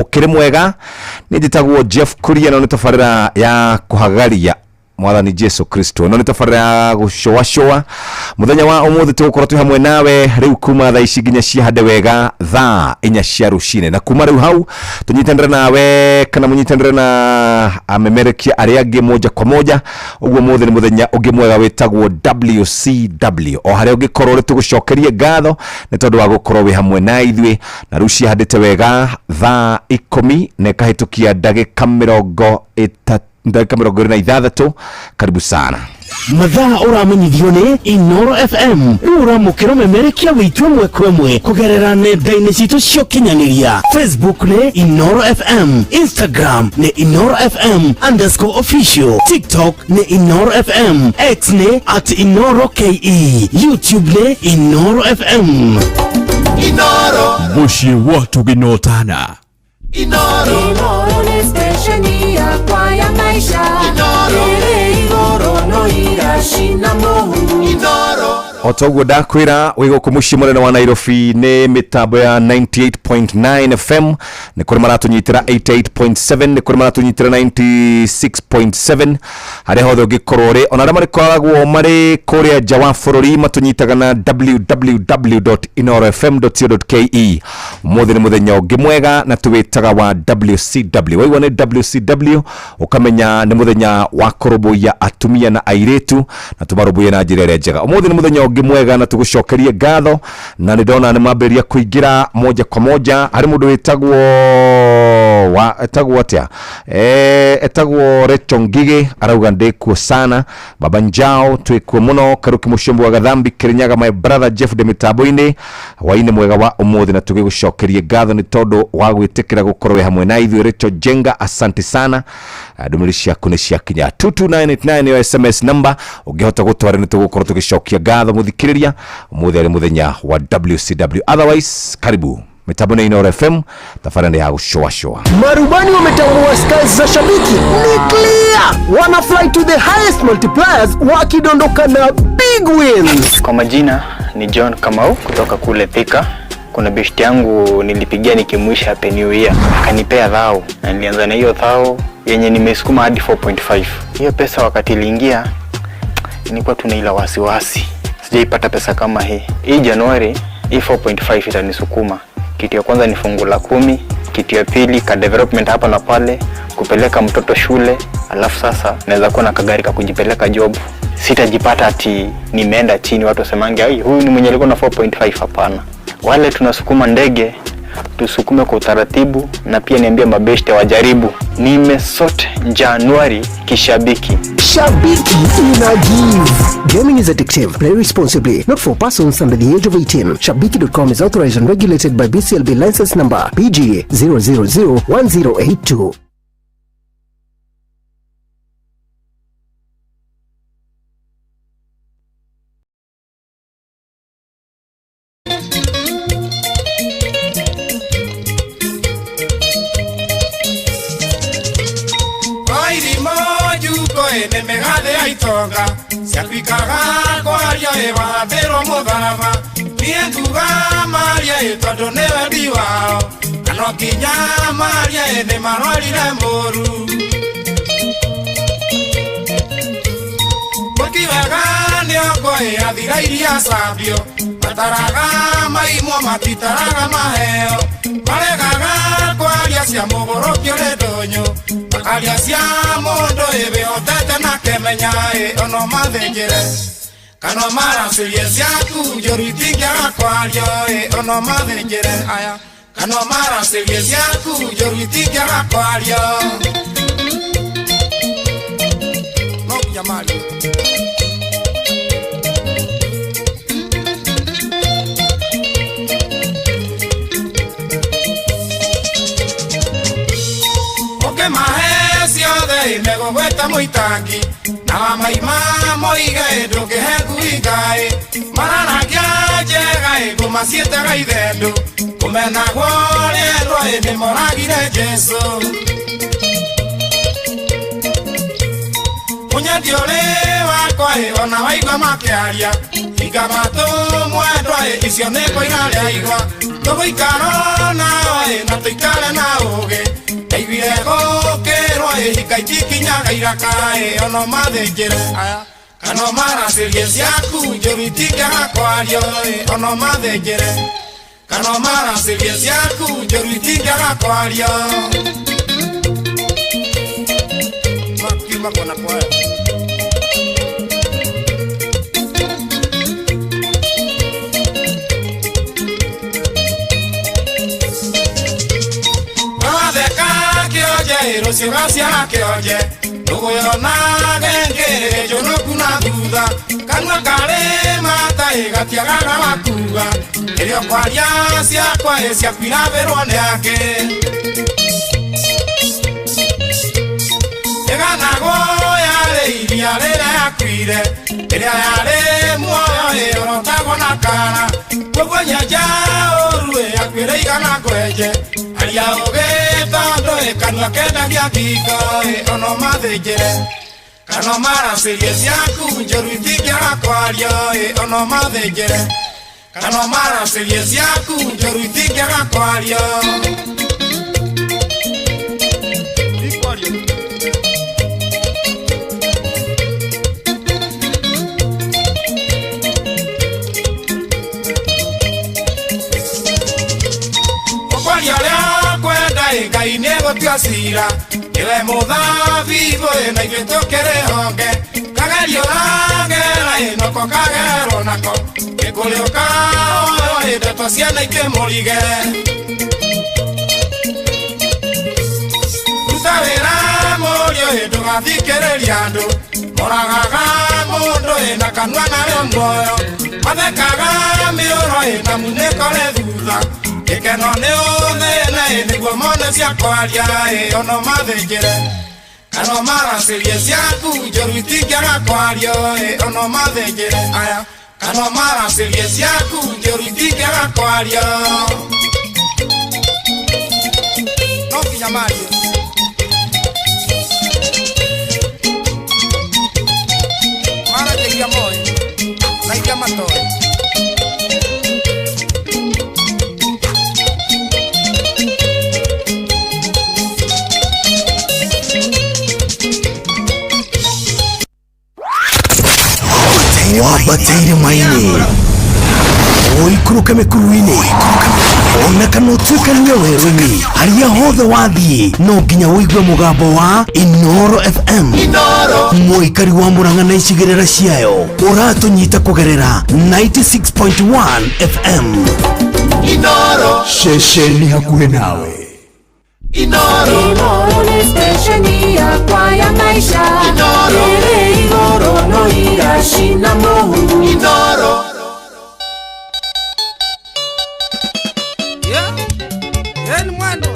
Ukiri mwega, ni njitagwo Jeff Kuria, no nĩ tabarĩra ya kũhagaria Mwathani Jesu Kristo, no nĩ tabarĩra ya gũcũacũa. Mũthenya wa ũmũthĩ tũgũkorwo twĩ hamwe nawe rĩu kuma thaa ici nginya ciahande wega thaa 4 cia rũcinĩ, na kuma rĩu hau tũnyitanĩre nawe kana mũnyitanĩre na amemerekia arĩa angĩ moja kwa moja. Ũguo mũthĩ nĩ mũthenya ũngĩ mwega wĩtagwo WCW. O harĩa ũngĩkorwo rĩ, tũgũcokerie ngatho nĩ tondũ wa gũkorwo wĩ hamwe na ithuĩ. Na rĩu ciahandĩte wega thaa 10 na ĩkahĩtũkia ndagĩka 30, ndagĩka 26. Karibu sana. Mathaa ũramenyithio nĩ Inoro FM. Rĩu ũramũkĩra ũmemerekia witũ ĩmwe kwa ĩmwe kũgerera nenda-inĩ citũ cia ũkinyanĩria. Facebook nĩ Inoro FM, Instagram nĩ InoroFM_official, TikTok nĩ Inoro FM, X nĩ @InoroKE, YouTube nĩ Inoro FM. Inoro. Mũciĩ wa tũgĩnotana. Inoro. Inoro nĩ stesheni yakwa ya maisha. Inoro. Ĩrĩ igũrũ no iracina mũhu. Inoro. O toguo ndakwĩra, wĩ gũkũ mũciĩ mũnene wa Nairobi nĩ mĩtambo ya 98.9 FM, nĩ kũrĩ maratũnyitĩra 88.7, nĩ kũrĩ maratũnyitĩra 96.7, harĩa hothe ũngĩkorwo ũrĩ. Ona arĩa marĩkoragwo marĩ kũrĩa nja wa bũrũri matũnyitaga na www.inorofm.co.ke. Ũmũthĩ nĩ mũthenya ũngĩ mwega na tũwĩtaga wa WCW. Waigua nĩ WCW, ũkamenya nĩ mũthenya wa kũrũmbũiya atumia na airĩtu, na tũmarũmbũiye na njĩra ĩrĩa njega. Ũmũthĩ nĩ mũthenya ũngĩ mwega na tũgũcokerie ngatho, na nĩ ndona nĩ mambĩrĩria kũingĩra moja kwa moja. Harĩ mũndũ wĩtagwo wa etagwo atĩa, etagwo Recho Ngige, arauga ndĩkuo sana. Baba Njao, twĩkuo mũno. Karuki Mũcombo wa Gathambi, Kirinyaga, my brother Jeff de mĩtambo-inĩ hwainĩ mwega wa ũmũthĩ, na tũgĩgũcokerie ngatho nĩ tondũ wa gwĩtĩkĩra gũkorwo wĩ hamwe na ithuĩ. Recho Jenga, asante sana. Ndũmĩrĩri ciaku nĩ ciakinya. 22989 nĩyo SMS number ũngĩhota gũtwara, nĩ tũgũkorwo tũgĩcokia ngatho. Mũthikĩrĩria, ũmũthĩ arĩ mũthenya wa WCW. Otherwise, karibu mitambo nĩ Inoro FM, tabarĩra nĩ ya gũcũacũa. Marubani wametambua skies za Shabiki ni clear, wana fly to the highest multipliers wakidondoka na big wins. Kwa majina ni John Kamau kutoka kule Thika. Kuna beshti yangu nilipigia nikimwish happy new year, akanipea thao na nilianza na hiyo thao yenye nimesukuma hadi 4.5. Hiyo pesa wakati iliingia nilikuwa tuna ila wasiwasi, sijaipata pesa kama hii. Hii Januari hii 4.5 itanisukuma. Kitu ya kwanza ni fungu la 10, kitu ya pili ka development hapa na pale, kupeleka mtoto shule, alafu sasa naweza kuwa na kagari ka kujipeleka job. Sitajipata ati nimeenda chini, watu wasemange ai, huyu ni mwenye alikuwa na 4.5. Hapana, wale tunasukuma ndege tusukume kwa utaratibu, na pia niambie mabeshte wajaribu. Nimesort Januari kishabiki. Shabiki ina give. Gaming is addictive. Play responsibly. Not for persons under the age of 18. Shabiki.com is authorized and regulated by BCLB license number PG 0001082. Wairimo juko ene megathe ya itonga ciatuikaga kwaria ĩ wahatĩrwo mũtharaba, niĩ nguga maria ĩ tondũ nĩ wendi wao, na no nginya maria ĩ nĩ marwarire mũru. Mũti wega nĩ ongo ĩ athira iria cambio, mataraga maimwo matitaraga maheo, maregaga kwaria cia mũgũrũkio nĩ ndũnyũ, makaria cia mũndũ ĩ wĩhotete na kemenya ĩ ono mathĩnjĩre kana maracĩrie ciaku njũru itingĩaga kwario ĩ ono mathĩnjĩre aya kana maracĩrie ciaku njũru itingĩaga kwario no nginya mario. Ũkĩmahe ciothe megũgwĩta mũitangi na wamaima moige ndũngĩhe ngui ngaĩ, mararagia njega ĩ ngũma ciĩtaga ithendũ, kũmenagwo rĩendwa ĩ nĩmoragire Jesũ. Nyendia ũrĩ wakwa ĩ ona waigua makĩaria hinga matũ mwendwa ĩ icio nĩ kũina rĩa igwa tũgũikara nao ĩ na tũikare na ũgĩ ndaiguire gũkĩrwo ĩ hika itikinyaga iraka ĩ ono mathĩnjĩre kana maracĩrie ciaku njũru itingĩaga kwario ĩ ono mathĩnjĩre kana maracĩrie ciaku njũru itingĩaga kwario makiuma kona kwayo. Rũciũ gaciara kĩonje ndũgũyonage ngĩrĩ njũnũku na thutha kanua karĩ mata ĩ gatiagaga wakuga ĩrĩa ũkwaria ciakwa ĩ ciaku irabĩrwo nĩ angĩ ĩganagwo yarĩ iria rĩrĩa yakuire ĩrĩa yarĩ muoyo ĩ ũrotagwo na kara koguo nyenja ũru ĩ yakuĩre igana ngwenje aria ũgĩ tondũ ĩ kanua kendagia ngingo ĩ ono mathĩnjĩre kana maracĩrie ciaku njũru itingĩaga kwario ĩ ono mathĩnjĩre kana maracĩrie ciaku njũru itingĩaga kwario. Ũkwaria ũrĩa kwenda ĩ Ngai nĩegũtua cira ĩwe mũthabibũ ĩ na ithuĩ tũkĩrĩ honge kagerio ũragera ĩ noko kagerwo nako gĩkũrĩ ũkaoyo ĩ ndeto ciana ikĩmũrige ruta wĩra mũriũ ĩ ndũgathikĩrĩria andũ moragaga mũndũ ĩ na kanua narĩo muoyo mathekaga mĩũro ĩ na munĩko rĩ thutha gĩkeno nĩ ũthĩna ĩ nĩguo mone cia kwaria ĩ ono mathĩnjĩre kana maracĩrie ciaku njũru itingĩaga kwario ĩ ono mathĩnjĩre aya kana maracĩrie ciaku njũru itingĩaga kwario no nginya marie. Maragia iria moĩ na iria matoĩ. Wambateire maini ũikũrũke mĩkuru-inĩ ona kana ũtuĩkanie werũ-inĩ harĩa hothe wathiĩ no nginya ũigue mũgambo wa Inooro FM. Mũikari wa Murang'a na icigĩrĩra ciayo ũratũnyita kũgerera 96.1 FM. Inooro ceceni hakuhĩ nawe. Inooro Inooro nĩ stesheni yakwa ya maisha. Inooro ĩrĩ igũrũ no iracina mũhu. Inooro. Yeah, yeah, ni mwendo.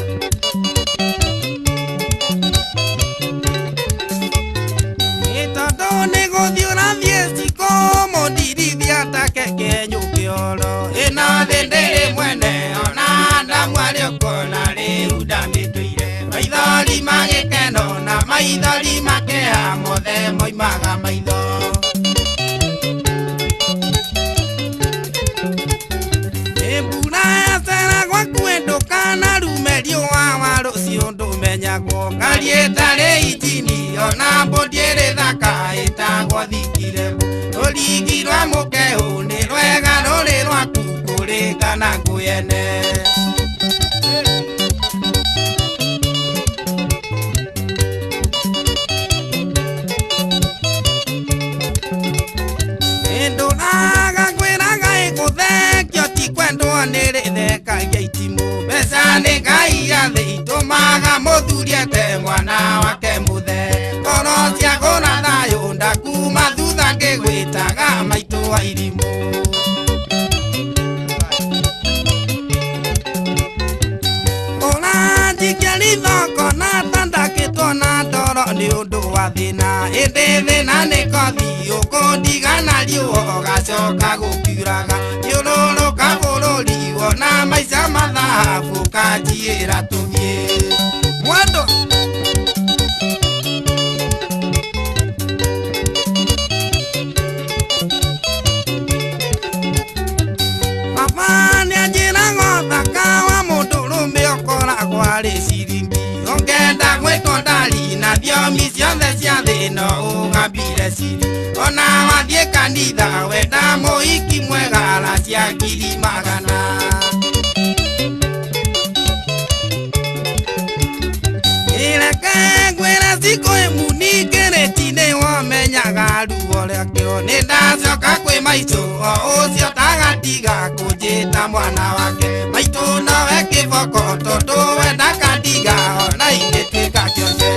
Ĩtondũ nĩ gũthiĩ ũrathiĩ ciko mũndirithia ta keke nyũkĩoro ĩno thĩ ndĩrĩ mwene ona ndamwarĩ ũkona rĩu ndamĩtũire maithori magĩkeno na maithori makea mothe moimaga maitho. Mbura yacera gwaku ndũkana rume riũa wa rũciũ ndũmenyagwo ngari ĩtarĩ injini ona mbũndi ĩrĩ thaka ĩtagwo thikirebo rũringi rwa mũkehu nĩ rwega rũrĩ rwaku kũrĩngana ngũyene. Ndũraga ngwĩraga ĩgũthekio ti kwendwo nĩ rĩthekagia itimũ mbeca nĩ Ngai ya thĩ itũmaga mũthuri ete mwana wake mũthe ngoro ciagũra thayũ ndakuma thutha ngĩgwĩtaga maitũ wa irimũ. Ũranjikia rithoko na tandakĩtwo na ndoro nĩ ũndũ wa thĩna ĩndĩ thĩna nĩ kothi ũkũndigana riũa ũgacoka gũkiuraga thiũrũrũka bũrũri wona maica mathabu ũkanjĩra tũthiĩ mwendo. Ũgwĩtwo ndari na thiomi ciothe cia thĩ no ũgambire ciri. Ona wathiĩ kanitha wenda mũhiki mwega aracia 100,000. Ireke ngwĩre cikũ ĩmuningĩrĩti nĩwomenyaga ruo rĩakĩo. Nĩndacoka kwĩ maitũ o ũcio tagatiga kũnjĩta mwana wake. Maitũ nowe kĩboko tondũ we ndakandiga ona ingĩtuĩka kĩonje.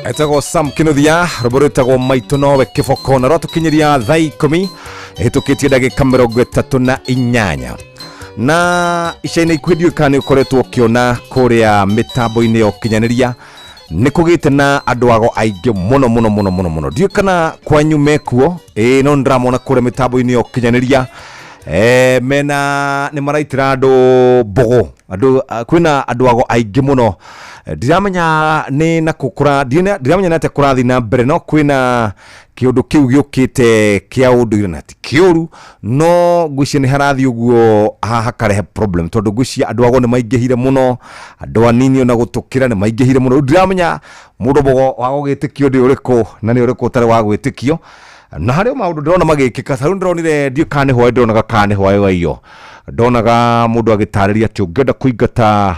Etagwo Sam Kinuthia rwĩmbo rwĩtagwo Maitũ Nowe Kĩboko na rwatũkinyĩria thaa 10 ĩhĩtũkĩtie ndagĩka 38 na ica-inĩ ikuhĩ ndiũĩ kana nĩ ũkoretwo ũkĩona kũrĩa mĩtambo-inĩ ya ũkinyanĩria nĩ kũgĩte na andũ ago aingĩ mũno mũno mũno mũno mũno. Ndiũĩ kana kwanyu mekuo, ĩĩ no nĩndĩramona kũrĩa mĩtambo-inĩ ya ũkinyanĩria mena nĩ maraitĩra andũ mbũgũ andũ kwĩna andũ ago aingĩ mũno. Ndiramenya nĩ na kũkũra ndiramenya nĩ atĩa kũrathiĩ na mbere no kwĩna kĩũndũ kĩu gĩũkĩte kĩa ũndũire na ti kĩũru no ngwĩciria nĩ harathiĩ ũguo hakarehe problem tondũ ngwĩciria andũ ago nĩ maingĩhire mũno andũ anini ona gũtũkĩra nĩ maingĩhire mũno. Rĩu ndiramenya mũndũ mũgo wa gũgĩtĩkio nĩ ũrĩkũ na nĩ ũrĩkũ ũtarĩ wa gwĩtĩkio na harĩ o maũndũ ndĩrona magĩkĩka. Ta rĩu ndĩronire ndiũĩ kana nĩ hwaĩ ndĩronaga kana nĩ hwaĩ wa iyo ndonaga mũndũ agĩtarĩria atĩ ũngĩenda kũingata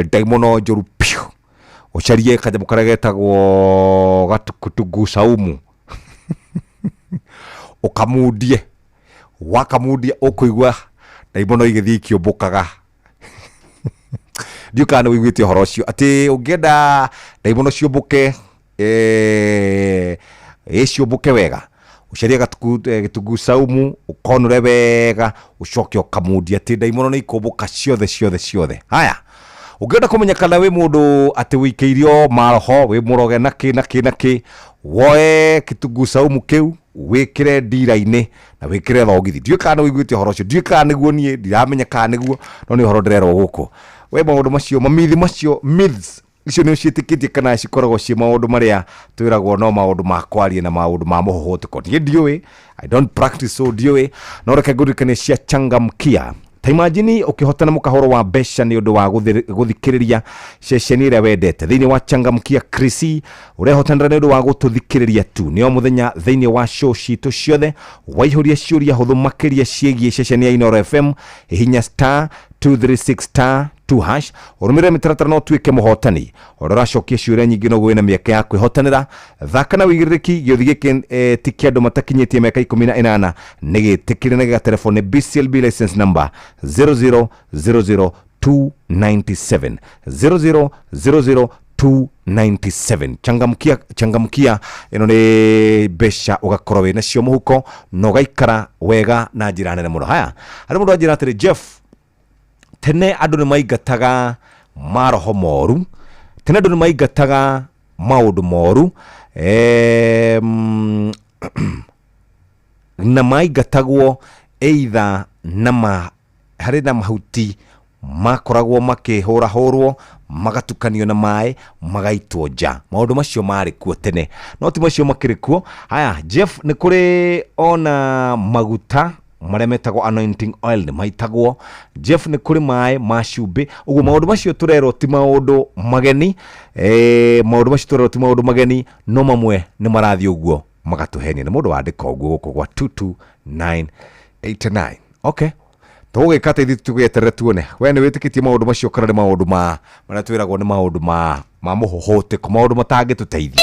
ndaimono njũru piũ ũcarie kanyamũ karĩa getagwo gatukutugu saumu ũkamundie wakamundie ũkũigua ndaimono igĩthiĩ ikĩũmbũkaga. Ndiũĩ kana nĩ ũiguĩte ũhoro ũcio atĩ ũngĩenda ndaimono ciũmbũke ciũmbũke wega ũcarie gĩtunguu saumu ũkonũre wega ũcoke ũkamundia atĩ ndaimono nĩ ikũmbũka ciothe ciothe ciothe. Haya, ũngĩenda kũmenya kana wĩ mũndũ atĩ wĩikĩirio maroho wĩ mũroge na kĩ na kĩ na kĩ woe gĩtunguu saumu kĩu wĩkĩre ndira-inĩ na wĩkĩre thogithi. Ndiũĩ kana nĩ ũiguĩte ũhoro ũcio, ndiũĩ kana nĩguo niĩ ndiramenya kana nĩguo no nĩ ũhoro ndĩrerwo gũkũ. We maũndũ macio mamithi macio myths icio nĩ ũciĩtĩkĩtie kana cikoragwo ciĩ maũndũ marĩa twĩragwo no maũndũ ma kwaria na maũndũ ma mũhũhũtĩko. Niĩ ndiũĩ, I don't practice so ndiũĩ no reke ngũririkanie cia Changamkia. Ta imagine ũkĩhotana mũkahoro wa mbeca nĩ ũndũ wa gũthikĩrĩria ceceni ĩrĩa wendete thĩinĩ wa Changamkia Krisi ũrehotanĩra nĩ ũndũ wa gũtũthikĩrĩria tu nĩ o mũthenya thĩinĩ wa show citũ ciothe waihũria ciũria hũthũ makĩria ciĩgiĩ ceceni ya Inooro FM hihinya star 236 star 2 hash ũrũmĩrĩre mĩtaratara no ũtuĩke mũhotani ũrĩa ũracokia ciũria nyingĩ noguo wĩna mĩeke ya kwĩhotanĩra. Thaka na wĩigĩrĩrĩki gĩũthi gĩkĩ ti kĩa andũ matakinyĩtie mĩaka 18 nĩ gĩtĩkĩre na gĩgaterebo nĩ BCLB license number 0000297 0000 297. Changamkia, changamkia, ĩno nĩ mbeca ũgakorwo wĩ nacio mũhuko na ũgaikara wega na njĩra nene mũno. Haya, harĩ mũndũ anjĩra atĩrĩ, Jeff, tene andũ nĩ maingataga maroho moru, tene andũ nĩ maingataga maũndũ moru, na maingatagwo either na harĩ na mahuti makoragwo makĩhũrahũrwo magatukanio na maĩ magaitwo nja. Maũndũ macio marĩ kuo tene, no ti macio makĩrĩ kuo. Haya, Jeff, nĩ kũrĩ ona maguta marĩa metagwo anointing oil nĩ maitagwo. Jeff, nĩ kũrĩ maĩ ma cumbĩ. Ũguo maũndũ macio tũrerwo ti maũndũ mageni, maũndũ macio tũrerwo ti maũndũ mageni, no mamwe nĩ marathiĩ ũguo magatũhenia. Nĩ mũndũ wandĩka ũguo gũkũ gwa 22989. Okay, tũgũgĩka atĩ ithuĩ tũgĩeterere tuone we nĩ wĩtĩkĩtie maũndũ macio kana nĩ maũndũ ma marĩa twĩragwo nĩ maũndũ ma mũhũhũtĩko, maũndũ matangĩtũteithia.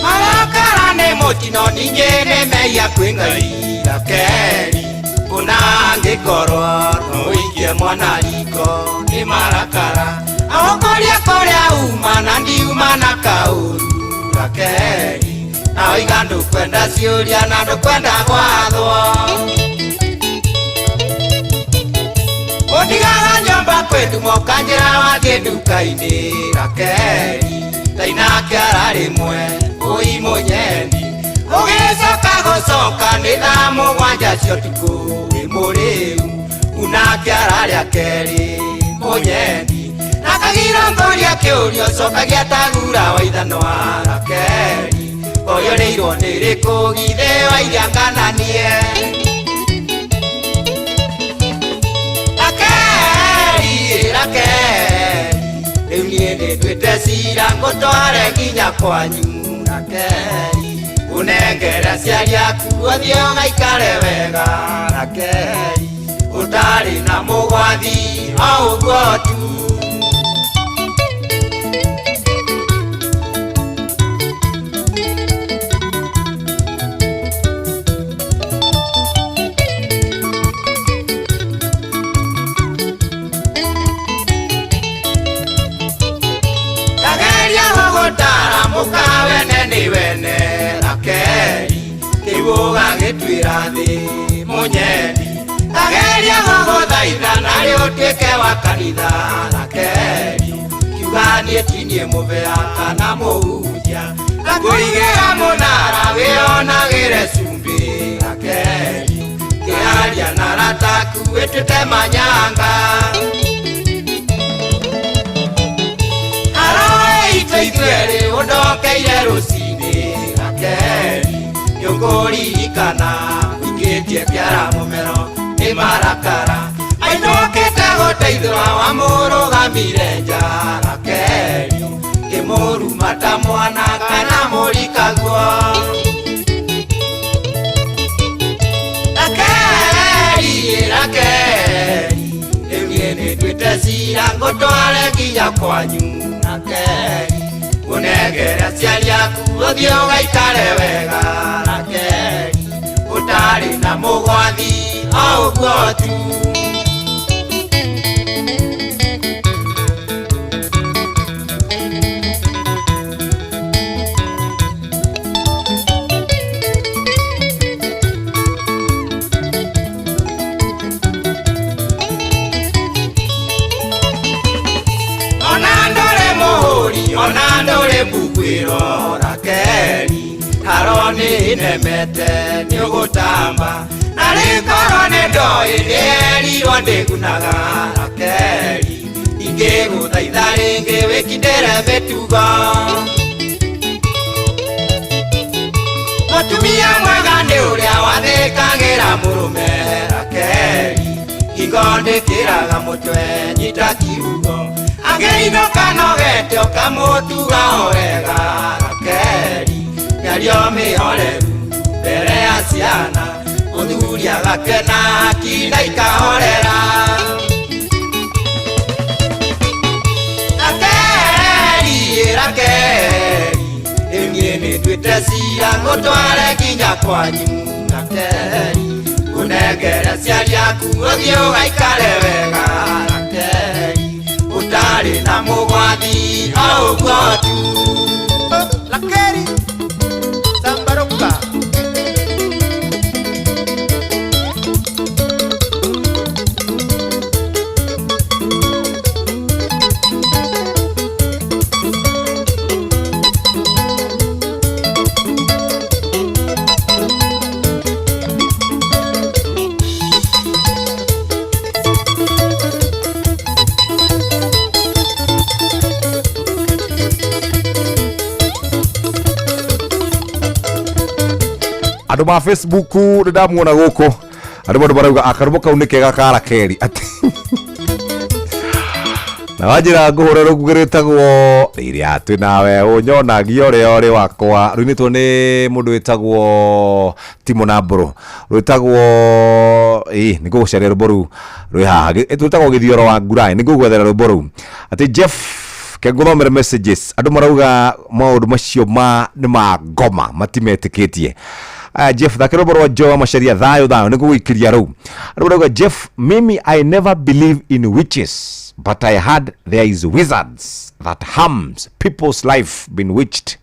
Marakara nĩ mũtino ningĩ nĩ mehia kwĩ Ngai. Rakeri, ona angĩkorwo no ũikie mwana riko nĩ marakara, agũkũria kũrĩa uma na ndiuma na kaũru. Rakeri, na oiga ndũkwenda ciũria na ndũkwenda gwathwo. Ũndigaga nyũmba kwĩ ũkanjĩra wathiĩ nduka-inĩ. Rakeri, tainake ararĩmwe ũi mũnyendi, ũgĩcoka gũcoka nĩ thaa mũgwanja cia ũtukũ wĩ mũrĩu, unake ararĩa kerĩ mũnyendi, na kagiro ngũria kĩũria ũcokagia ta gura wa ithanwa. Rakeri, ũyũrĩirwo nĩ rĩkũ githĩ wa iria ngananie. Rakeri, Rakeri, rĩu niĩ nĩ nduĩte cira ngũtware nginya kwanyu. Rakeri, ũnengere aciari aku ũthiĩ ũgaikare wega. Rakeri, ũtarĩ na mũgwathi o ũguo tu. Ndageria gũgũtara mũkawene nĩ wene. Rakeri, kĩu ũgagĩtuĩra thĩ mũnyendi. Ndageria gũgũthaitha narĩ ũtuĩke wa kanitha. Rakeri, kiuga niĩ ti niĩ mũbea kana mũhunjia, ndakũigĩra mũnara wĩonagĩre cumbĩ. Rakeri, kĩaria na rataku wĩtuĩte manyanga. Aroe itũ ithuerĩ ũndokeire rũcinĩ. Rakeri, nĩũkũririkana ũikĩtie kĩara mũmero nĩ marakara, ainũkĩte gũteithũra wamũrũgamire nja. Rakeri, kĩmũruma ta mwana kana mũrikaguo. Rakeri, Rakeri, rĩu niĩ nĩ nduĩte cira ngũtware nginya kwanyu. Rakeri, ũnengere aciari aku ũthiĩ ũgaikare wega. Rakeri, ũtarĩ na mũgwathi o ũguo tu. Ona ndũrĩ mũhũri, ona ndũrĩ mbuguĩro. Rakeri, haro nĩ nemete nĩ ũgũtamba, na rĩkorwo nĩ ndoĩ nĩerirwo ndĩgunaga. Rakeri, ingĩgũthaitha rĩngĩ wĩkindĩre mĩtugo. Mũtumia mwega nĩ ũrĩa wathĩkagĩra mũrũme. Rakeri, hingo ndĩkĩraga mũtwe nyita kiugo, angĩinũka nogete ũkamũtuga o wega. Rakeri, mĩario mĩhoreru mbere ya ciana, mũthuri agakena kinda ikahorera. Nduĩte cira ngũtware nginya kwanyu na keri Ũnengere aciari aku ũthiĩ ũgaikare wega na keri Ũtarĩ na mũgwathi o ũguo tu. Lakeri Zambaruka. Andå ma Facebook nä ndamuona gå kå andå bado marauga akarũmbo kau nĩ kega ka Rakeri atĩ na wanjĩra ngũhũre rũngugĩ rwĩtagwo rĩrĩa twĩ nawe ũnyonagia ũrĩa ũrĩ wakwa, rũinĩtwo nĩ mũndũ wĩtagwo Timo na Mbũrũ, rwĩtagwo ĩ nĩ ngũgũcaria rwĩmbo rũu rwĩ haha. Rwĩtagwo gĩthioro wa ngurai, nĩ ngũgwethera rwĩmbo rũu. Atĩ Jeff kengũthomere messages, andũ marauga maũndũ macio ma nĩ ma ngoma matimetĩkĩtie. Aya Jeff, thakĩra rwĩmbo rwa Joe wa Macharia thayũ thayũ, nĩ ngũgũikĩria rũu. Andũ marauga Jeff, mimi I never believe in witches but I heard there is wizards that harms people's life been witched.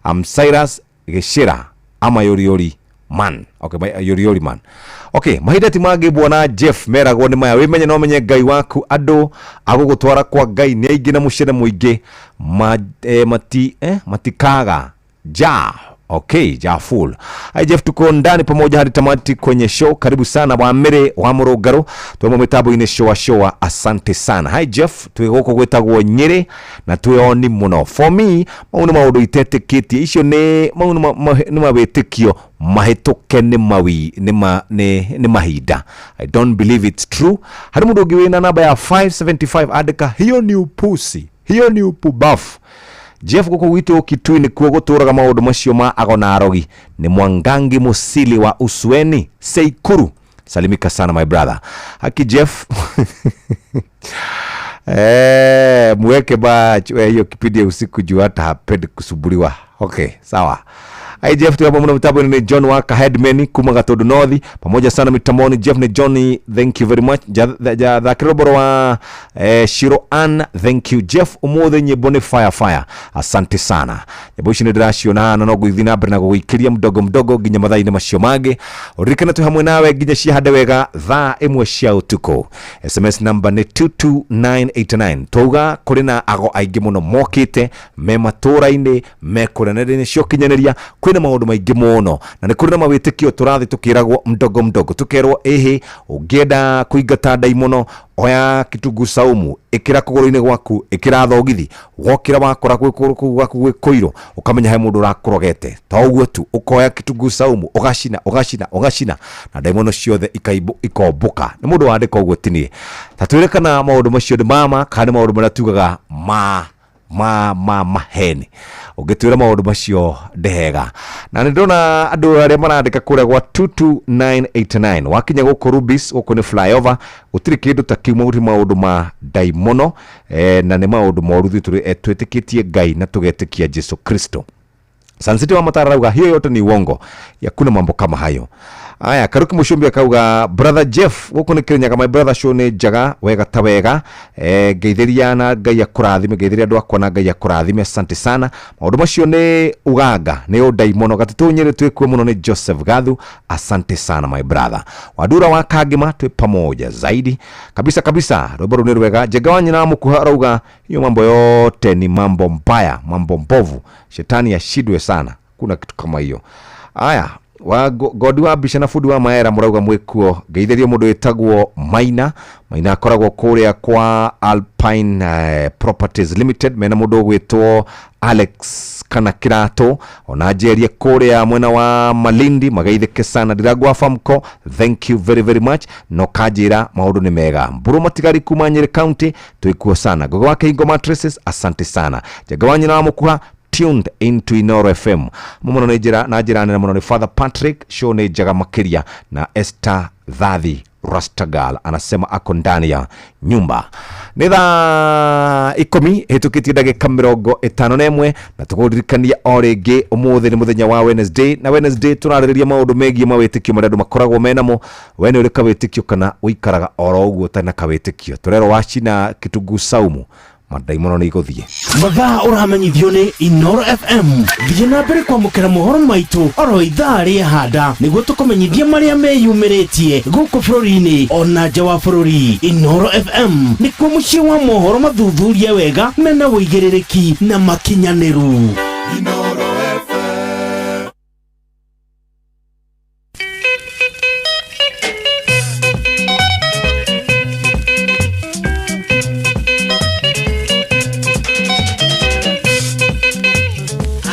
I'm Cyrus Gĩcĩra ama yoriori man. Okay, yoriori man. Okay, mahinda ti mangĩ bwana Jeff meragwo nĩ maya, wĩmenye no menye Ngai waku, andũ agũgũtwara kwa Ngai nĩ aingĩ na mũcene mũingĩ ma, mati, matikaga ja. Okay, ja full. Hi Jeff, tuko ndani pamoja hadi tamati kwenye show. Karibu sana wa Mere wa Mũrũngarũ, twemo mitambo-inĩ shoa shoa, asante sana. Hi Jeff, twĩ gũkũ gwĩtagwo Nyĩrĩ na twĩ oni mũno. For me, mau nĩ maũndũ itetĩkĩtie, icio nĩ mau nĩ mawĩtĩkio mahĩtũke nĩ mawi nĩ ma, nĩ, nĩ mahinda. I don't believe it's true. Harĩ mũndũ ũngĩ wĩna namba ya 575 andĩka hiyo ni upusi, hiyo ni upubafu. Jeff, gũkũ gwitũ Kitui nĩkuo gũtũraga maũndũ macio ma ago na arogi. Nĩ Mwangangi Musili wa Usweni Seikuru. Salimika sana my brother. Haki Jeff. Mweke ba hiyo kipindi ya usiku juu hata hapendi kusumbuliwa. Okay, sawa. Ai Jeff, tu hapa mna mtambo ni John Waka Headman kuma Gatundu North, pamoja sana mitamoni Jeff ni Johnny, thank you very much. Thakĩra wa Shiro Ann, thank you Jeff. Umuthi nyimbo nĩ fire fire, asante sana. Nyimbo ici nĩ ndĩraciona haha na no ngũthiĩ na mbere na gũgũikĩria mdogo mdogo nginya mathaa-inĩ macio mangĩ. Ũririkane twĩ hamwe nawe nginya ciahande wega thaa 1 cia ũtukũ. SMS number nĩ 22989. Twauga kũrĩ na ago aingĩ mũno mokĩte me matũũra-inĩ, me kũrĩa nenda-inĩ cia ũkinyanĩria, kwĩna maũndũ maingĩ mũno na nĩ kũrĩ na mawĩtĩkio tũrathiĩ tũkĩragwo mdogo mdogo, tũkerwo ĩhĩ ũngĩenda kũingata ndaimono oya kitunguu saumu ĩkĩra kũgũrũ-inĩ gwaku, ĩkĩra thogithi, wokĩra wakora kũu gwaku gwĩ kũirũ ũkamenya he mũndũ ũrakũrogete. To ũguo tu, ũkoya kitunguu saumu ũgacina ũgacina ũgacina na ndaimono ciothe ikombũka. Nĩ mũndũ wandĩka ũguo ti niĩ. Ta twĩre kana maũndũ macio nĩ mama kana nĩ maũndũ marĩa tugaga ma ma ma maheni. Ũngĩtwĩra maũndũ macio ndehega. Na nĩ ndona andũ arĩa marandĩka kũrĩa gwa 22989 wakinya gũkũ Rubis, gũkũ nĩ flyover, gũtirĩ kĩndũ ta kĩu, maũndũ maũndũ ma ndaimono, na nĩ maũndũ moru ithuĩ twĩtĩkĩtie Ngai na tũgetĩkia Jesu Kristo. Sansiti wa Matara rauga hiyo yote ni uongo, hakuna mambo kama hayo. Aya, Karuki Mushumbi akauga brother Jeff gũkũ nĩ Kirinyaga, my brother show nĩ njega wega ta wega. Ngeithĩria na Ngai akũrathime, ngeithĩria andũ akwa na Ngai akũrathime, asante sana. Maũndũ macio nĩ uganga, nĩ ũndaimono. Gatitũ Nyĩrĩ twĩkuo mũno nĩ Joseph Gathu, asante sana my brother. Wadura wa Kangima twĩ pamoja zaidi kabisa kabisa. Rwĩmbo rũu nĩ rwega. Njenga wa nyina wa Mũkuha arauga hiyo mambo yote ni mambo mbaya, mambo mbovu, shetani ashindwe sana, kuna kitu kama hiyo. Aya, wa godi wa mbica na bundi wa maera mũrauga mwĩkuo, ngeithĩrio mũndũ wĩtagwo Maina. Maina akoragwo kũrĩa kwa Alpine Properties Limited, mena mũndũ ũgwĩtwo Alex kana Kirato, ona njerie kũrĩa mwena wa Malindi, mageithĩke sana. Ndirangwa Famco, thank you very very much. No kanjĩra maũndũ nĩ mega. Mbũrũ matigari kuma Nyĩrĩ County, twĩkuo sana. Gogo wa Kĩhingo Mattresses, asante sana. Njenga wa nyina wa Mũkuha, tuned into Inoro FM. Mũno nĩ njĩra na njĩra nene mũno nĩ Father Patrick, show nĩ njega makĩria na Esther Thathi Rastagal anasema ako ndani ya nyumba. Nĩ thaa 10 hĩtũkĩtie ndagĩka 51, na tũkũririkania o rĩngĩ ũmũthĩ nĩ mũthenya wa Wednesday, na Wednesday tũrarĩrĩria maũndũ megiĩ mawĩtĩkio marĩa andũ makoragwo menamo. We nĩ ũrĩ kawĩtĩkio kana ũikaraga oro ũguo ũtarĩ na kawĩtĩkio? Tũrerwo wacina kitunguu saumu mandaimono nĩ igũthiĩ. Mathaa ũramenyithio nĩ Inoro FM. Thiĩ na mbere kwamũkĩra mohoro maitũ oro ithaa rĩa handa nĩguo tũkũmenyithie marĩa meyumĩrĩtie gũkũ bũrũri-inĩ ona nja wa bũrũri. Inoro FM nĩkuo mũciĩ wa mohoro mathuthurie wega mena ũigĩrĩrĩki na makinyanĩru. Inoro FM.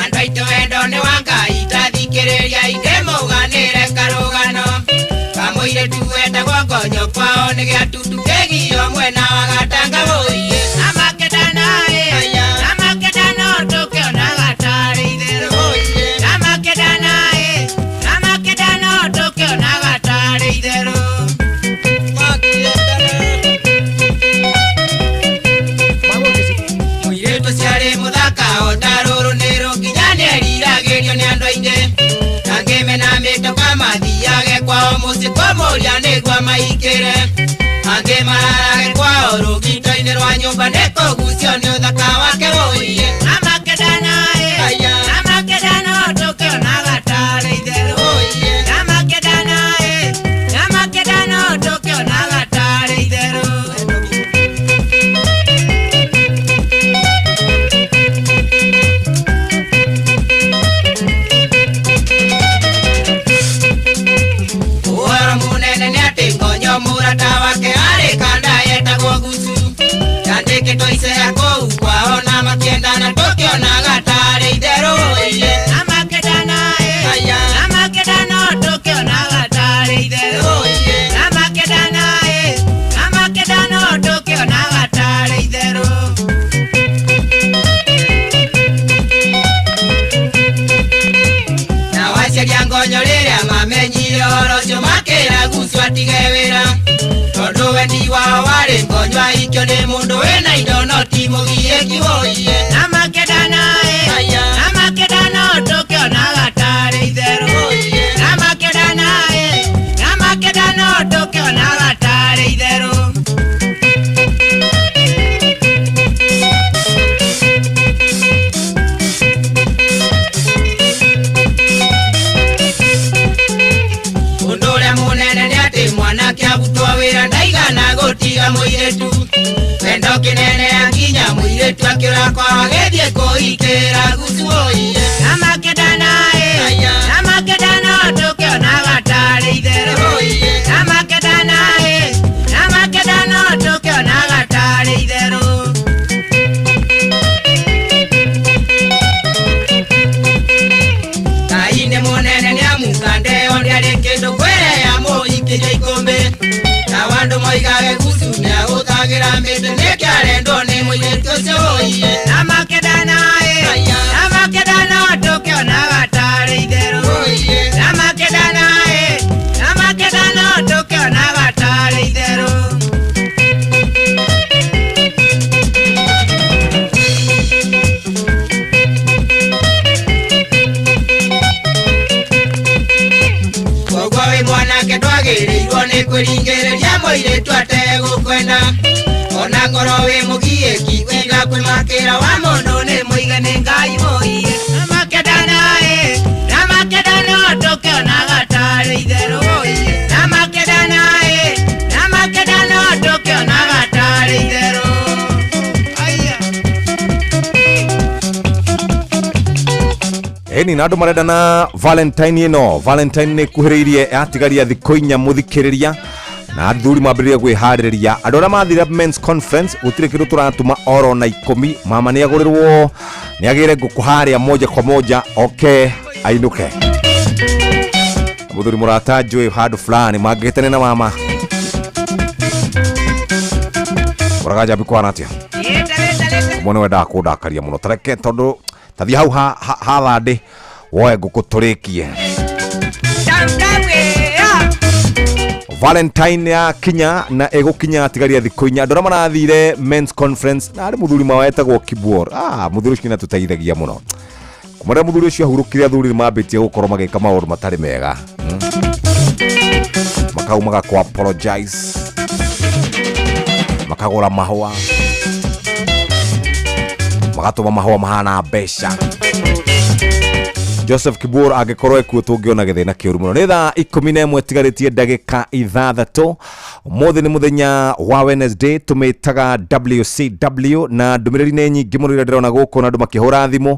Andũ aitũ wendo nĩ wa Ngai tathikĩrĩria ingĩmũganĩre karũgano kamũirĩtu wetagwo ngonyo kwao nĩ gĩatundu kĩgio mwena wa gatanga wũiĩ amakĩndana tũkĩonaga tarĩ itherũ amakĩndana tũkĩonaga tarĩ itherũ. Mũirĩtu ũcio arĩ mũthaka o ta rũrũ nĩ rũnginya nĩeriragĩrio nĩ andũ aingĩ angĩ mena mĩtoka mathiage kwao mũciĩ kũmũria nĩguo maingĩre angĩ mararage kwao rũgito-inĩ rwa nyũmba nĩ kũgucio nĩ ũthaka wake wũiĩ amakĩndana tũkĩonaga tarĩ itherũ amakĩndana tũkĩonaga tarĩ itherũ. Ũhoro mũnene nĩ atĩ ngonyo mũrata wake arĩ kanda yetagwo gucu yandĩkĩtwo icea kũu kwao na makĩendana tũkĩonaga tarĩ itherũ amakĩndana tũkĩonaga tarĩ itherũ amakĩndana tũkĩonaga tarĩ itherũ. Na wacaria ngonyo rĩrĩa mamenyire ũhoro ũcio makĩra gucu atige wĩra tondũ wendi wao warĩ ngonyo aikio nĩ mũndũ wĩna indo no ti mũgiĩki wũiye amakĩndana tũkĩonaga tarĩ itherũ amakĩndana tũkĩonaga tarĩ itherũ. Ũndũ ũrĩa mũnene nĩ atĩ mwanake arutwo wĩra ndaigana gũtiga mũirĩtu wendo kĩnene nginya mũirĩtu akĩũra kwao agĩthiĩ kũhikĩra gucu ũiye amakĩndana tũkĩonaga tarĩ itherũ amakĩndana tũkĩonaga tarĩ itherũ. Ngai nĩ mũnene nĩ amukandeo ndĩarĩ kĩndũ kwĩreya mũikĩrio ikũmbĩ na andũ moigage gucu nĩagũthagĩra mĩtĩ nĩkĩarendwo nĩ mũirĩtu ũcio ũiye amakĩndana tũkĩonaga tarĩ itherũ amakĩndana tũkĩonaga tarĩ itherũ. Koguo wĩ mwanake ndwagĩrĩirwo nĩ kwĩringĩrĩria mũirĩtu ategũkwenda ona ngorwo wĩ mũgiĩki tiga kwĩmakĩra wa mũndũ nĩ mũige nĩ Ngai mũiye amakĩndana tũkĩonaga tarĩ itherũ amakĩndana tũkĩonaga tarĩ itherũ. Ĩni na andũ marendana Valentine ĩno Valentine nĩ ĩkuhĩrĩirie yatigaria thikũ inya mũthikĩrĩria na athuri mambĩrĩrie kwĩharĩrĩria andũ arĩa mathire men's conference gũtirĩ kĩndũ tũratũma oro na 10 mama nĩ agũrĩrwo nĩ agĩre ngũkũ harĩa moja kwa moja oke ainũke mũthuri mũrata njũĩ handũ fulani mangĩhĩtania na mama ũraga njambi kwana atĩa ũmwe nĩ wendaga kũndakaria mũno tareke tondũ tathiĩ hau hathandĩ woe ngũkũ tũrĩkie. Valentine ya kinya na ĩgũkinya tigaria thikũ inya. Andũ arĩa marathire men's conference na arĩ mũthuri mao etagwo Kibor. Mũthuri ũcio nĩatũteithagia mũno. Kuma rĩrĩa mũthuri ũcio ahurũkire, athuri nĩ mambĩtie gũkorwo magĩka maũndũ matarĩ mega. Makaumaga kũ apologize, makagũra mahũa, magatũma mahũa mahana mbeca. Joseph Kibor angĩkorwo ekuo tũngĩona gĩthĩna kĩũru mũno. Nĩ thaa 11 tigarĩtie ndagĩka 6. Ũmũthĩ nĩ mũthenya wa Wednesday, tũmĩtaga WCW, na ndũmĩrĩri nĩ nyingĩ mũno iria ndĩrona gũkũ na andũ makĩhũra thimũ.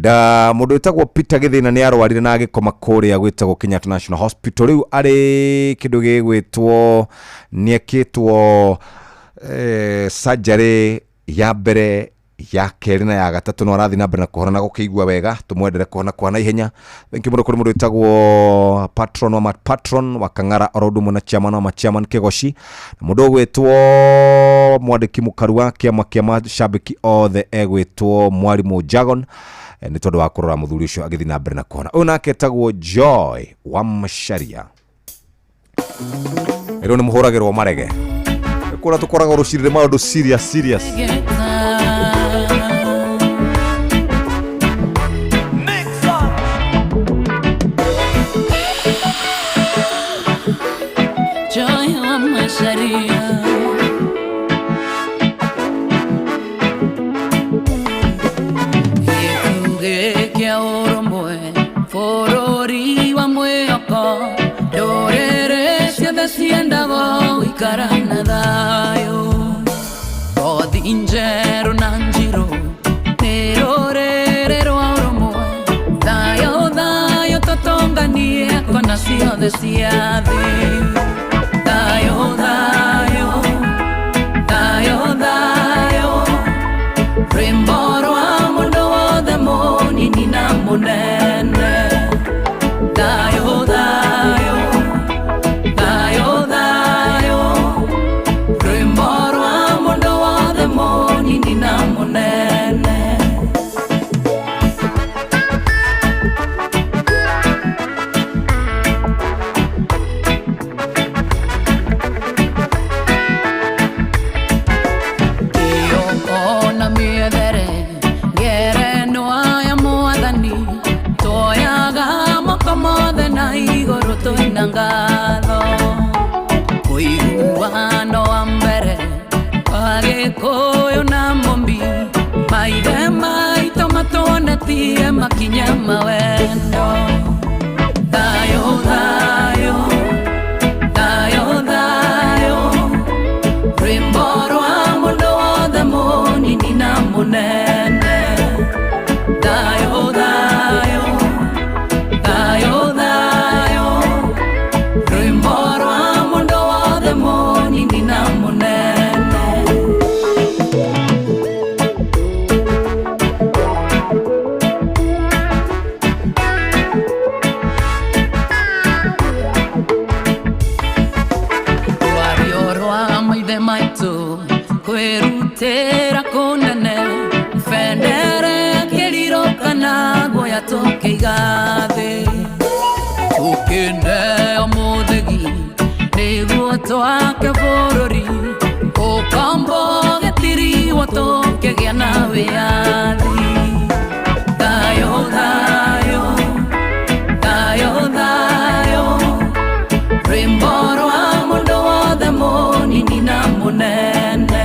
Da mũndũ wĩtagwo Peter Gĩthĩna nĩ arwarire na agĩkoma kũrĩa gwĩtagwo Kenyatta National Hospital. Rĩu arĩ kĩndũ gĩgwĩtwo nĩekĩtwo surgery ya mbere, ya kerĩ na ya gatatũ, no arathiĩ na mbere na kũhona na gũkĩigua wega. Tũmwendere kũhona kwa naihenya. Thank you mũno kũrĩ mũndũ wĩtagwo patron wa patron wa Kang'ara, oro ũndũ ũmwe na chairman wa machairman Kĩgoci, na mũndũ ũgwĩtwo mwandĩki mũkaru wa kĩama kĩa mashabiki othe egwĩtwo Mwarimũ Jagon, nĩ tondũ wa kũrora mũthuri ũcio agĩthiĩ na mbere na kũhona. Ũyũ nake etagwo Joy wa Macharia. Ĩrĩo nĩ mũhũragĩrwo marege kũrĩa tũkoragwo rũcinĩ, maũndũ serious serious. Joy wa Macharia. Gĩtugĩ kĩa ũrũmwe, bũrũri wa mwĩhoko, ndũrĩrĩ ciothe ciendaga gũikara na thayũ. Ngothi njerũ na njirũ nĩ rũrĩrĩ rwa ũrũmwe. Thayũ thayũ tũtũnganie kona ciothe cia thĩ. Thayũ thayũ, thayũ thayũ, rwĩmbo rwa mũndũ wothe mũnini na mũnene. Thayũ thayũ, thayũ thayũ, rwĩmbo rwa mũndũ wothe mũnini na mũnene. Kĩoko na mĩethere ngerenwa ya mwathani, tuoyaga moko mothe na igũrũ twĩna ngatho. Ũiguano wa mbere wa Gĩkũyũ na Mũmbi, maithe maitũ matuonetie makinya mawendo. Thayũ thayũ, thayũ thayũ, rwĩmbo rwa mũndũ wothe mũnini na mũnene. Thayũ thayũ, thayũ thayũ, rwĩmbo rwa mũndũ wothe mũnini na mũnene. Rwario rwa maithe maitũ kwĩrutĩra kũnene, bendera ya kĩriro kana guoya tũkĩiga thĩ, tũkĩneo mũthĩgi nĩguo twake bũrũri, ũkombo gĩtiriwo tũkĩgĩa na wĩyathi. Thayũ thayũ, thayũ thayũ, rwĩmbo rwa mũndũ wothe mũnini na mũnene.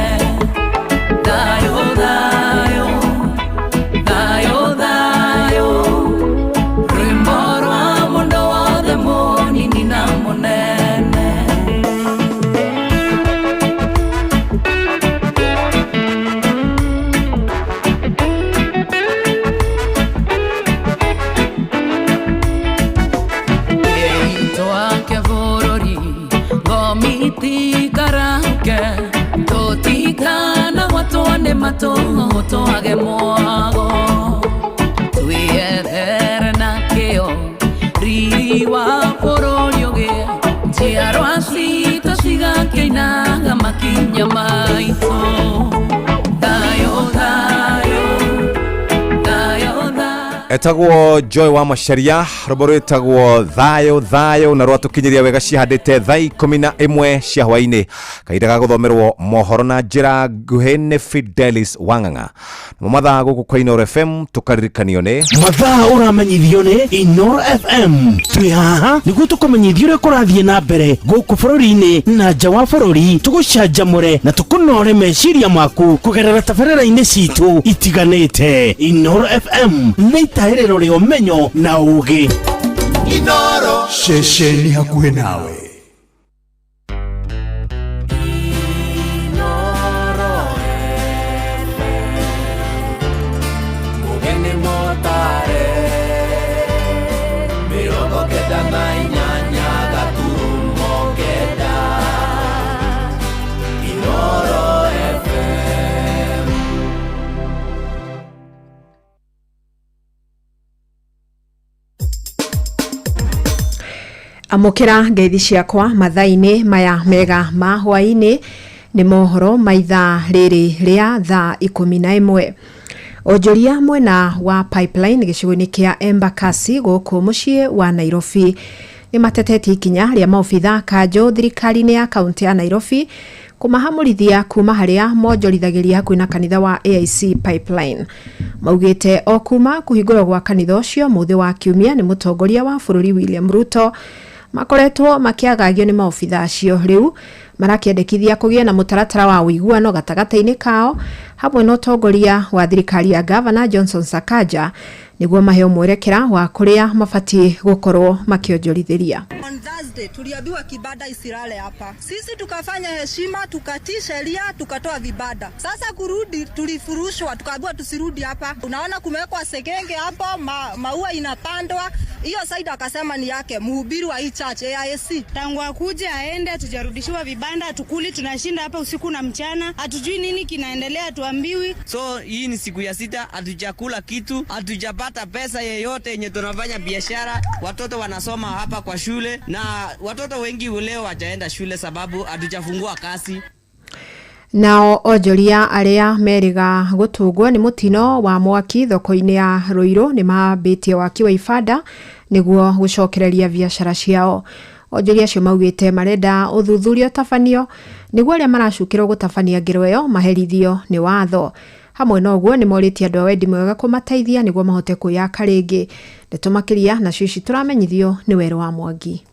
Thayũ thayũ, thayũ thayũ, rwĩmbo rwa mũndũ wothe mũnini na mũnene. Twake bũrũri ngomitikarahuke, tũtikana gwatwo nĩ matũng'ũ twage mwago, twĩethere na kĩo riri wa bũrũri ũgĩe, njiarwa citũ cigakĩinaga makinya maitũ. Thayũ thayũ, thayũ thayũ. Etagwo Joy wa Macharia, rwĩmbo rwĩtagwo Thayo Thayo, na rwatũkinyĩria wega cihandĩte thaa 11 cia hwainĩ, kahinda ga gũthomerwo mohoro na njĩra nguhĩ nĩ Fidelis Wang'ang'a. Namo mathaa gũkũ kwa Inooro FM tũkaririkanio nĩ Mathaa ũramenyithio nĩ Inooro FM. Twĩ haha nĩguo tũkũmenyithia ũrĩa kũrathiĩ na mbere gũkũ bũrũri-inĩ na nja wa bũrũri, tũgũcanjamũre na tũkũnore meciria maku kũgerera tabarĩra-inĩ citũ itiganĩte. Inooro FM nĩ itahĩrĩro rĩa ũmenyo na ũgĩ. Inooro, ceceni hakuhĩ nawe. Mugeni motare 98.9 Inooro FM. Amũkĩra ngeithi ciakwa mathaa-inĩ maya mega ma hwaĩ-inĩ nĩ mohoro ma ithaa rĩrĩ rĩa thaa 11. Onjoria mwena wa Pipeline gĩcigo-inĩ kĩa Embakasi gũkũ mũciĩ wa Nairobi nĩ matetetie ikinya rĩa maobitha kanjũ thirikari-inĩ ya kaunti ya Nairobi kũmahamũrithia kuma harĩa monjorithagĩria hakuhĩ na kanitha wa AIC Pipeline. Maugĩte o kuma kũhingũrwo gwa kanitha ũcio mũthĩ wa kiumia nĩ mũtongoria wa bũrũri William Ruto, makoretwo makĩagagio nĩ maobitha acio. Rĩu marakĩendekithia kũgĩe na mũtaratara wa ũiguano gatagatĩ-inĩ kao hamwe na ũtongoria wa thirikari ya Gavana Johnson Sakaja nĩguo maheo mwerekera wa kũrĩa mabatiĩ gũkorwo makĩonjorithĩria. On Thursday tuliambiwa kibanda isilale hapa. Sisi tukafanya heshima, tukatii sheria, tukatoa vibanda. Sasa kurudi tulifurushwa, tukaambiwa tusirudi hapa. Unaona kumewekwa segenge hapo, maua inapandwa. Hiyo side akasema ni yake, mhubiri wa hii church AIC. Tangu akuje aende, hatujarudishiwa vibanda, hatukuli, tunashinda hapa usiku na mchana, hatujui nini kinaendelea, hatuambiwi. So hii ni siku ya 6, hatujakula kitu, hatujapata pesa yeyote yenye tunafanya biashara. Watoto wanasoma hapa kwa shule na watoto wengi leo wajaenda shule sababu hatujafungua kasi. Nao onjoria arĩa merĩga gũtũngwo nĩ mũtino wa mwaki thoko-inĩ ya Ruiru nĩ mambĩtie waki wa ibanda nĩguo gũcokereria biacara ciao. Onjoria acio maugĩte marenda ũthuthuria ũtabanio nĩguo arĩa maracukĩrwo gũtabania ngero ĩyo maherithio nĩ watho. Hamwe na ũguo nĩ morĩtie andũ a wendi mwega kũmateithia nĩguo mahote kwĩyaka rĩngĩ. Ndeto makĩria nacio ici tũramenyithio nĩ Werũ wa Mwangi.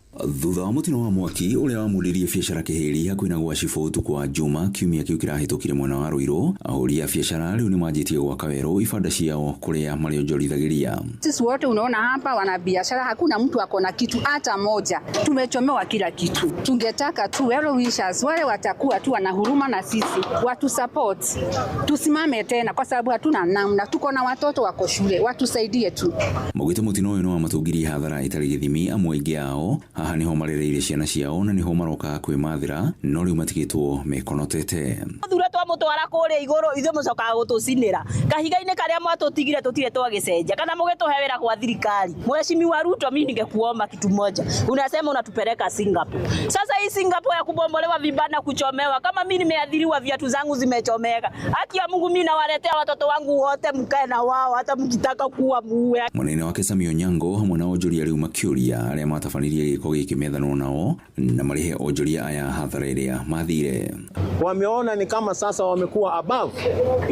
Thutha wa mũtino wa mwaki ũrĩa wamuririe biacara Kĩhĩri hakuhĩ na gwa Cibũ ũtukũ wa Juma kiumia kĩu kĩrahĩtũkire mwena wa Ruiru, ahũri a biacara rĩu nĩmanjĩtie gwaka werũ ibanda ciao kũrĩa marĩonjorithagĩria. Sisi wote unaona hapa wana biashara, hakuna mtu akona kitu hata moja. Tumechomewa kila kitu. Tungetaka tu well wishers wale watakuwa tu wana huruma na sisi, watu support. Tusimame tena kwa sababu hatuna namna, tuko na watoto wako shule, watusaidie tu. Maugĩte mũtino ũyũ nĩwamatũngirie hathara ĩtarĩ gĩthimi, amwe aingĩ ao haha niho marereire ciana ciao na niho maroka kwĩmathĩra, no rĩu matigĩtwo mekonotete. Thure twamũtwara kũrĩa igũrũ ithuĩ mũcokaga gũtũcinĩra kahiga-inĩ karĩa mwatũtigire tũtirĩ twagĩcenjia kana mũgĩtũhe wĩra kwa thirikari. Mheshimiwa Ruto, mimi ningekuomba kitu moja, unasema unatupeleka Singapore. Sasa hii Singapore ya kubombolewa vibanda, kuchomewa, kama mimi nimeadhiriwa, viatu zangu zimechomeka, haki ya Mungu mimi nawaletea watoto wangu wote, mkae na wao hata mkitaka kuwa muue. Mũnene wake Samuel Onyango hamwe na onjoria rĩu makĩũria arĩa matabanirie gĩko gĩkĩ methanwo nao na marĩhe onjoria aya hathara ĩrĩa mathire. Wameona ni kama sasa wamekuwa above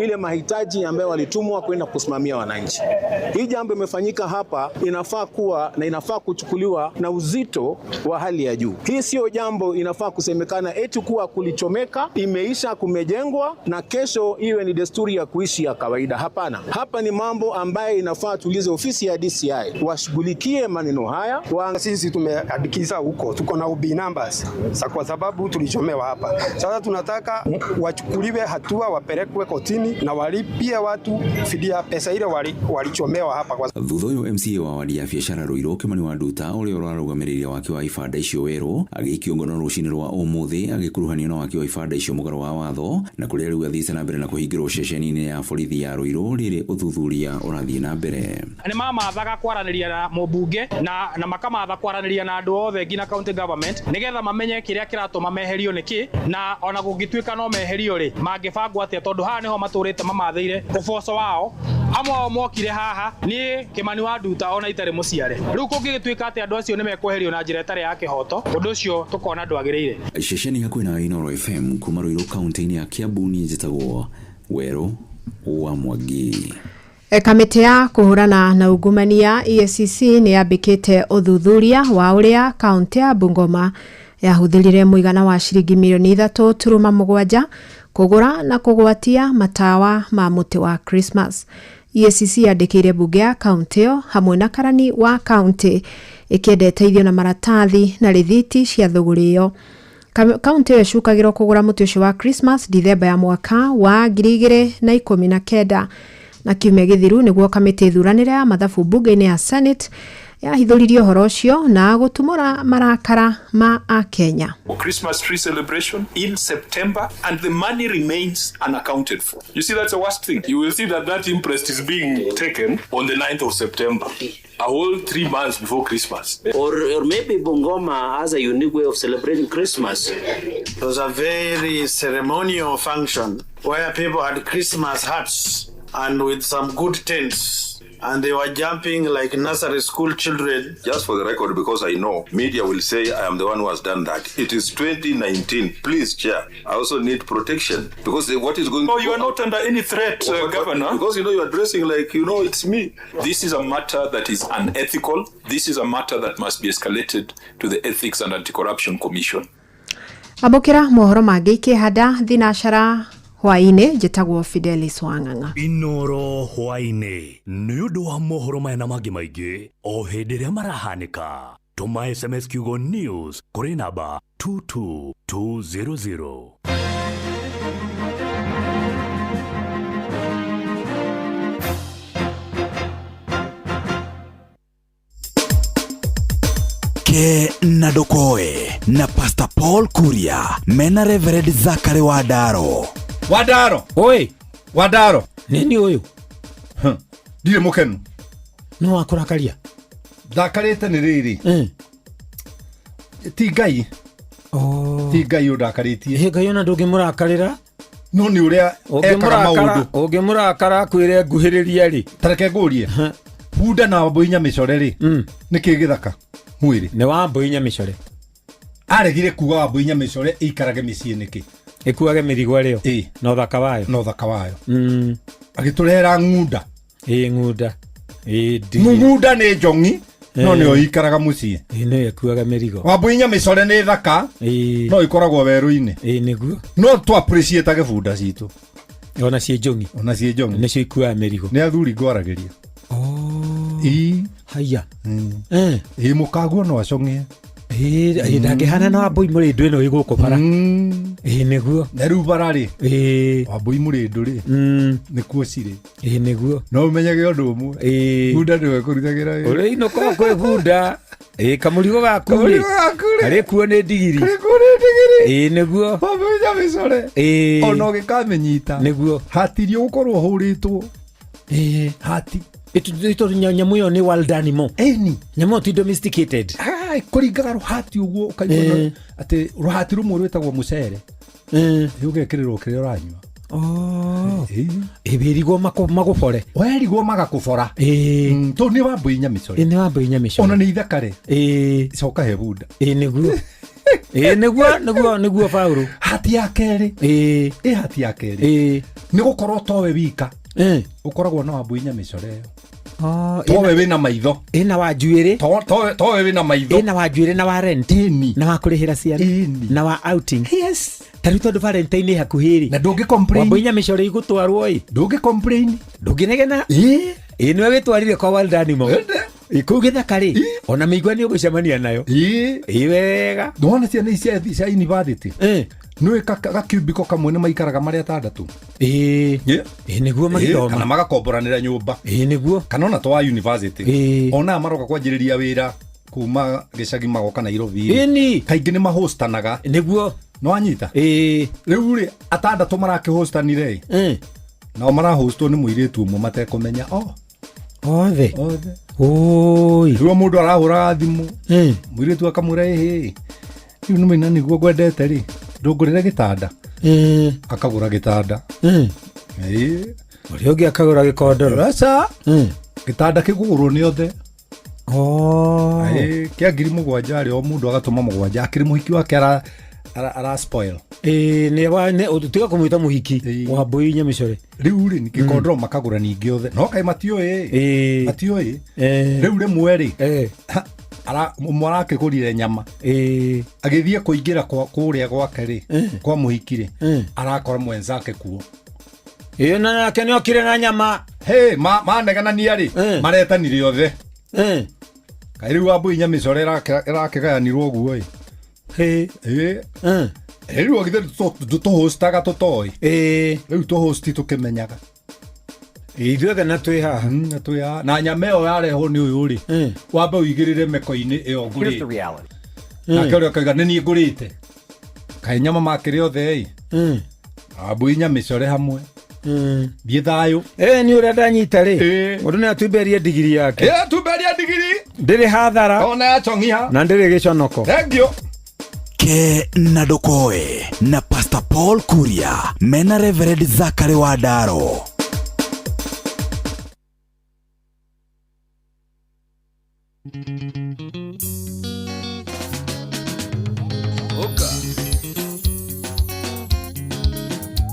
ile mahitaji ambayo walitumwa kwenda kusimamia wananchi. Hii jambo imefanyika hapa inafaa kuwa na inafaa kuchukuliwa na uzito wa hali ya juu. Hii sio jambo inafaa kusemekana eti kuwa kulichomeka, imeisha, kumejengwa na kesho iwe ni desturi ya kuishi ya kawaida. Hapana. Hapa ni mambo ambayo inafaa tuulize ofisi ya DCI washughulikie maneno haya. Sisi tumeandikiza huko, tuko na UB numbers kwa sababu tulichomewa hapa. Sasa tunataka wachukuliwe hatua, wapelekwe kotini na walipie watu fidia pesa ile walichomewa hapa. Kwa thutha ũyũ MCA wa wadi ya biacara Ruiru Kimani wa Nduta ũrĩa ũrarũgamĩrĩire waki wa ibanda icio werũ agĩikio ngono rũcinĩ rwa ũmũthĩ agĩkuruhanio na waki wa ibanda icio mũgarũ wa watho na kũrĩa rĩu athiĩte na mbere na kũhingĩrwo ceceni-inĩ ya borithi ya Ruiru rĩrĩ ũthuthuria ũrathiĩ na mbere. Nĩ mamathaga kwaranĩria na mũmbunge na makamatha kwaranĩria na andũ othe nginya county government nĩgetha mamenye kĩrĩa kĩratũma meherio nĩkĩ, na ona gũngĩtuĩka no meherio rĩ mangĩbangwo atĩa, tondũ haha nĩho matũrĩte mamathĩire ũboco wao. Amwe ao mokire haha niĩ Kimani wa Nduta ona itarĩ mũciare. Rĩu kũngĩgĩtuĩka atĩ andũ acio nĩ mekweherio na njĩra ĩtarĩ ya kĩhoto, ũndũ ũcio tũkona ndwagĩrĩire. Ceceni hakuhĩ na Inooro FM kuma Ruiru kaunti-inĩ ya Kiambu niĩ njĩtagwo Werũ wa Mwangi. Kamĩtĩ ya kũhũrana na ungumania EACC nĩ yambĩkĩte ũthuthuria wa ũrĩa kaũntĩ ya Bungoma yahũthĩrire mũigana wa ciringi mirioni 3.7 kũgũra na kũgwatia matawa ma mũtĩ wa Christmas. EACC yandĩkĩire mbunge ya kaũntĩ ĩyo hamwe na karani wa kaũntĩ ĩkĩenda ĩteithio na maratathi na rĩthiti cia thũgũrĩ ĩyo. Kaũntĩ ĩyo ĩcukagĩrwo kũgũra mũtĩ ũcio wa Christmas Dithemba ya mwaka wa 2019 na kiumia gĩthiru nĩguo kamĩtĩ ĩthuranĩre ya mathabu mbunge-inĩ ya Senate yahithũririe ũhoro ũcio na gũtumũra marakara ma Akenya. Christmas tree celebration in September, and the money remains unaccounted for. You see, that's the worst thing. You will see that that imprest is being taken on the 9th of September, a whole 3 months before Christmas. Or maybe Bungoma has a unique way of celebrating Christmas. It was a very ceremonial function where people had Christmas hats and with some good tents, and they were jumping like nursery school children. Just for the record, because I know media will say I am the one who has done that. It is 2019. Please, Chair, I also need protection because what is going No, you are not under any threat, Governor. Because, you know, you are dressing like, you know, it's me. This is a matter that is unethical. This is a matter that must be escalated to the Ethics and Anti-Corruption Commission. Amũkĩra mohoro mangĩ ikĩhanda thinacara hwaĩ-inĩ njĩtagwo Fidelis Wang'ang'a. Inoro hwaĩ-inĩ nĩ ũndũ wa mohoro maya na mangĩ maingĩ o hĩndĩ ĩrĩa marahanĩka. Tũma SMS kiugo news kũrĩ namba 22200. Ke na Ndokoe na Pastor Paul Kuria mena Reverend Zachary Wadaro. Wadaro. Oi. Wadaro. Nini uyu? Ndirĩ mũkenu. No wakũrakaria. Ndakarĩte nĩ rĩrĩ. Ti Ngai. Oh. Ti Ngai ũndakarĩtie. Ĩ Ngai ona ndũngĩmũrakarĩra. No nĩ ũrĩa ekaga maũndũ. Ũngĩmũrakara akwĩre nguhĩrĩria rĩ. Ta reke ngũrie. Bunda na Wambũi Nyamĩcore rĩ. Nĩkĩ gĩthaka mwĩrĩ? Nĩ Wambũi Nyamĩcore. Aregire kuga Wambũi Nyamĩcore ĩikarage mĩciĩ nĩkĩ? Ĩkuage mĩrigo ĩrĩo. Na ũthaka wayo. Na ũthaka wayo. Agĩtũrehera ng'unda. Ĩ ng'unda. Ng'unda nĩ njong'i no nĩyo ĩikaraga mũciĩ. Ĩ nĩyo ĩkuaga mĩrigo. Wambũi Nyamĩcore nĩ thaka no ĩkoragwo werũ-inĩ. Ĩ nĩguo. No tũ appreciate bunda citũ. Ona ciĩ njong'i. Ona ciĩ njong'i. Nĩcio ikuaga mĩrigo. Nĩ athuri ngwaragĩria. Ĩ. Haya. Ĩ mũkaguo no acong'e. Ĩ ndangĩhana na Wambũi Mũrĩndũ ĩno ĩ gũkũ bara. Ĩ nĩguo. Na rĩu bara rĩ. Ĩ. Wambũi Mũrĩndũ rĩ. Nĩkuo cirĩ. Ĩ nĩguo. No ũmenyage ũndũ ũmwe. Ĩ. Bunda nĩwe ĩkũrutagĩra wĩra. Ũrĩinũka kwĩ bunda. Ĩ kamũrigo gaku rĩ. Karĩkuo nĩ ndigiri. Karĩkuo nĩ ndigiri. Ĩ nĩguo. Wambũi Nyamĩcore. Ĩ. Ona ũgĩkamĩnyita. Nĩguo. Hatirio gũkorwo ũhũrĩtwo. Ĩ. Hati. Ito nyamũ ĩyo nĩ wild animal. Ĩni. Nyamũ ĩyo ti domesticated. Kũringaga rũhati ũguo ũkaigua atĩ rũhati rũmwe rwĩtagwo mũcere. Ũgekĩrĩrwo kĩrĩa ũranyua. Ĩ wĩrigwo magũbore. Werigwo magakũbora. Tondũ nĩ Wambũi Nyamĩcore. Nĩ Wambũi Nyamĩcore. Ona nĩ ithaka rĩ. Coka he bunda. Ĩ nĩguo. Ĩ nĩguo nĩguo nĩguo Paũlũ. Hati ya kerĩ. Ĩ hati ya kerĩ. Nĩ gũkorwo towe wika. Ũkoragwo na Wambũi Nyamĩcore ĩyo. Towe wĩna maitho. Ĩna wa njuĩrĩ. Towe wĩna maitho. Ĩna wa njuĩrĩ na wa rent. Na wa kũrĩhĩra ciana. Na wa outing. Yes. Ta rĩu tondũ Valentine ĩ hakuhĩ rĩ. Na ndũngĩ complain. Wambũi Nyamĩcore igũtwarwo ĩ. Ndũngĩ complain. Ndũngĩnegena. Ĩ nĩwe wĩtwarire kwa wild animal. Kũu gĩthaka rĩ. Ona mĩigua nĩ ũgũcemania nayo. Ĩ wega. Nĩwona ciana ici cia university. Nĩũĩ gacubicle kamwe nĩ maikaraga marĩ atandatũ. Ĩ nĩguo magĩthoma. Kana magakomboranĩra nyũmba. Ĩ nĩguo. Kana ona to wa university. Ona aya maroka kwanjĩrĩria wĩra kuma gĩcagi magoka Nairobi. Ĩni. Kaingĩ nĩ mahostanaga. Nĩguo. Nĩwanyita? Ĩ. Rĩu rĩ atandatũ marakĩhostanire ĩ. Nao marahostwo nĩ mũirĩtu ũmwe matekũmenya o. Othe. Othe. Oi. Rĩu mũndũ arahũraga thimũ. Mũirĩtu akamwĩra ĩhĩ. Rĩu nĩ maina nĩguo ngwendete rĩ. Ndũngũrĩre gĩtanda. Akagũra gĩtanda. Ũrĩa ũngĩ akagũra gĩkondoro. Aca. Gĩtanda kĩkũgũrwo nĩ othe. Oh. Ĩĩ, kĩa 7,000 rĩ, o mũndũ agatũma 7, akĩrĩ mũhiki wake ara spoil. Ĩĩ, nĩ wa nĩ tiga kũmwĩta mũhiki wa mbũi nyamĩcore. Rĩu rĩ, gĩkondoro makagũra ningĩ othe, no kaĩ matiũĩ. Ĩĩ. Matiũĩ. Rĩu rĩmwe rĩ, ũmwe arakĩgũrire nyama. Agĩthiĩ kũingĩra kũrĩa gwake rĩ, kwa mũhiki rĩ, arakora mwenzake kuo. Ĩĩ, na nake nĩ okire na nyama. Hey, maneganania rĩ, maretanire othe. Kaĩ rĩu wambũi nyamĩcore ĩrakĩgayanirwo ũguo ĩ. Ĩĩ. Rĩu githĩ tũhostaga tũtoĩ. Rĩu tũhosti tũkĩmenyaga. Ithuothe na twĩ haha. Na twĩ haha. Na nyama ĩyo yarehwo nĩ ũyũ rĩ, wambe ũigĩrĩre meko-inĩ ĩyo Here's the ngũrĩte. reality. Nake ũrĩa akauga nĩ niĩ ngũrĩte. Kaĩ nyama makĩrĩ othe ĩ. Wambũi nyamĩcore hamwe. Thiĩ thayũ. Nĩ ũrĩa ndanyita rĩ, mũndũ nĩ atumberie ndigiri yake. Ĩ, atumberie ndigiri. Ndĩrĩ hathara. Ona yachong'iha. Na ndĩrĩ gĩconoko. Thank you. Ke na Ndokoe na Pastor Paul Kuria mena Reverend Zachary Wandaro. Oka.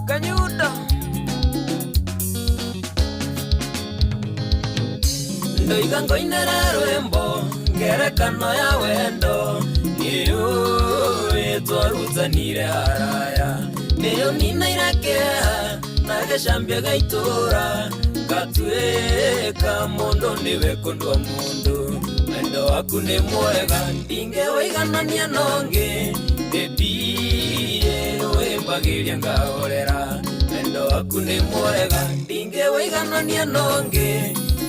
Kanyuda. Ndoiga ngoinere rwimbo ngerekano ya wendo nĩũĩ twarutanire haraya nĩyo ninaire kĩeha na gĩcambia gĩa itũra ngatuĩka mũndũ nĩwe kũndua mũndũ wendo waku nĩ mwega ndingĩwĩiganania na ũngĩ baby wĩmbagĩria ngahorera wendo waku nĩ mwega ndingĩwĩiganania na ũngĩ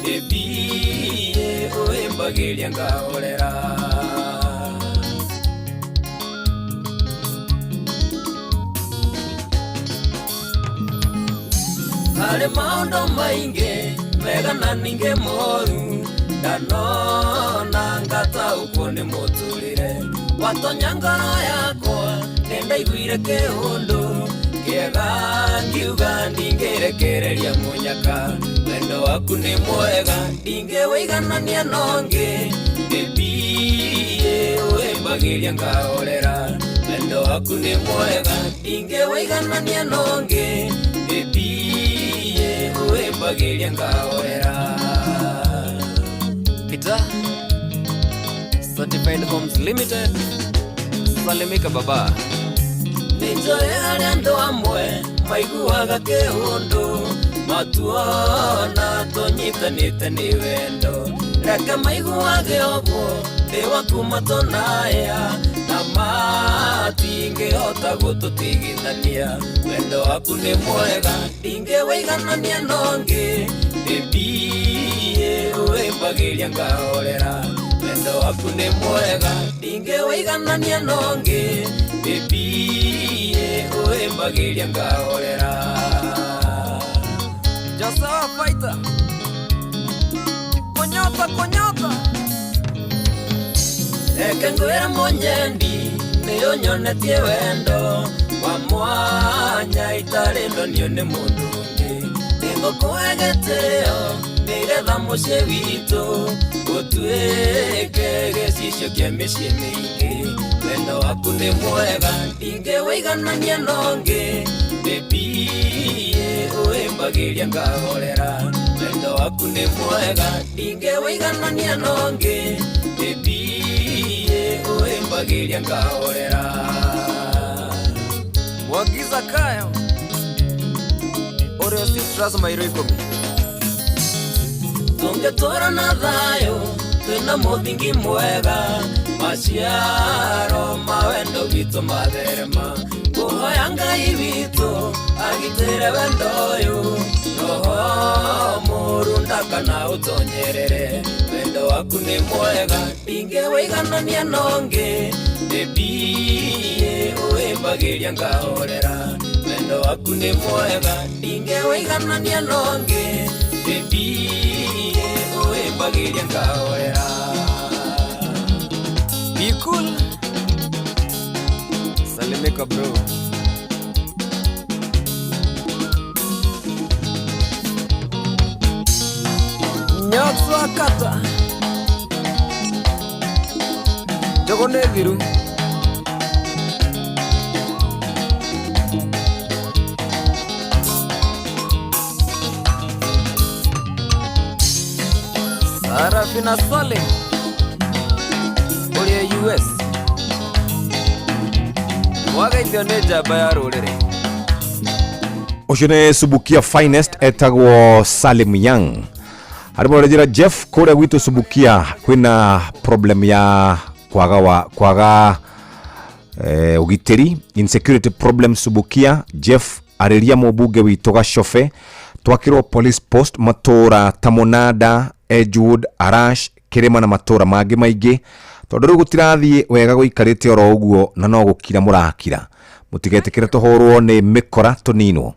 baby wĩmbagĩria ngahorera. Harĩ maũndũ maingĩ mega na ningĩ moru ndanona ngataũkwo nĩ mũtũrĩre watonya ngoro yakwa nĩndaiguire kĩũndũ kĩega ngiuga ndingĩrekereria mũnyaka wendo waku nĩ mwega ndingĩwĩiganania na ũngĩ baby wĩmbagĩria ngahorera wendo waku nĩ mwega ndingĩwĩiganania na ũngĩ baby wĩmbagĩria ngahorera. Peter, Certified Homes Limited, Salimika baba. Nĩnjũĩ harĩa andũ amwe maiguaga kĩũndũ matuona tũnyitanĩte nĩ wendo reke maiguage ũguo ndĩ waku matonaya na matingĩhota gũtũtigithania wendo waku nĩ mwega ndingĩwĩiganania na ũngĩ baby wĩmbagĩria ngahorera wendo waku nĩ mwega ndingĩwĩiganania na ũngĩ baby wĩmbagĩria ngahorera. Joshua Fighter, Konyota Konyota. Reke ngwĩre mũnyendi nĩũnyonetie wendo wa mwanya itarĩ ndonio nĩ mũndũ ũngĩ nĩngũkũhe gĩtĩo nĩgetha mũciĩ witũ ũtuĩke gĩcicio kĩa mĩciĩ mĩingĩ wendo waku nĩ mwega ndingĩwĩiganania na ũngĩ baby wĩmbagĩria ngahorera wendo waku nĩ mwega ndingĩwĩiganania na ũngĩ baby wĩmbagĩria ngahorera. Wagiza kayo Oreo Citrus mairo 10. Tũngĩtũra na thayũ twĩna mũthingi mwega maciaro ma wendo witũ matherema kũhoya Ngai witũ agitĩre wendo ũyũ roho mũũru ndakana ũtonyerere wendo waku nĩ mwega ndingĩwĩiganania na ũngĩ baby wĩmbagĩria ngahorera wendo waku nĩ mwega ndingĩwĩiganania na ũngĩ baby wĩmbagĩria ngahorera. Be cool. Salimika bro. Nyokswa kata Njogo nĩ thiru. Sarafina Salim ũrĩa US wagaithio nĩ njamba ya rũrĩrĩ. Ũcio nĩ Subukia Finest, etagwo Salim Young. Harĩ mũrejera Jeff kũrĩa gwitũ Subukia kwĩna problem ya kwaga wa, kwaga ũgitĩri, insecurity problem Subukia. Jeff, arĩria mũmbunge witũ Gacobe twakĩrwo police post matũra ta Mũnanda, Edgewood, Arash, Kĩrĩma na matũra mangĩ maingĩ, tondũ rĩu gũtirathiĩ wega gũikarĩte oro ũguo na no gũkira mũrakira. Mũtigetĩkĩre tũhũrwo nĩ mĩkora tũninwo.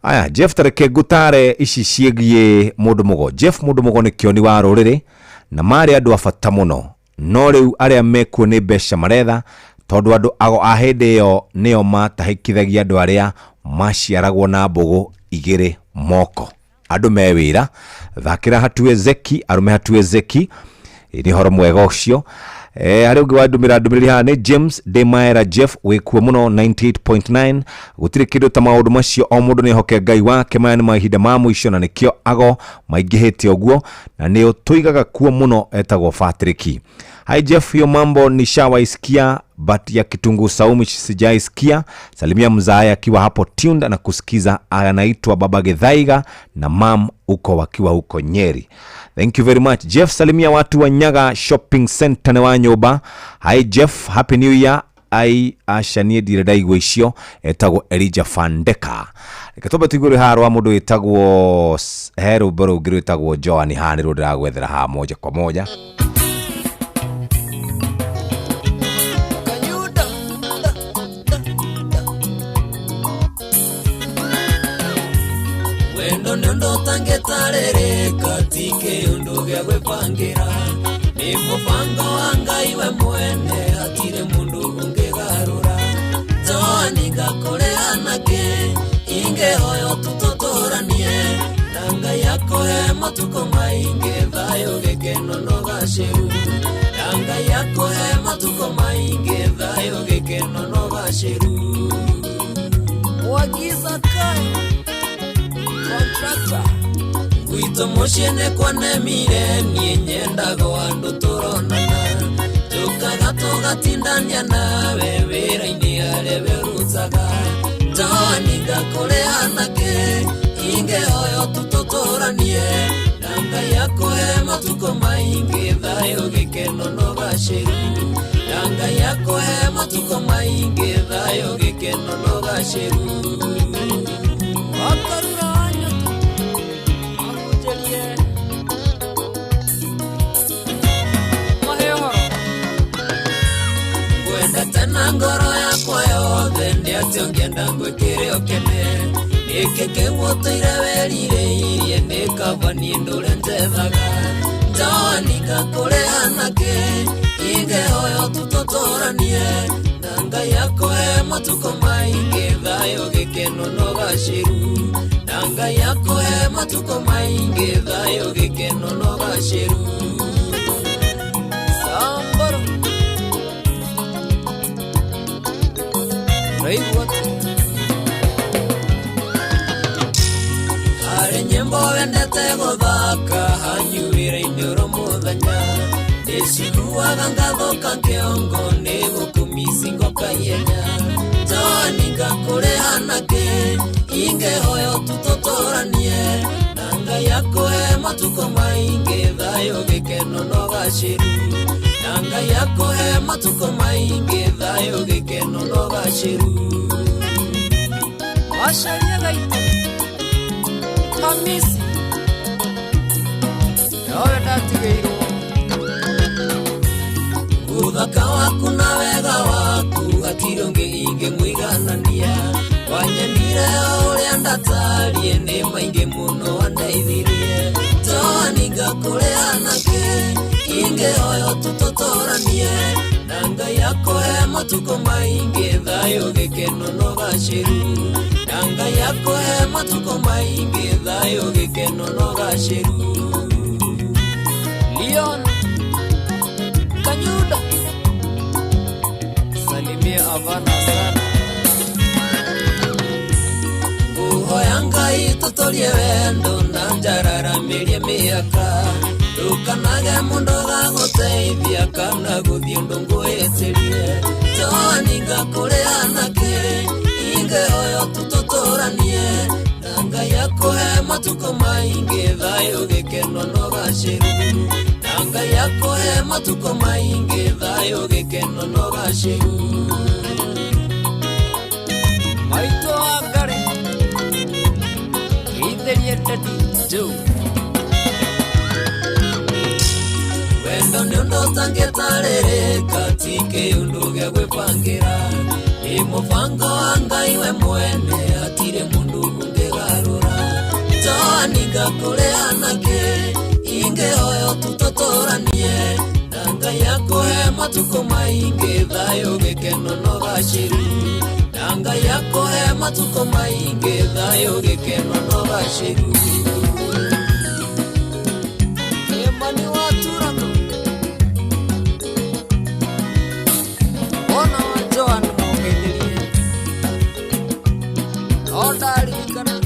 Aya Jeff, tareke ngũtare ici ciĩgiĩ mũndũ mũgo. Jeff, mũndũ mũgo nĩ kĩoni wa rũrĩrĩ na marĩ andũ a bata mũno, no rĩu arĩa mekuo nĩ mbeca maretha, tondũ andũ ago a hĩndĩ ĩyo nĩo matahĩkithagia andũ arĩa maciaragwo na mbũgũ igĩrĩ moko. Andũ me wĩra, thakĩra hatue zeki, arũme hatue zeki. Nĩ ũhoro mwega ũcio. Harĩ ũngĩ wandũmĩra ndũmĩrĩri haha nĩ James Demaera. Jeff, wĩkuo mũno 98.9. Gũtirĩ kĩndũ ta maũndũ macio, o mũndũ nĩ ehoke Ngai wake. Maya nĩ mahinda ma mũico na nĩkĩo ago maingĩhĩte ũguo, na nĩo tũigaga kuo mũno. Etagwo Patrick. Hi Jeff, hiyo mambo nishawaisikia but ya kitunguu saumu sijaisikia. Salimia mzae akiwa hapo tuned na kusikiza, anaitwa Baba Githaiga na mam huko wakiwa huko Nyeri. Thank you very much Jeff. Salimia watu wa Nyaga Shopping Center nĩ wa nyũmba. Hi Jeff, happy new year. Ai aca niĩ ndirĩ ndaigua icio. Etagwo Elijah Fandeka. Reke twambe tũigue haha rwa mũndũ wĩtagwo, he rwĩmbo rũngĩ rwĩtagwo Joan, haha nĩruo ndĩragwethera haha moja kwa moja. Wendo nĩ ũndũ ũtangĩtarĩrĩka, ti kĩũndũ gĩa gwĩbangĩra, nĩ mũbango wa Ngai we mwene, hatirĩ mũndũ ũngĩgarũra. Joani ngakũrĩha nakĩ, ingĩhoywo tũtũtũranie, na Ngai akũhe matukũ maingĩ, thayũ gĩkeno na ũgacĩru. Na Ngai akũhe matukũ maingĩ, thayũ gĩkeno na ũgacĩru. Mwagiza kayo contractor gwitũ mũciĩ nĩ kwanemire, niĩ nyendago andũ tũronana, tũkaga tũgatindania nawe wĩra-inĩ harĩa wĩrutaga. Joani ngakũrĩha nakĩ, ingĩhoywo tũtũtũranie, na Ngai akũhe matukũ maingĩ, thayũ gĩkeno na ũgacĩru. Na Ngai akũhe matukũ maingĩ, thayũ gĩkeno na ũgacĩru. Wakarura nyotu ahunjĩrie mahe ũhoro. Ngwendete na ngoro yakwa yothe, nĩ atĩ ũngĩenda ngwĩkĩre ũkene, nĩkĩ kĩu ũtũire werirĩirie, nĩ kaba niĩ ndũre njethaga. Joani ngakũrĩha nakĩ, ingĩhoywo tũtũtũranie, na Ngai akũhe matukũ maingĩ, thayũ gĩkeno na ũgacĩru. Na Ngai akũhe matukũ maingĩ, thayũ gĩkeno na ũgacĩru. Sambaro Raigua atĩa? Harĩ nyĩmbo wendete gũthaka hanyu wĩra-inĩ oro mũthenya, ndĩciguaga ngathũka kĩongo, nĩ gũkũmici ngoka ihenya. Joani ngakũrĩha nakĩ, ingĩhoywo tũtũtũranie, na Ngai akũhe matukũ maingĩ, thayũ gĩkeno na ũgacĩru. Na Ngai akũhe matukũ maingĩ, thayũ gĩkeno na ũgacĩru. Wacaria gaitũ Hamisi nowe ndatigĩirwo. Ũthaka waku na wega waku hatirĩ ũngĩ ingĩmũiganania, wanyendire o ũrĩa ndatariĩ, nĩ maingĩ mũno wandeithirie. Joani ngakũrĩha nakĩ, ingĩhoywo tũtũtũranie, na Ngai akũhe matukũ maingĩ, thayũ gĩkeno na ũgacĩru. Na Ngai akũhe matukũ maingĩ, thayũ gĩkeno na ũgacĩru. Nyundo. Salimia Avana sana. Nguhoya Ngai tutorie wendo na njararamirie miaka ndukanage mundu gaguteithia kana guthie undu ngwitirie Joani ngakũrĩ anake ingĩhoyo tũtũtũranie na Ngai akũhe matukũ maingĩ thayũ gĩkeno na ũgacĩru na Ngai akũhe matukũ maingĩ thayũ gĩkeno na ũgacĩru Maitũ wa Ngarĩ geithĩrie Daddy Joe. Wendo nĩ ũndũ ũtangĩtarĩrĩka ti kĩũndũ gĩa gwĩbangĩra nĩ mũbango wa Ngai we mwene hatirĩ mũndũ ũngĩgarũra Joani ngakũrĩ anake ingĩhoyo tũtũtũranie na Ngai akũhe matukũ maingĩ thayũ gĩkeno na ũgacĩru na Ngai akũhe matukũ maingĩ thayũ gĩkeno na ũgacĩru Emani wa Turano Ona wa Joan mũgeithĩrie no ndaririkana.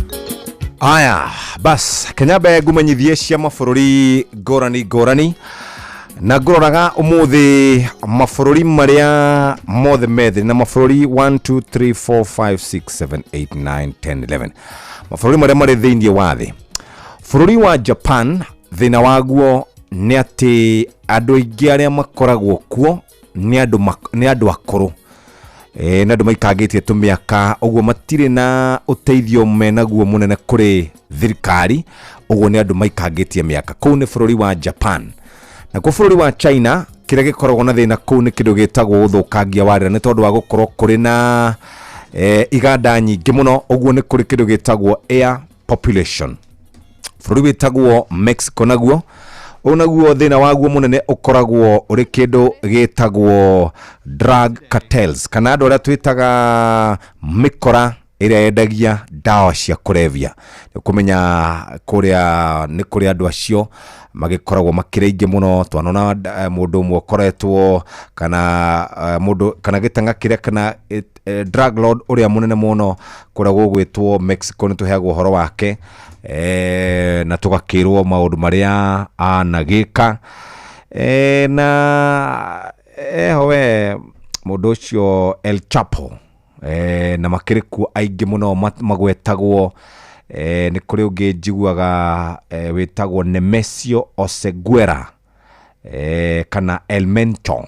Aya bas kenyambe ngumenyithie cia mabũrũri ngũrani ngũrani na ngũroraga ũmũthĩ mabũrũri marĩa mothe me thĩ na mabũrũri 1 2 3 4 5 6 7 8 9 10 11 mabũrũri marĩa marĩ thĩinĩ wa thĩ. Bũrũri wa Japan thĩna waguo nĩ atĩ andũ aingĩ arĩa makoragwo kuo nĩ andũ akũrũ na andũ maikangĩtie tũmĩaka ũguo matirĩ na ũteithio menaguo mũnene kũrĩ thirikari ũguo nĩ andũ maikangĩtie mĩaka. Kũu nĩ bũrũri wa Japan. Na kwa bũrũri wa China kĩrĩa gĩkoragwo na thĩna kũu nĩ kĩndũ gĩtagwo ũthũkangia wa rĩera nĩ tondũ wa gũkorwo kũrĩ na iganda nyingĩ mũno ũguo nĩ kũrĩ kĩndũ gĩtagwo air population. Bũrũri wĩtagwo Mexico naguo ũyũ naguo thĩna waguo mũnene ũkoragwo ũrĩ kĩndũ gĩtagwo drug cartels kana andũ arĩa twĩtaga mĩkora ĩrĩa yendagia ndawa cia kũrebia. Nĩ kũmenya kũrĩa nĩ kũrĩ andũ acio magĩkoragwo makĩrĩ aingĩ mũno. Twanona mũndũ ũmwe ũkoretwo kana mũndũ kana gĩtang'a kĩrĩa kana drug lord ũrĩa mũnene mũno kũrĩa gũgwĩtwo Mexico nĩ tũheagwo ũhoro wake na tũgakĩrwo maũndũ marĩa anagĩka na eho we mũndũ ũcio El Chapo na makĩrĩ kuo aingĩ mũno magwetagwo nĩ kũrĩ ũngĩ njiguaga wĩtagwo Nemesio Oseguera kana El Mencho,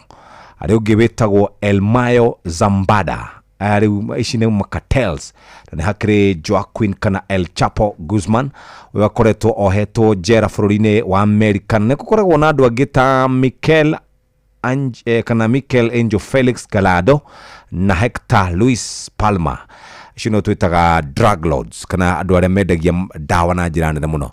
arĩ ũngĩ wĩtagwo El Mayo Zambada. Aya rĩu ici nĩ macartels na nĩ hakĩrĩ Joaquin kana El Chapo Guzman ũyũ akoretwo ohetwo njera bũrũri-inĩ wa Amerika. Nĩ gũkoragwo na andũ angĩ ta Mikel kana Mikel Angel Felix Gallardo na Hector Luis Palma. Icio nĩo twĩtaga drug lords kana andũ arĩa mendagia ndawa na njĩra nene mũno.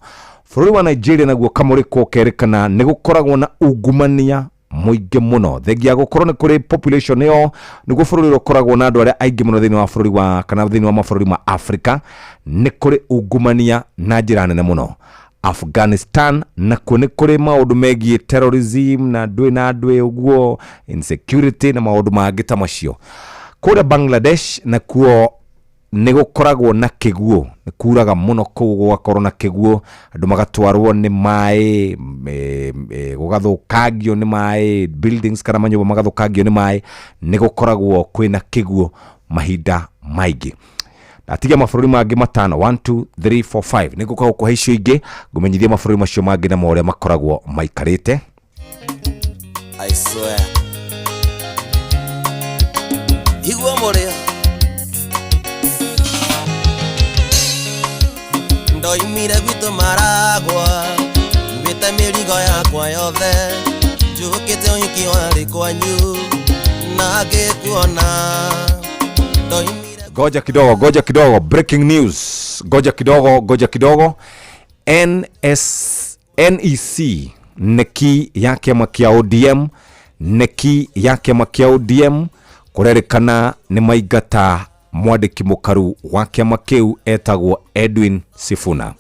Bũrũri wa Nigeria naguo kamũrĩkwo kerĩkana nĩ gũkoragwo na ungumania mũingĩ mũno thengia gũkorwo nĩ kũrĩ population ĩyo nĩguo bũrũri ũrĩa ũkoragwo na andũ arĩa aingĩ mũno thĩinĩ wa bũrũri wa kana thĩinĩ wa mabũrũri ma Afrika nĩ kũrĩ ungumania na njĩra nene mũno. Afghanistan nakuo nĩ kũrĩ maũndũ megiĩ terrorism na ndwĩ ũguo insecurity na maũndũ mangĩ ta macio. Kũrĩa Bangladesh nakuo nĩ gũkoragwo na kĩguũ, nĩ kuraga mũno kũu gũgakorwo na kĩguũ, andũ magatwarwo nĩ maĩ, gũgathũkangio nĩ maĩ, buildings kana manyũmba magathũkangio nĩ maĩ, nĩ gũkoragwo kwĩna kĩguũ mahinda maingĩ. Atiga mabũrũri mangĩ matano 1 2 3 4 5 nĩ ngũka gũkũhe icio ingĩ ngũmenyithie mabũrũri macio mangĩ na ũrĩa makoragwo maikarĩte. I swear. Igua mũrĩo ndoimire gwitũ Maragwa nguĩte mĩrigo yakwa yothe njũkĩte ũhiki warĩ kwanyu na ngĩkuona. Goja kidogo, breaking news. Goja kidogo. NEC neki ya kĩama kĩa ODM, neki ya kĩama kĩa ODM kũrerĩkana nĩ maingata mwandĩki mũkaru wa kĩama kĩu etagwo Edwin Sifuna.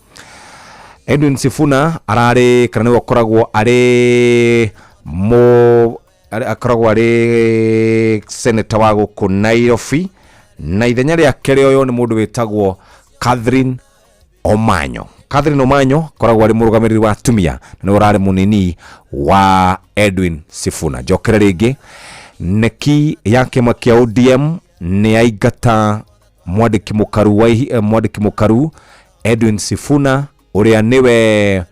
Edwin Sifuna ararĩ kana nĩwe ũkoragwo arĩ akoragwo arĩ senator wa gũkũ Nairobi, na ithenya rĩake rĩoywo nĩ mũndũ wĩtagwo Catherine Omanyo. Catherine Omanyo akoragwo arĩ mũrũgamĩrĩri wa atumia na nĩwe ũrarĩ mũnini wa Edwin Sifuna. Njokere rĩngĩ, neki ya kĩama kĩa ODM nĩ yaingata mwandĩki mũkaru wa mwandĩki mũkaru Edwin Sifuna ũrĩa nĩwe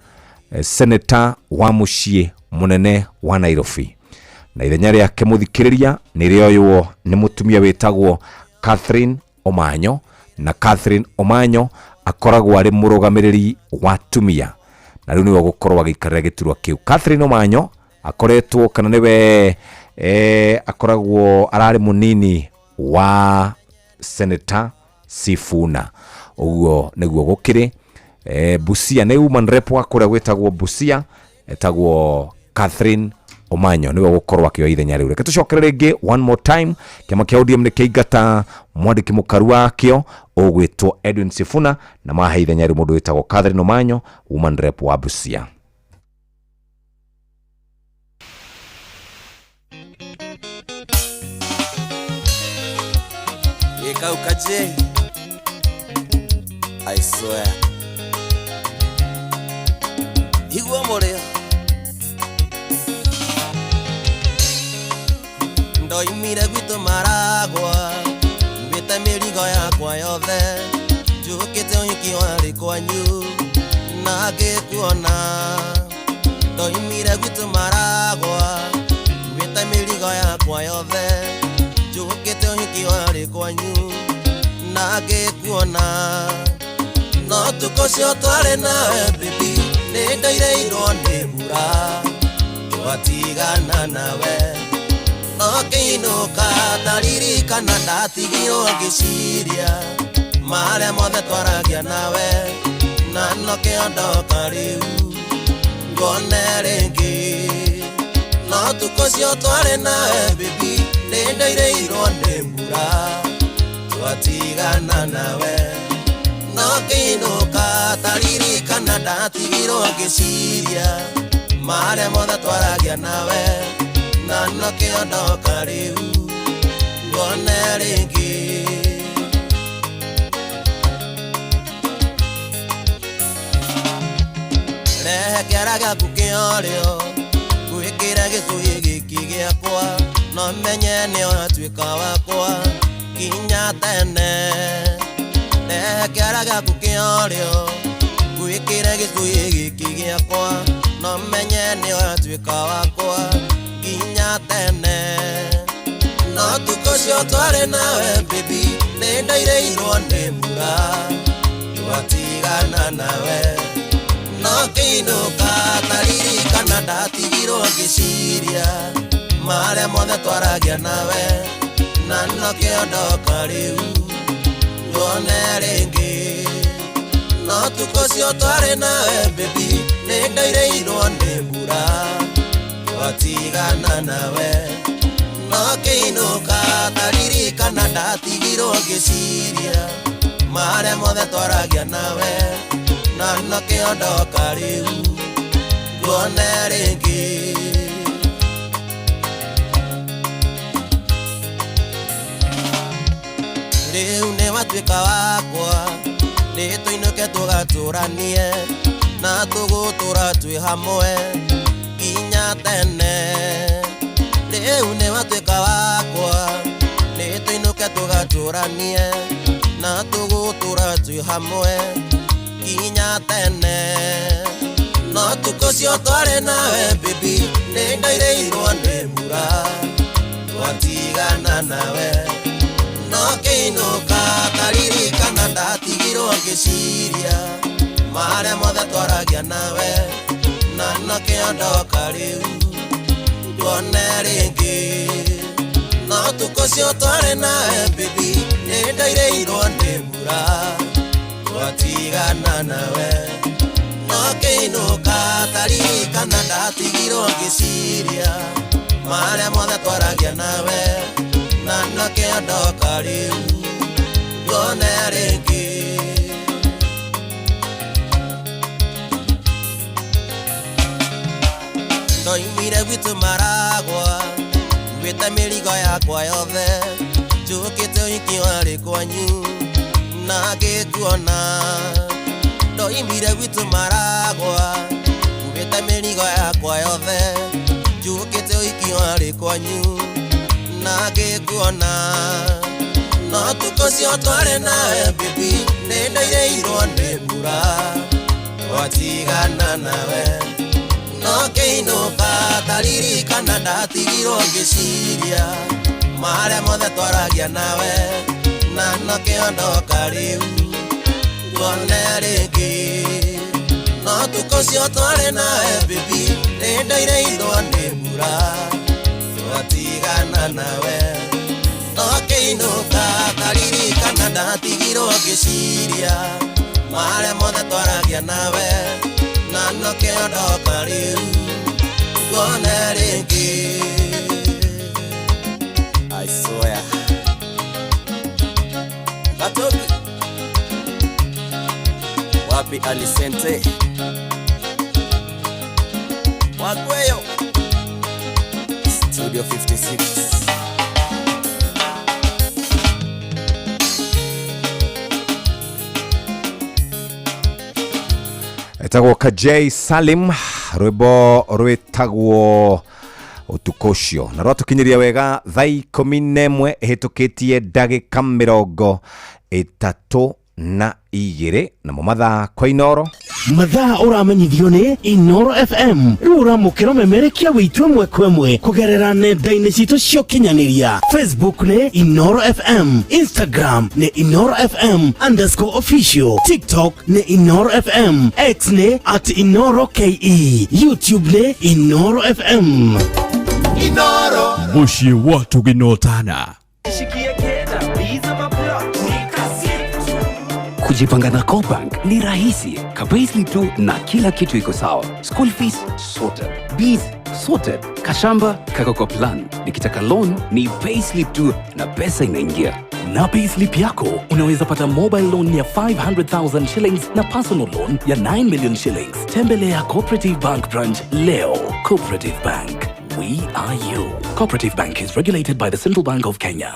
senator wa mũciĩ mũnene wa Nairobi, na ithenya rĩake mũthikĩrĩria nĩ rĩoywo nĩ mũtumia wĩtagwo Catherine Omanyo, na Catherine Omanyo akoragwo arĩ mũrũgamĩrĩri wa atumia na rĩu nĩwe ũgũkorwo agĩikarĩra gĩturwa kĩu. Catherine Omanyo akoretwo kana nĩwe akoragwo ararĩ mũnini wa Senator Sifuna. Ũguo nĩguo gũkĩrĩ. Busia nĩ woman rep wa kũrĩa gwĩtagwo Busia, etagwo Catherine Omanyo nĩwe ũgũkorwo akĩoya ithenya rĩu. Reke tũcokere rĩngĩ one more time, kĩama kĩa ODM nĩ kĩaingata mwandĩki mũkaru wakĩo ũgwĩtwo Edwin Sifuna na mahe ithenya rĩu mũndũ wĩtagwo Catherine Omanyo, woman rep wa Busia. Ikaukaje? I swear. Igua mũrĩo. Ndoimire gwitũ Maragwa, mbĩte mĩrigo yakwa yothe, njũkĩte ũhiki warĩ kwanyu na ngĩkuona. Ndoimire gwitũ Maragwa, mbĩte mĩrigo yakwa yothe, njũkĩte ũhiki warĩ kwanyu na ngĩkuona. No tukũ ũcio twarĩ nawe baby, nĩ ndoireirwo nĩ mbura, twatigana nawe. No kĩinũka ndaririkana ndatigirwo ngĩciria marĩa mothe twaragia nawe, na no kĩondoka rĩu ngone rĩngĩ. No tukũ ũcio twarĩ nawe baby, nĩ ndoireirwo nĩ mbura, twatigana nawe. No kĩinũka ndaririkana ndatigirwo ngĩciria marĩa mothe twaragia nawe, na no kĩondoka rĩu ngone rĩngĩ. Rehe kĩara gĩaku kĩorĩo, ngwĩkĩre gĩcũhĩ gĩkĩ gĩakwa, no menye nĩ watuĩka wakwa nginya tene. Rehe kĩara gĩaku kĩorĩo, ngwĩkĩre gĩcũhĩ gĩkĩ gĩakwa, no menye nĩ watuĩka wakwa nginya tene. No tukũ ũcio twarĩ nawe baby, nĩ ndoireirwo nĩ mbura, twatigana nawe. No kĩinũka ndaririkana ndatigirwo ngĩciria marĩa mothe twaragia nawe, na no kĩondoka rĩu ngone rĩngĩ. No tukũ ũcio twarĩ nawe baby, nĩ ndoireirwo nĩ mbura, twatigana nawe. No kĩinũka ndaririkana ndatigirwo ngĩciria marĩa mothe twaragia nawe, na no kĩondoka rĩu ngone rĩngĩ. Rĩu nĩ watuĩka wakwa, nĩ tũinũke tũgatũranie, na tũgũtũra twĩ hamwe nginya tene. Rĩu nĩ watuĩka wakwa, nĩ tũinũke tũgatũranie, na tũgũtũra twĩ hamwe nginya tene. No tukũ ũcio twarĩ nawe baby, nĩ ndoireirwo nĩ mbura, twatigana nawe. No kĩinũka ndaririkana ndatigirwo ngĩciria marĩa mothe twaragia nawe, na no kĩondoka rĩu ngone rĩngĩ. No tukũ ũcio twarĩ nawe baby, nĩ ndoireirwo nĩ mbura, twatigana nawe. No kĩinũka ndaririkana ndatigirwo ngĩciria marĩa mothe twaragia nawe, na no kĩondoka rĩu ngone rĩngĩ. Ndoimire gwitũ Maragwa, Nguĩte mĩrigo yakwa yothe njũkĩte ũhiki warĩ kwanyu na ngĩkuona ndoimire gwitũ Maragwa nguĩte mĩrigo yakwa yothe njũkĩte ũhiki warĩ kwanyu na ngĩkuona no tukũ cio twarĩ nawe bibi nĩndoirĩirwo nĩ mbura twatigana nawe no kĩinũka taririkana ndatigirwo ngĩciria marĩa mothe twaragia nawe na nokĩo ndoka rĩu tuone rĩngĩ no tukũ cio twarĩ nawe bibi nĩndoirĩirwo nĩ mbura twatigana nawe no kĩinũka taririkana ndatigirwo ngĩciria marĩa mothe twaragia nawe na nokĩo ndoka rĩu tuone rĩngĩ. I swear. Katobi. Wapi Alicente? Wakweyo. Studio 56. Etagwo Kajay Salim rwimbo rwitagwo utuko ũcio na rwatũkinyĩria wega thaa 11 ĩhĩtũkĩtie ndagĩka 32 namo mathaa kwa Inoro mathaa ũramenyithio nĩ Inoro FM rĩu ũramũkĩra memerekia witũ ĩmwe kwa ĩmwe kũgerera nenda-inĩ citũ cia ũkinyanĩria. Facebook nĩ Inoro FM, Instagram nĩ Inoro FM _official, TikTok nĩ Inoro FM, X nĩ @InoroKE, YouTube nĩ Inoro FM. Inoro muciĩ wa tũgĩnotana. Kujipanga na CoBank ni rahisi. Ka-payslip tu na kila kitu iko sawa. School fees sorted, bills sorted, kashamba kako kwa plan. Nikitaka loan ni payslip tu na pesa inaingia. Na payslip yako unaweza pata mobile loan ya 500,000 shillings na personal loan ya 9 million shillings. Tembelea Cooperative Bank branch leo. Cooperative Bank, we are you. Cooperative Bank is regulated by the Central Bank of Kenya.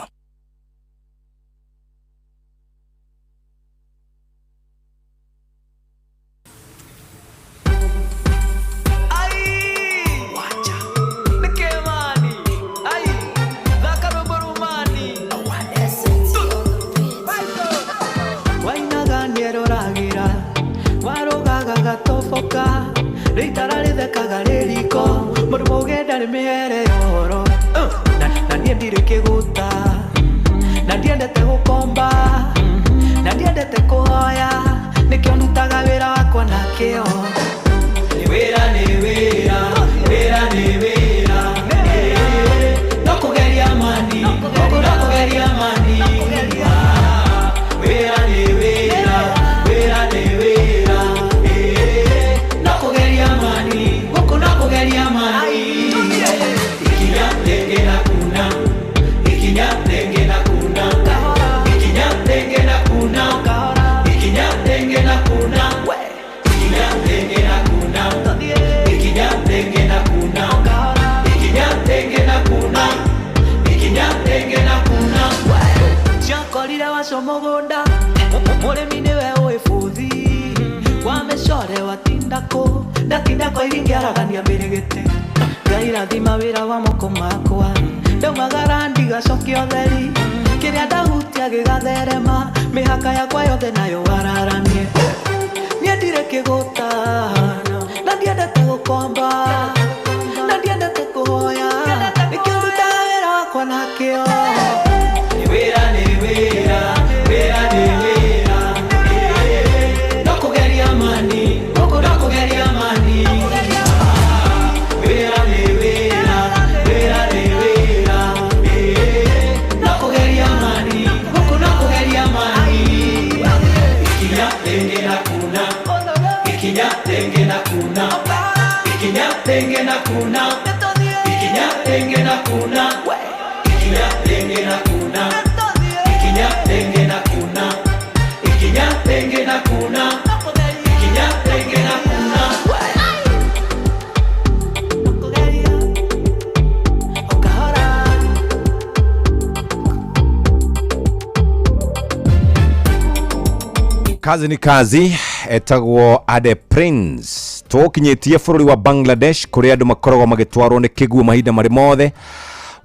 Kazi ni kazi. Etagwo Ade Prince. Tũkinyĩtie bũrũri wa Bangladesh kũrĩa andũ makoragwo magĩtwarwo nĩ kĩguũ mahinda marĩ mothe.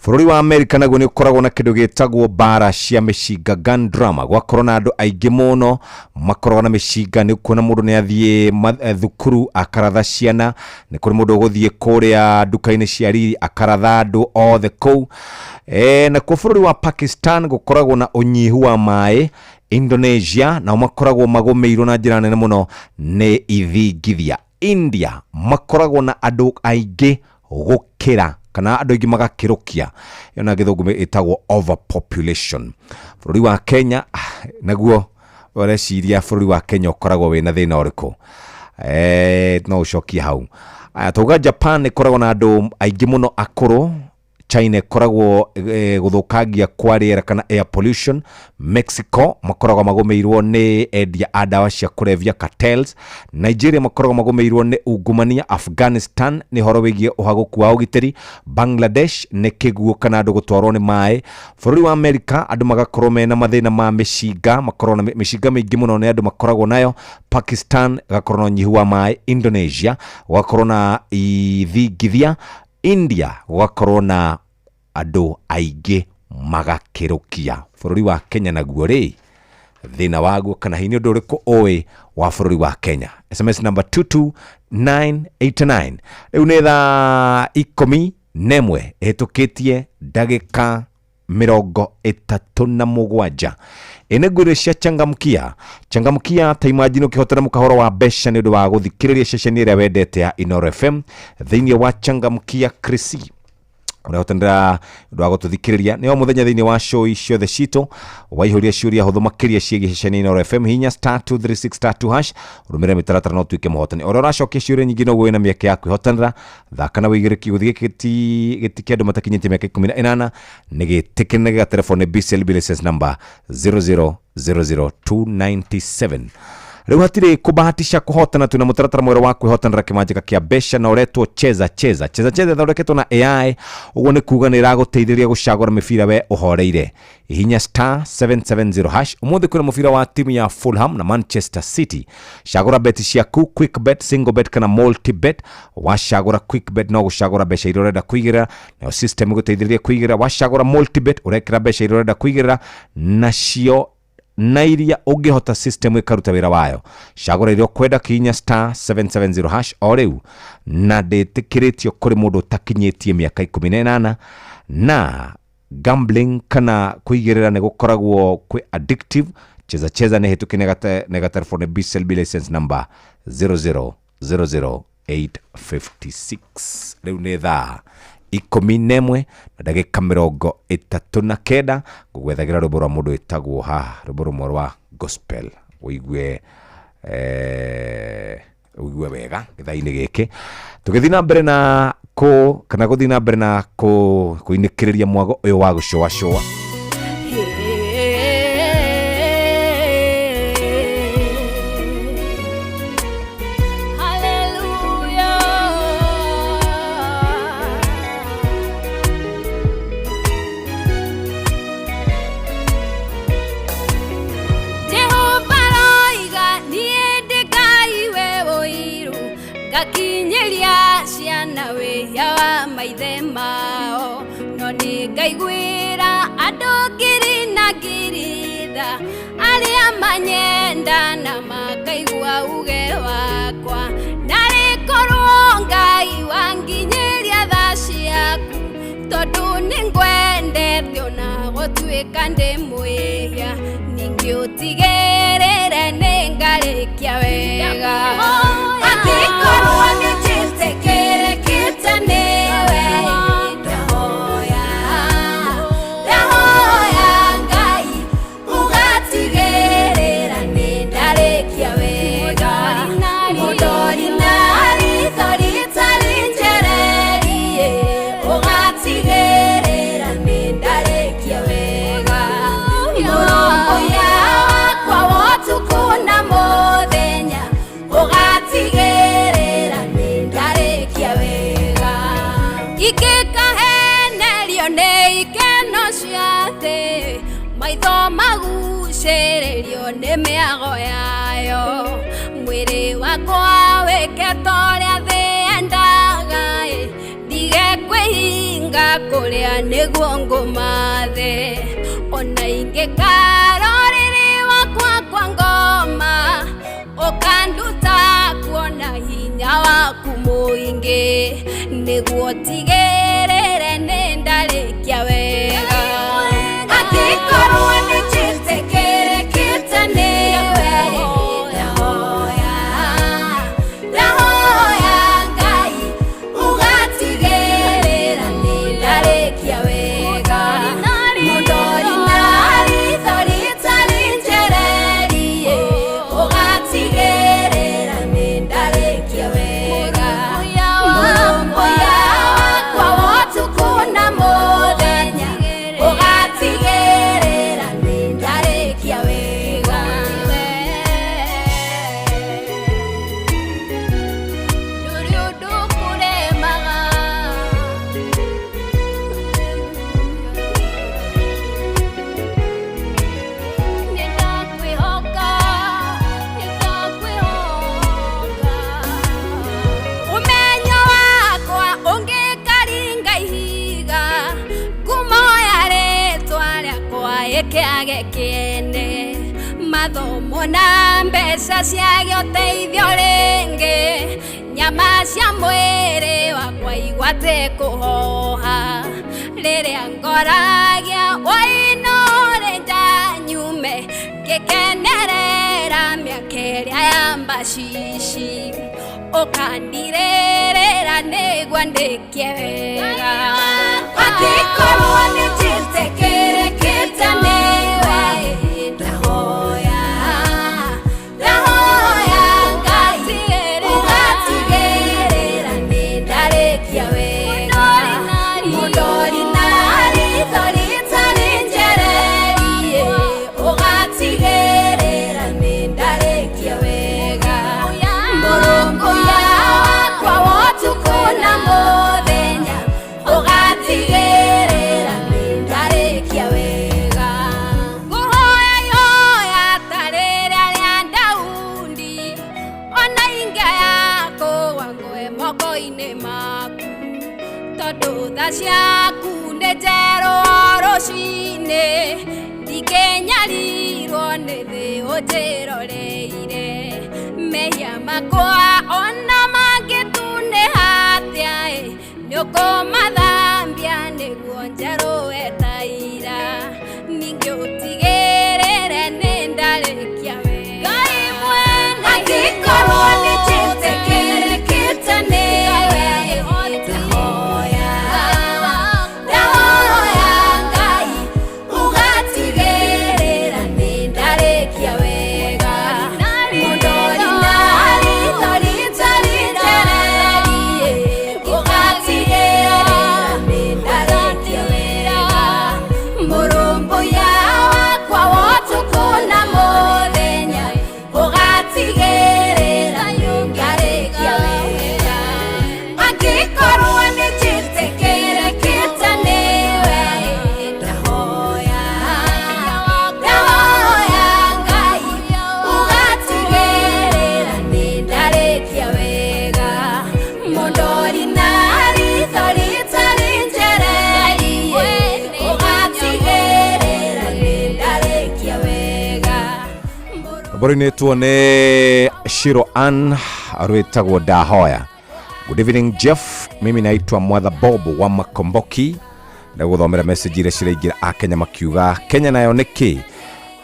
Bũrũri wa America naguo nĩ ũkoragwo na kĩndũ gĩtagwo mbara cia mĩcinga, gun drama. Gwakorwo na andũ aingĩ mũno makoragwo na mĩcinga. Nĩ ũkuona mũndũ nĩ athiĩ thukuru akaratha ciana, nĩ kũrĩ mũndũ ũgũthiĩ kũrĩa nduka-inĩ cia riri akaratha andũ othe kũu. Nakuo bũrũri wa Pakistan gũkoragwo na ũnyihu wa maĩ. Indonesia nao makoragwo magũmĩirwo na njĩra nene mũno nĩ ithingithia. India makoragwo na andũ aingĩ gũkĩra kana andũ aingĩ magakĩrũkia, ĩyo na gĩthũngũ ĩtagwo overpopulation. Bũrũri wa Kenya naguo ũreciria bũrũri wa Kenya ũkoragwo wĩna thĩna ũrĩkũ? No ũcokie hau. Aya, tauga Japan ĩkoragwo na andũ aingĩ mũno akũrũ. China ĩkoragwo gũthũkangia kwa rĩera kana air pollution. Mexico makoragwo magũmĩirwo nĩ endia a ndawa cia kũrebia, cartels. Nigeria makoragwo magũmĩirwo nĩ ungumania. Afghanistan nĩ ũhoro wĩgiĩ ũhagũku wa ũgitĩri. Bangladesh nĩ kĩguũ kana andũ gũtwarwo nĩ maĩ. Bũrũri wa America andũ magakorwo mena mathĩna ma mĩcinga, makoragwo na mĩcinga mĩingĩ mũno nĩ andũ makoragwo nayo. Pakistan gakorwo na ũnyihu wa maĩ. Indonesia gũgakorwo na ithingithia. India gũgakorwo na andũ aingĩ magakĩrũkia. Bũrũri wa Kenya naguo rĩ, thĩna waguo kana hihi nĩ ũndũ ũrĩkũ ũĩ wa bũrũri wa Kenya? SMS number 22989. Rĩu nĩ thaa 11 ĩhĩtũkĩtie ndagĩka 37. Ĩnĩ ngwĩrĩ cia changamkia changamkia ta imagine ũkĩhotana mũkahoro wa mbeca nĩ ũndũ wa gũthikĩrĩria ceceni ĩrĩa wendete ya Inoro FM thĩinĩ wa changamkia Krisi. Ũrehotanĩra ũndũ wa gũtũthikĩrĩria nĩ o mũthenya thĩinĩ wa show ciothe citũ. Waihũria ciũria hũthũ makĩria ciĩgiĩ ceceni Inoro FM, hinya star 236 star 2 hash, ũrũmĩrĩre mĩtaratara no ũtuĩke mũhotani. Ũrĩa ũracokia ciũria nyingĩ noguo wĩna mĩeke ya kwĩhotanĩra. Thaka na wĩigĩrĩki gũthiĩ gĩti kĩa andũ matakinyĩtie mĩaka 18 nĩ gĩtĩkĩre gĩa telefoni BCLB license number 0000297. Rĩu hatirĩ kũbahatisha kũhotana, twĩna mũtaratara mwerũ wa kwĩhotanĩra kĩmanjĩka kĩa mbeca na ũretwo cheza cheza. Cheza cheza ĩthondeketwo na AI, ũguo nĩ kuga nĩ ĩragũteithĩrĩria gũcagũra mĩbira we ũhoreire. Hihinya star 770 hash. Ũmũthĩ kwĩna mũbira wa timu ya Fulham na Manchester City. Cagũra beti ciaku, quick bet, single bet kana multi bet. Wacagũra quick bet no gũcagũra mbeca iria ũrenda kũigĩrĩra, nayo system ĩgũteithĩrĩria kũigĩrĩra. Wacagũra multi bet ũrekĩra mbeca iria ũrenda kũigĩrĩra nacio na iria ũngĩhota system ĩkaruta wĩra wayo. Cagũra iria ũkwenda, kinya star 770 hash o rĩu, na ndĩtĩkĩrĩtio kũrĩ mũndũ ũtakinyĩtie mĩaka 18. Na gambling kana kũigĩrĩra nĩ gũkoragwo kwĩ addictive. Cheza cheza nĩ hĩtũke nĩ gatelefoni BCLB license number 0000856. Rĩu nĩ thaa 11 na ndagĩka 39. Ngũgwethagĩra rwĩmbo rwa mũndũ wĩtagwo haha, rwĩmbo rũmwe rwa gospel, ũigue ũigue wega gĩthaa-inĩ gĩkĩ. Tũgĩthiĩ na mbere na kũ kana gũthiĩ na mbere na kũinĩkĩrĩria mwago ũyũ wa gũcũacũa. Gakinyĩria ciana wĩhia wa maithe mao, no nĩ ngaiguĩra andũ ngiri na ngiri tha arĩa manyenda na makaigua uge wakwa. Narĩ korwo Ngai wanginyĩria tha ciaku, tondũ nĩ ngwendete ona gũtuĩka ndĩ mwĩhia, ningĩ ũtigĩrĩre nĩ ngarĩkia wega. Angĩkorwo nĩ njĩtĩkĩrĩkĩte nĩwe, ndahoya ndahoya Ngai ũgatigĩrĩra nĩ ndarĩkia wega. Mũndori na ritho rĩtarĩ njererie, ũgatigĩrĩra nĩ ndarĩkia wega. Mũrũmbũiya wakwa wa ũtukũ na mũthenya, ũgatigĩrĩra nĩ ndarĩkia wega. Ingĩkahenerio nĩ ikeno cia thĩ, Maitho magucĩrĩrio nĩ mĩago yayo. Mwĩrĩ wakwa wĩke ta ũrĩa thĩ yendaga ĩ, ndige kwĩhinga kũrĩa nĩguo ngũmathe. Ona ingĩkara ũrĩrĩ wakwa kwa ngoma, ũkanduta kuona hinya waku mũingĩ, nĩguo tigĩrĩre nĩ ndarĩkia wega. Angĩkorwo nĩ njĩtĩkĩrĩkĩte nĩwe, ndahoya, ndahoya Ngai ũgatigĩrĩra nĩ ndarĩkia wega. Mũndori na ritho rĩtarĩ njererie, ũgatigĩrĩra nĩ ndarĩkia wega. Mũrũmbũiya wakwa wa ũtukũ na mũthenya, ũgatigĩrĩra nĩ ndarĩkia wega. Ndũrĩ ũndũ kũremaga. Nĩndakwĩhoka, nĩndakwĩhoka. Ũmenyo wakwa ũngĩkaringa ihiga, ngumo ya rĩtwa rĩakwa ĩkĩage kĩene. Mathomo na mbeca ciage ũteithio rĩngĩ, nyama cia mwĩrĩ wakwa igwate kũhoha. Rĩrĩa ngoragia wainũre nja nyume, ngĩkenerera mĩaka ĩrĩa ya mbacici, ũkandirĩrĩra nĩguo ndĩkie wega. Angĩkorwo nĩ njĩtĩkĩrĩkĩte nĩwe, ndahoya, ndahoya Ngai ũgatigĩrĩra nĩ ndarĩkia wega. Mũndori na ritho rĩtarĩ njererie, ũgatigĩrĩra nĩ ndarĩkia wega. Mũrũmbũiya wakwa wa ũtukũ na mũthenya, ũgatigĩrĩra nĩ ndarĩkia wega. Ngũhoya ihoya ta rĩrĩa rĩa Daudi, ona ingĩaya kũgwa ngwe moko-inĩ maku, tondũ tha ciaku nĩ njerũ o rũcinĩ, ndingĩnyarirwo nĩ thĩ ũnjĩroreire. Mehia makwa ona mangĩtunĩha atĩa ĩ, nĩũkũmathambia nĩguo njerũe ta ira. Ningĩ ũtigĩrĩre nĩ ndarĩkia wega. Angĩkorwo nĩ njĩtĩkĩrĩkĩte nĩwe, ndahoya, ndahoya Ngai ũgatigĩrĩra nĩ ndarĩkia wega. Mũndori na ritho rĩtarĩ njererie, ũgatigĩrĩra nĩ ndarĩkia wega. Mũrũmbũiya wakwa wa ũtukũ na mũthenya, ũgatigĩrĩra nĩ ndarĩkia wega. Angĩkorwo nĩ njĩtĩkĩrĩkĩte nĩwe, ndahoya, ndahoya Ngai ũgatigĩrĩra nĩ ndarĩkia wega. Mũndori na ritho rĩtarĩ njererie, ũgatigĩrĩra nĩ ndarĩkia wega. Rũimbo nĩ Shiro Ann rwĩtagwo Ndahoya. Good evening Jeff, mimi naitwa Mwatha Bob wa Makomboki. Ndagũthomera message iria ciraingĩra akenya makiuga Kenya nayo nĩkĩ.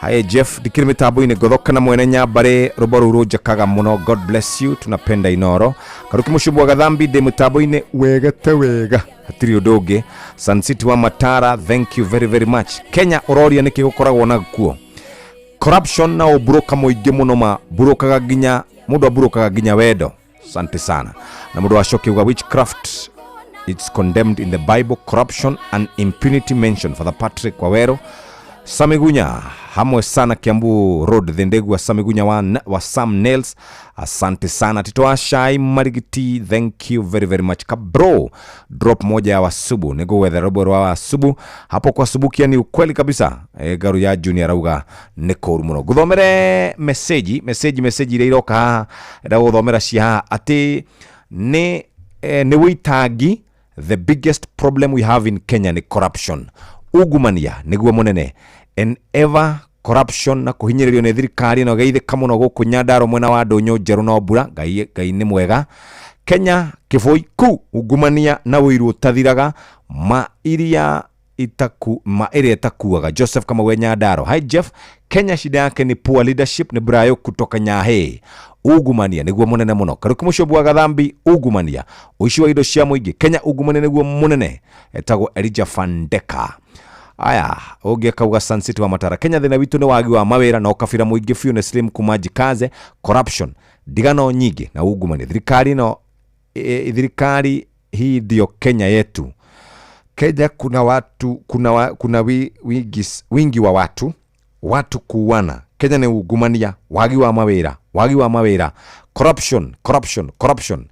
Hi Jeff, ndikĩrĩ mĩtambo-inĩ ngothoka na mwene nyambarĩ rũmbo rũu rũnjakaga mũno. God bless you, tunapenda Inoro. Karuki Mũcumbu wa Gathambi ndĩ mũtambo-inĩ wega te wega, hatirĩ ũndũ ũngĩ. Sun City wa Matara, thank you very very much. Kenya ũroria nĩkĩ gũkoragwo na kuo corruption na ũburoka mũingĩ mũno ma burokaga nginya mũndũ aburokaga nginya wendo. Asante sana. Na mũndũ acokia uga witchcraft it's condemned in the Bible, corruption and impunity mentioned. Father Patrick Wawero Samigunya hamwe sana Kiambu Road Thendegwa Samigunya wa Sam Nails, asante sana. Tito Ashai Marigiti, thank you very very much. Kabro drop moja ya wasubu nego wethe robo wa wasubu hapo kwa subukia ni ukweli kabisa. Garu ya Junior rauga nĩ kũru mũno. Nguthomere message message message iria iroka haha, enda gũthomera cia haha atĩ nĩ nĩ wĩitangi. The biggest problem we have in Kenya ni corruption, ungumania nĩguo mũnene, and ever corruption na kũhinyĩrĩrio nĩ thirikari ĩno geithĩka mũno gũkũ Nyandarua mwena wa Ndũnyũ Njerũ no mbura. Ngai Ngai nĩ mwega. Kenya kĩbũi ku ungumania na ũiru ũtathiraga ma iria itaku ma ĩrĩa ĩtakuaga. Joseph Kamau wa Nyandarua, hi Jeff, Kenya shida yake ni poor leadership. Ni Brayo kutoka Nyahe. Ungumania nĩguo mũnene mũno. Karuki Mũcombu wa Gathambi, ungumania ũici wa indo cia mũingĩ Kenya, ungumania nĩguo mũnene. Etagwo Elijah Fandeka. Aya ũngĩ akauga Sun City wa Matara, Kenya thĩna witũ nĩ wagi wa mawĩra na ũkabira mũingĩ biũ. Nĩ Slim kuma Jikaze, corruption ndigano nyingĩ na ungumania. Thirikari no thirikari hii ndio Kenya yetu. Kenya kuna watu kuna wingi wa watu kuuana. Kenya ni ungumania, wagi wa mawĩra, wagi wa mawĩra, corruption corruption corruption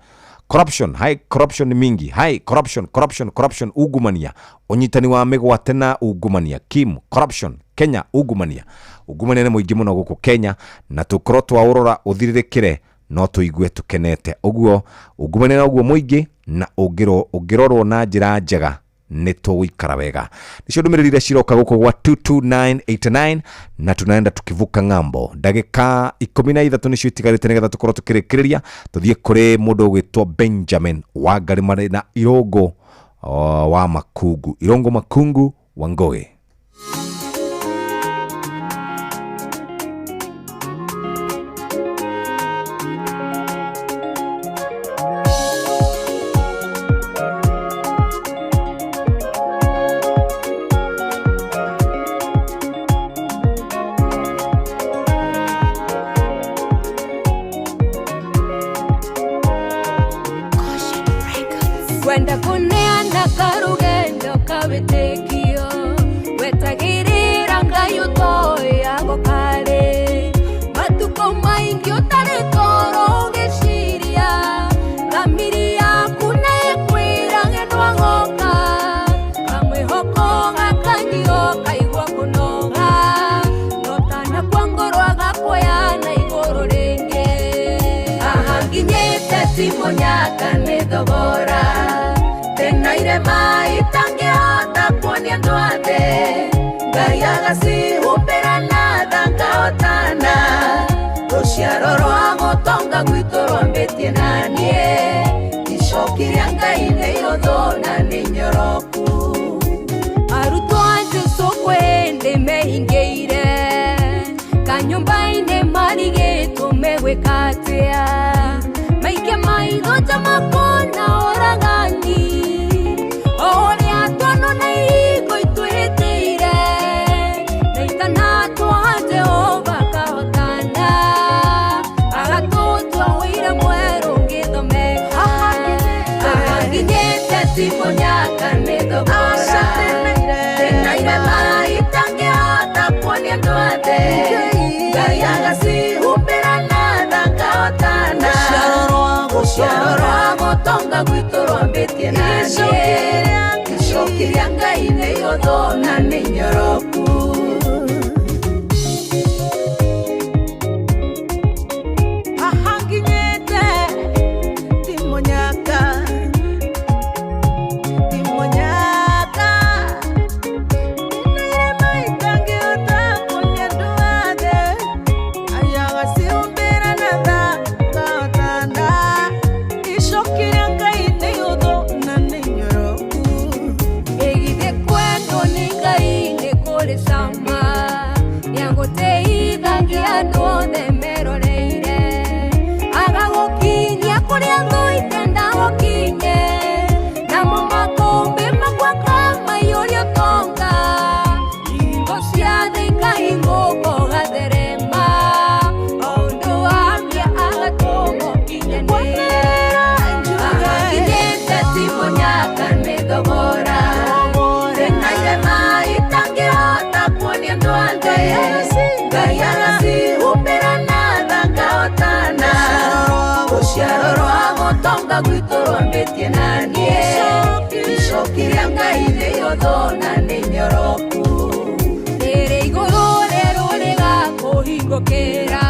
corruption, high corruption ni mingi, high corruption corruption corruption, ungumania, ũnyitani wa mĩgwate na ungumania, Kim corruption Kenya, ungumania, ungumania nĩ mũingĩ mũno gũkũ Kenya, na tũkorwo twaũrora ũthirĩrĩkĩre no tũigue tũkenete. Ũguo ungumania na ũguo mũingĩ na ũngĩrorwo na njĩra njega nĩ tũgũikara wega. Nĩcio ndũmĩrĩri iria ciroka gũkũ gwa 22989 na tunaenda tukivuka ng'ambo. Ndagĩka 13 nĩcio itigarĩte nĩgetha tũkorwo tũkĩrĩkĩrĩria tũthiĩ kũrĩ mũndũ ũgwĩtwo Benjamin Wangari marĩ na Irũngũ wa Makungu, Irũngũ Makungu wa Ngũgĩ. Kwenda kuneana karugendo kawitikio wetagirira Ngai utoyago kare matuko maingi utari toro ugiciria thamiri yaku nĩĩkwĩra ng'endo agoka kamwĩhoko gakanyio kaigua kũnoga no tanakua ngoro agakuoya na igũrũ rĩngĩ. Haha nginyĩte ti mũnyaka nĩ thogora tena itangĩhota kuonia andũ othe Ngai agacihumbĩra na thangahotana rũciaro rwa gũtonga gwitũ rwambĩtie na niĩ icoki rĩa Ngai nĩ ihũthũ na nĩ nyoroku. Arutwo a Jesũ kwĩ hĩndĩ mehingĩire kanyũmba-inĩ marigĩtwo megwĩka atĩa maike maitho ta makona ũragani ũrĩa tuonona ihingo itwĩhĩtĩire na itanatwa Jehova akahotana agatũtua ũira mwerũ ngĩthomeka. Haha nginyĩte ti mũnyaka nĩ thogora tena irema itangĩhota kuonia andũ othe Ngai agacihumbĩra na thangahotana rũciaro rwa gũtonga gwitũ rwambĩtie na niĩ icoki rĩa Ngai nĩ ihũthũ na nĩ nyoroku. Haha nginyĩte ti mũnyaka ti mũnyaka irema itangĩhota kuonia andũ othe Ngai agacihumbĩra na thangahotana icoki rĩa Ngai nĩ ihũthũ na nĩ nyoroku. Ĩgithĩ kwendwo nĩ Ngai nĩ kũrĩ gũtonga gwitũ rwambĩtie na niĩ icoki rĩa Ngai nĩ ihũthũ na nĩ inyoroku rĩrĩ igũrũ rĩerũ rĩgakũhingũkĩra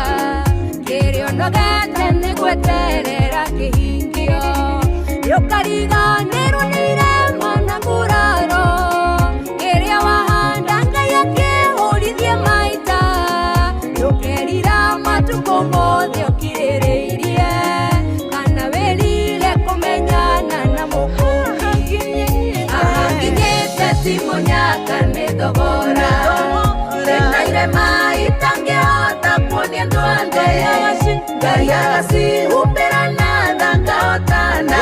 kĩrĩa ũnogete nĩ gweterera kĩhingio rĩũkariganĩrwo nĩ irema na nguraro kĩrĩa wahanda Ngai akĩhũrithie maita ndũkerira matukũ mothe ũkirĩrĩirie kana wĩrire kũmenyana na mũkũri ahakinyĩte ti mũnyaka nĩ thogora ndĩna irema itangĩhota kuonia andũ othe Ngai agacihumbĩra na tha ngahotana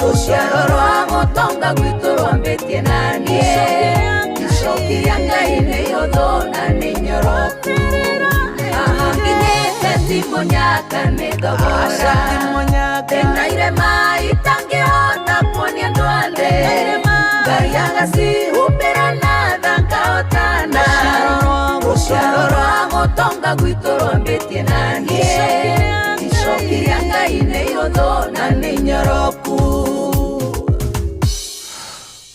rũciaro rwa gũtonga gwitũ rwambĩtie na niĩ icoki rĩa Ngai nĩ ihũthũ na nĩ inyoroku ahakinyĩte ti mũnyaka nĩ thogora ndĩna irema itangĩhota kuonia andũ othe Ngai agacihumbĩra na tha ngahotana rũciaro rwa gũtonga gwitũ rwambĩtie na niĩ icoki rĩa Ngai nĩ ihũthũ na nĩ inyoroku.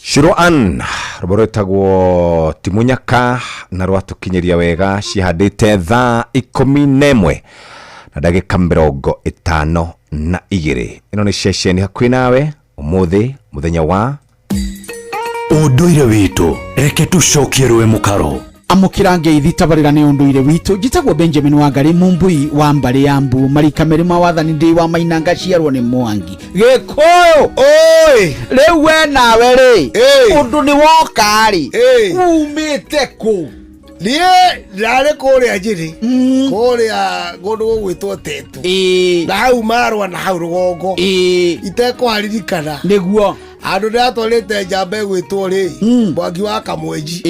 Shiro Ann rwĩmbo rwĩtagwo Timunyaka na rwatũkinyĩria wega cihandĩte thaa 11 na ndagĩka 52. Ĩno nĩ ceceni hakuhĩ nawe ũmũthĩ mũthenya wa ũndũire witũ, reke tũcokie rũĩ mũkaro. Amũkĩra ngeithi tabarĩra nĩ ũndũire witũ. Njĩtagwo Benjamin Wangari Mumbui wa mbarĩ ya Mbu marika merĩ ma wathani ndĩ wa Maina ngaciarwo nĩ Mwangi Gĩkũyũ. Oi rĩu we nawe rĩ ũndũ nĩ woka rĩ umĩte kũ? Niĩ ndarĩ kũrĩa Njĩrĩ kũrĩa kũndũ gũgwĩtwo Tetu na hau Marwa na hau rũgongo itekũharirikana nĩguo handũ ndĩratwarĩte njamba ĩgwĩtwo rĩ Mwangi wa Kamwenji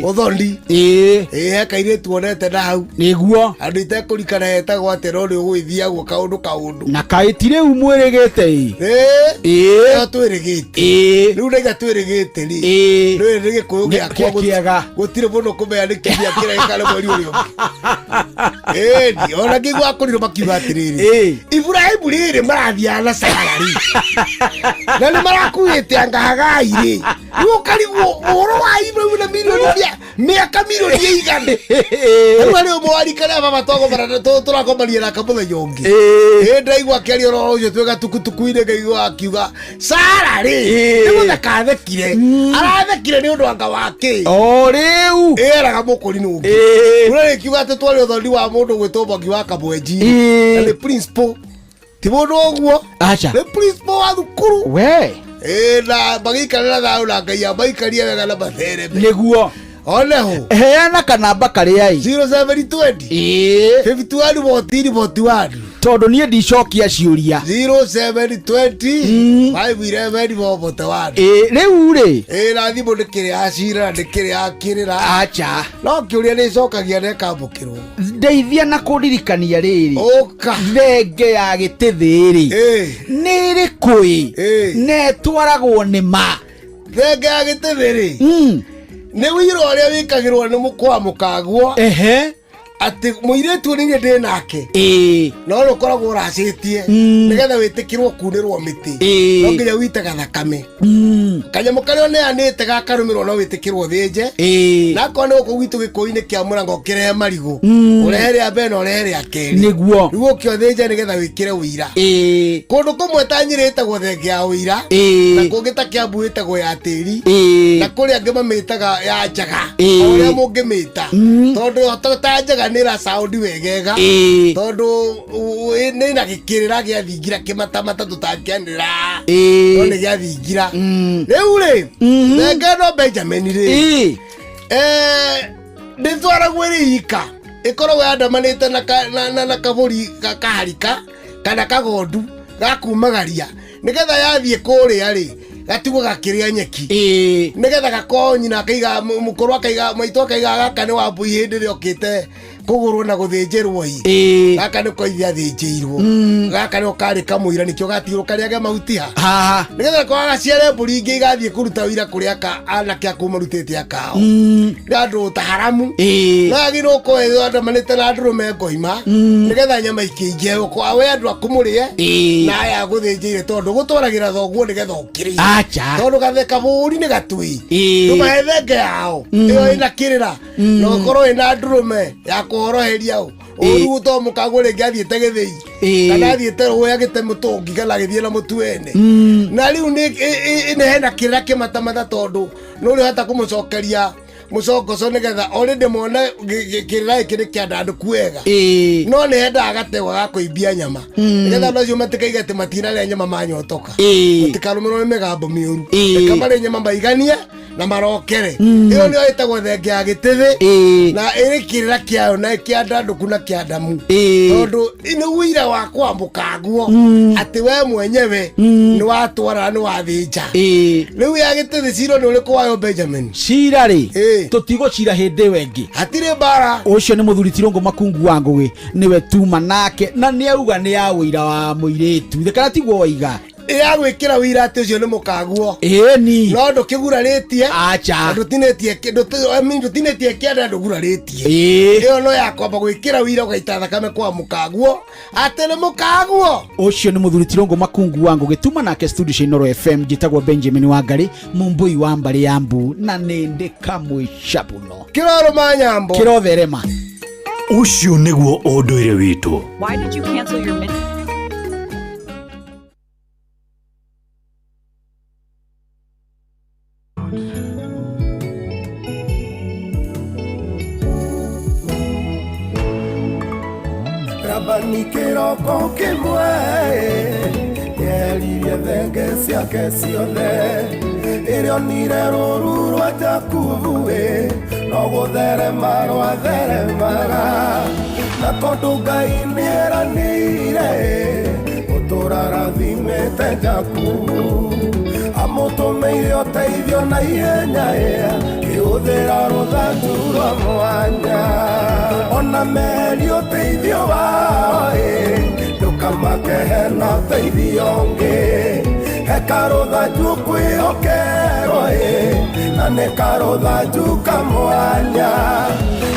Ũthoni ĩ he kairĩtu onete na hau nĩguo handũ itekũrikana hetagwo atĩa no nĩ ũgũgĩthiagwo kaũndũ kaũndũ na kaĩ ti rĩu mwĩrĩgĩte ĩ ĩyo twĩrĩgĩte rĩu ndaiga twĩrĩgĩte rĩ rĩrĩ nĩ gĩkũyũ gĩakwa kĩega gũtirĩ mũndũ kũmenya nĩ kĩmia kĩrĩa gĩkarĩ mweri ũrĩa ũngĩ ĩni ona ngĩigua akũrirwo makiuga atĩrĩrĩ Iburahĩmu rĩrĩ marathiaga na Sara rĩ na nĩ marakuĩte anga Hagai rĩ rĩu ũkarigwo ũhoro wa Iburahĩmu na milioni mĩaka milioni ĩigana rĩu harĩ ũmwe wa rika rĩa baba twagomana tũrakomania nake mũthenya ũngĩ ĩ ndaigua akĩaria ũhoro ũcio twĩ gatukutuku-inĩ ngaigua akiuga Sara rĩ nĩ gũtheka athekire arathekire nĩ ũndũ anga wa kĩ o rĩu ĩraga mũkũri nĩ ũngĩ ũrĩa rĩkiuga atĩ twarĩ ũthoni wa mũndũ gwĩtwo Mwangi wa Kamwenji na nĩ principal ti mũndũ ũguo aca nĩ principal wa thukuru we ĩ na magĩikarĩra thayũ na Ngai amaikarie wega na mathereme nĩguo oneho heana kanamba karĩa ĩ 0720 51 14 41 tondũ niĩ ndicokia ciũria 0720 511 41 ĩ rĩu rĩ ĩ na thimũ nĩ kĩrĩa acira na nĩ kĩrĩa akĩrĩra acha no kĩũria nĩ ĩcokagia na ĩkamũkĩrwo ndeithia na kũndirikania rĩrĩ ũka thenge ya gĩtĩthĩ rĩ nĩ ĩrĩkũ ĩ na ĩtwaragwo nĩ ma thenge ya gĩtĩthĩ rĩ nĩ wĩira ũrĩa wĩkagĩrwo nĩ mũkwa mũkagwo ehe atĩ mũirĩtu ũrĩa ndĩ nake no nĩ ũkoragwo ũracĩtie nĩgetha wĩtĩkĩrwo kunĩrwo mĩtĩ no nginya wĩitaga thakame kanyamũ karĩa ũneanĩte gakarũmĩrwo no wĩtĩkĩrwo thĩnje na akorwo nĩ gũkũ gwitũ gĩkũyũ-inĩ kĩa mũrango ũkĩrehe marigũ ũrehe rĩa mbere na ũrehe rĩa kerĩ nĩguo rĩu ũke ũthĩnje nĩgetha wĩkĩre ũira kũndũ kũmwe ta Nyĩrĩ ĩtagwo thenge ya ũira na kũngĩ ta Kĩambu ĩtagwo ya tĩri na kũrĩ angĩ mamĩtaga ya njaga o ũrĩa mũngĩmĩta tondũ ta njaga nĩ ĩra sound wegega tondũ nĩ na gĩkĩrĩra gĩa thingira kĩmatamata tũtangĩanĩra no nĩ gĩa thingira rĩu rĩ thenge ĩno Benjamin rĩ ndĩtwaragwo ĩrĩ ika ĩkoragwo yandamanĩte na kabũri kaharika kana kagondu gakumagaria nĩgetha yathiĩ kũrĩa rĩ gatigwo gakĩrĩa nyeki nĩgetha gakorwo nyina akaiga mũkũrũ akaiga maitũ akaiga gaka nĩ wa mbui hĩndĩ ĩrĩa okĩte Kũgũrwo na gũthĩnjĩrwo i. Gaka nĩko ithe athĩnjĩirwo. Gaka nĩko karĩ kamũira nĩkĩo gatigirwo karĩage mahuti ha. Nĩgetha ko agaciare mbũri ingĩ igathiĩ kũruta wĩra kũrĩ aka anake aku marutĩte akao. Nĩ andũ ta haramu. No agĩrĩirwo gũkorwo andamanĩte na ndũrũme ngoima. Nĩgetha nyama ikĩingĩhe kwa we andũ aku mũrĩe. Na aya gũthĩnjĩire tondũ gũtwaragĩra thoguo nĩgetha ũkĩrĩe. Acha. Tondũ gathe kabũri nĩ gatui. Ndũmahe thenge yao. Ĩyo ĩna kĩrĩra. Na ũkorwo ĩna ndũrũme ya kũhoroheria ũ. Ũru to mũkagwo rĩngĩ athiĩte gĩthĩi. Kana athiĩte rũĩ agĩte mũtũngi kana agĩthiĩ na mũtu wene. Na rĩu nĩ hena kĩrĩra kĩmatamata tondũ nĩ ũrĩhota kũmũcokeria mũcongoco nĩgetha already mone kĩrĩra gĩkĩ nĩ kĩandandũku wega. No nĩ hendaga gategwa ga kũimbia nyama. Nĩgetha andũ acio matikaige atĩ matinarĩa nyama manyotoka. Matikarũmĩrwo nĩ mĩgambo mĩũru. Reke marĩe nyama maiganie na marokere. Ĩyo nĩyo ĩtagwo thenge ya gĩtĩthĩ. Na ĩrĩ kĩrĩra kĩayo na kĩandandũku na kĩandamu. Tondũ nĩ ũira wa kwamũka guo atĩ we mwenyewe nĩ watwara nĩ wathĩnja. Rĩu ya gĩtĩthĩ cira nĩ ũrĩkũ wayo Benjamin? Cira rĩ tũtigũcira hĩndĩ ĩyo ĩngĩ. Hatirĩ mbara. Ũcio nĩ mũthuri Tirũngũ Makungu wa Ngũgĩ nĩwe tuma nake na nĩ auga nĩ ya ũira wa mũirĩtu. Thĩ kana tiguo waiga? Ya gwĩkĩra ũira atĩ ũcio nĩ mũkaguo. Ĩni. No ndũkĩgurarĩtie. Acha. Ndũtinĩtie I mean, ndũtinĩtie kĩanda ndũgurarĩtie. Ĩyo no ya kwamba gwĩkĩra ũira ũgaita thakame kwa mũkaguo atĩ nĩ mũkaguo. Ũcio nĩ mũthuri Tirũngũ Makungu wa Ngũgĩ tuma nake studio cia Inooro FM njĩtagwo Benjamin Wangari mũmbũi wa mbarĩ ya mbu na nĩ ndĩ kamwĩcabuno. Kĩrorũma nyambo. Kĩrotherema. Ũcio nĩguo ũndũire witũ. Why did you cancel your mid- Rabani kĩroko kĩmwe nĩeririe thenge ciake ciothe ĩrĩa onire rũru rwa Jakubu ĩ no gũtherema rwatheremaga na tondũ Ngai nĩeranĩire gũtũũra rathimĩte Jakubu amũtũmĩire ũteithio na ihenya kĩhũthĩra rũthanju rwa mwanya ona meri ũteithio wao ndũkamake hena ũteithio ũngĩ he karũthanju kwĩhokerwo na nĩ karũthanju kamwanya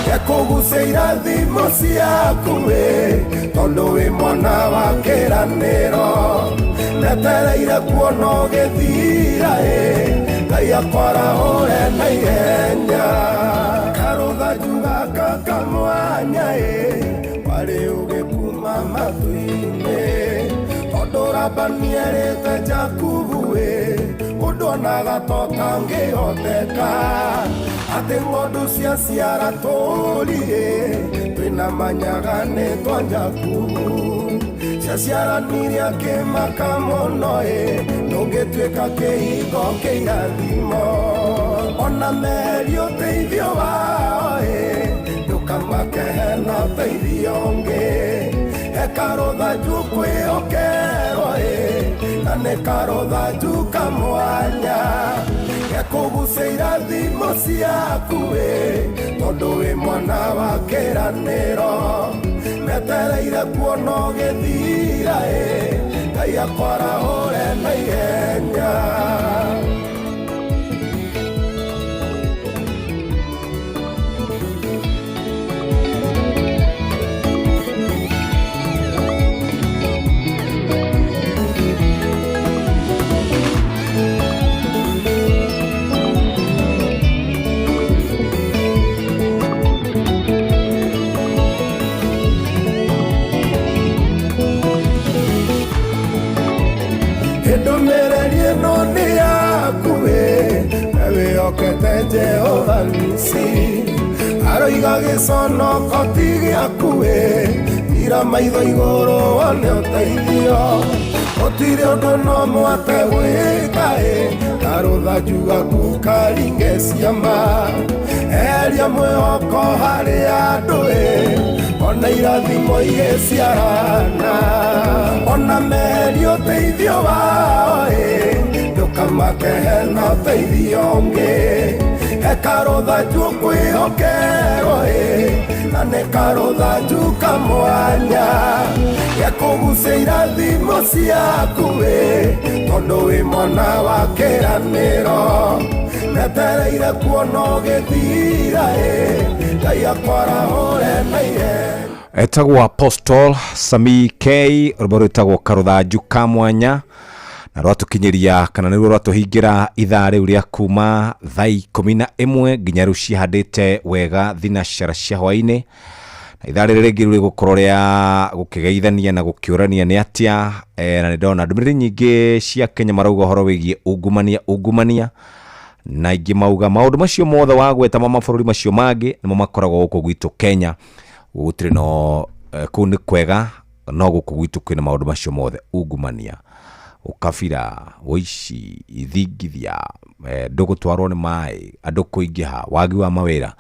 gekũgucia irathimo ciaku tondũ wĩ mwana wa kĩranĩro netereire kuona ũgĩthira Ngai akwarahũre na ihenya karũthanju gaka kamwanya warĩ ũgĩkuma matu-inĩ tondũ Labani erĩte Jakubu ũndũ onaga ta ũtangĩhoteka atĩ ng'ondu ciaciara tũũri twĩna manyaga nĩ twa Jakubu ciaciaranirie akĩmaka mũno ndũngĩtuĩka kĩhingo kĩirathimo ona meri ũteithio wao ndũkamake hena ũteithio ũngĩ he karũthanju kwĩhokerwo na nĩ karũthanju kamwanya gekũgucia irathimo ciaku tondũ wĩ mwana wa kĩranĩro metereire kuona ũgĩthira Ngai akwarahũre na ihenya. Ndũmĩrĩri ĩno nĩ yaku na wĩhokete Jehova Nisi aroiga gĩconoko ti gĩaku ira maitho igũrũ wone ũteithio gũtirĩ ũndũ no mwate gwĩka karũthanju gaku karinge ciama eheria mwĩhoko harĩ andũ ona irathimo igĩciarana ona meri ũteithio wao ndũkamake hena ũteithio ũngĩ Hekarũthanju kwĩhokerwo ĩ na nĩ karũthanju kamwanya gekũgucia irathimo ciaku ĩ tondũ wĩ mwana wa kĩranĩro netereire kuona ũgĩthira ĩ Ngai akwarahũre na ihenya. Etagwo Apostle Sami K, rwĩmbo rwĩtagwo Karũthanju ka mwanya, na rwatũkinyĩria kana nĩruo rwatũhingĩra ithaa rĩu rĩa kuma thaa 11 nginya rĩu cihandĩte wega thinacara cia hwaĩ-inĩ. Na ithaa rĩrĩ rĩngĩ rĩu rĩgũkorwo rĩa gũkĩgeithania na gũkĩũrania nĩ atĩa, na nĩ ndona ndũmĩrĩri nyingĩ cia Kenya marauga ũhoro wĩgiĩ ungumania na ingĩ mauga maũndũ macio mothe wagweta ma mabũrũri macio mangĩ nĩmo makoragwo gũkũ gwitũ Kenya. Gũtirĩ no kũu nĩ kwega no gũkũ gwitũ kwĩna maũndũ macio mothe, ungumania, ukabira, ũici, ithingithia, ndũgũtwarwo nĩ maĩ, andũ kũingĩha, wagi wa mawĩra,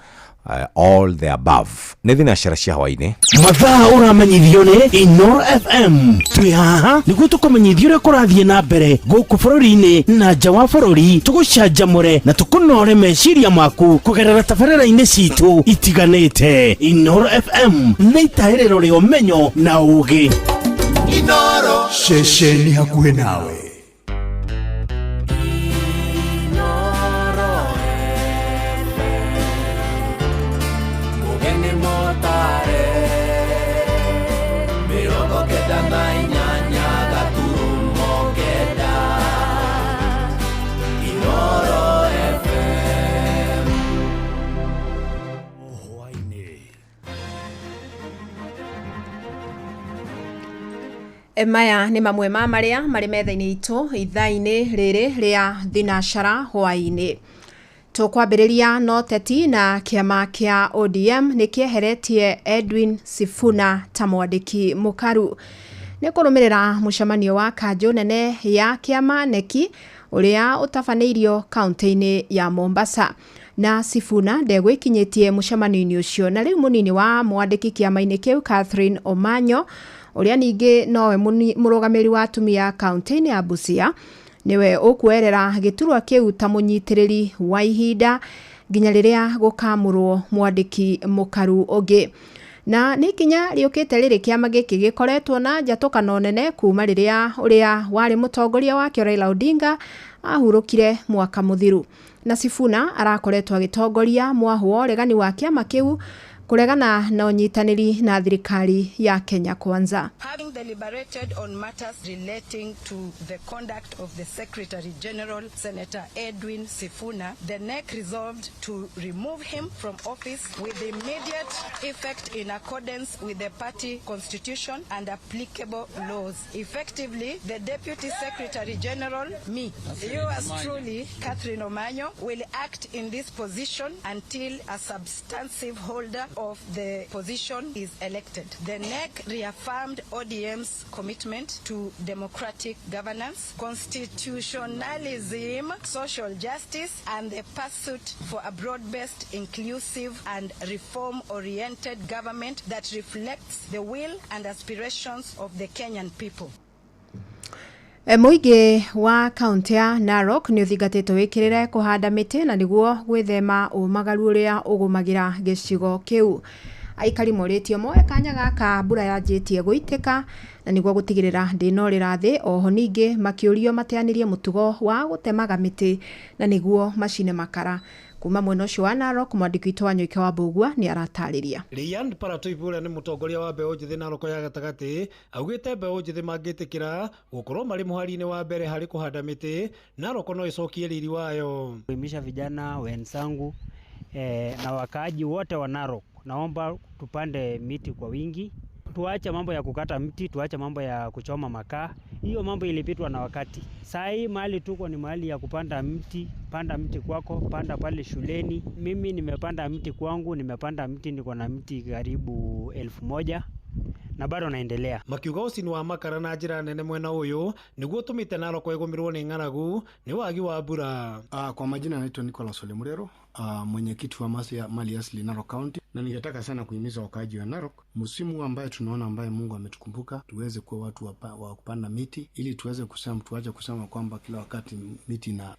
all the above. Nĩ thinacara cia hwaĩ-inĩ. Mathaa ũramenyithio nĩ Inoro FM. Twĩ haha nĩguo tũkũmenyithie ũrĩa kũrathiĩ na mbere gũkũ bũrũri-inĩ na nja wa bũrũri, tũgũcanjamũre na tũkũnore meciria maku kũgerera tabarĩra-inĩ citũ itiganĩte. Inoro FM nĩ itahĩrĩro rĩa ũmenyo na ũũgĩ. Inoro ceceni hakuhĩ nawe. Maya nĩ mamwe ma marĩa marĩ metha-inĩ itũ ithaa-inĩ rĩrĩ rĩa thinacara hwaĩ-inĩ. Tũkwambĩrĩria no teti na kĩama kĩa ODM nĩ kĩeheretie Edwin Sifuna ta mwandĩki mũkaru. Nĩ kũrũmĩrĩra mũcemanio wa kanjũ nene ya kĩama neki ũrĩa ũtabanĩirio kaunti-inĩ ya Mombasa. Na Sifuna ndegwĩkinyĩtie mũcemanio-inĩ ũcio, na rĩu mũnini wa mwandĩki kĩama-inĩ kĩu Catherine Omanyo, ũrĩa ningĩ nowe mũrũgamĩrĩri wa atumia kaunti-inĩ ya Busia, nĩwe ũkuerera gĩturwa kĩu ta mũnyitĩrĩri wa ihinda nginya rĩrĩa gũkamũrwo mwandĩki mũkaru ũngĩ. Na nĩ ikinya rĩũkĩte rĩrĩ kĩama gĩkĩ gĩkoretwo na njatũkano nene kuma rĩrĩa ũrĩa warĩ mũtongoria wakĩo Raila Odinga ahurũkire mwaka mũthiru. Na Sifuna arakoretwo agĩtongoria mwahũ wa ũregani wa kĩama kĩu kũregana na ũnyitanĩri na thirikari ya Kenya Kwanza. Having deliberated on matters relating to the conduct of the Secretary General, Senator Edwin Sifuna, the NEC resolved to remove him from office with immediate effect in accordance with the party constitution and applicable laws. Effectively, the Deputy Secretary General, me, yours truly, Catherine Omanyo, will act in this position until a substantive holder of the position is elected. The NEC reaffirmed ODM's commitment to democratic governance, constitutionalism, social justice, and the pursuit for a broad-based, inclusive, and reform-oriented government that reflects the will and aspirations of the Kenyan people. Mũingĩ wa kaunti ya Narok nĩ ũthingatĩtwo wĩkĩrĩre kũhanda mĩtĩ na nĩguo gwĩthema ũmagaru ũrĩa ũgũmagĩra gĩcigo kĩu. Aikari morĩtio moe kanya gaka mbura yanjĩtie gũitĩka na nĩguo gũtigĩrĩra ndĩnorĩra thĩ. Oho ningĩ makĩũrio mateanĩrie mũtugo wa gũtemaga mĩtĩ na nĩguo macine makara. Kuma mwena ũcio wa Narok, mwandĩki witũ wa Nyoike wa Mbũgua nĩ aratarĩria. Rian Paratoip ũrĩa nĩ mũtongoria wa mbeũ njĩthĩ Narok ya gatagatĩ augĩte mbeũ njĩthĩ mangĩtĩkĩra gũkorwo marĩ mũhari-inĩ wa mbere harĩ kũhanda mĩtĩ, Narok no ĩcokie riri wayo. Kuhimiza vijana wenzangu na wakaaji wote wa Narok, naomba tupande miti kwa wingi. Tuache mambo ya kukata mti, tuache mambo ya kuchoma makaa. Hiyo mambo ilipitwa na wakati. Saa hii mahali tuko ni mahali ya kupanda mti. Panda mti kwako, panda pale shuleni. Mimi nimepanda mti kwangu, nimepanda mti, niko na mti karibu 1000. na bado naendelea. Makiuga ũcini wa makara na njĩra nene mwena ũyũ nĩguo ũtũmĩte Narok ĩgũmĩrwo nĩ ng'aragu nĩ wagi wa mbura. Kwa majina naitwa Nicholas Ole Murero, mwenyekiti wa mali asili Narok County, na ningetaka sana kuhimiza wakaaji wa Narok, msimu ambaye tunaona ambaye Mungu ametukumbuka, tuweze kuwa watu wa kupanda miti ili tuweze kusema, tuache kusema kwamba kila wakati miti na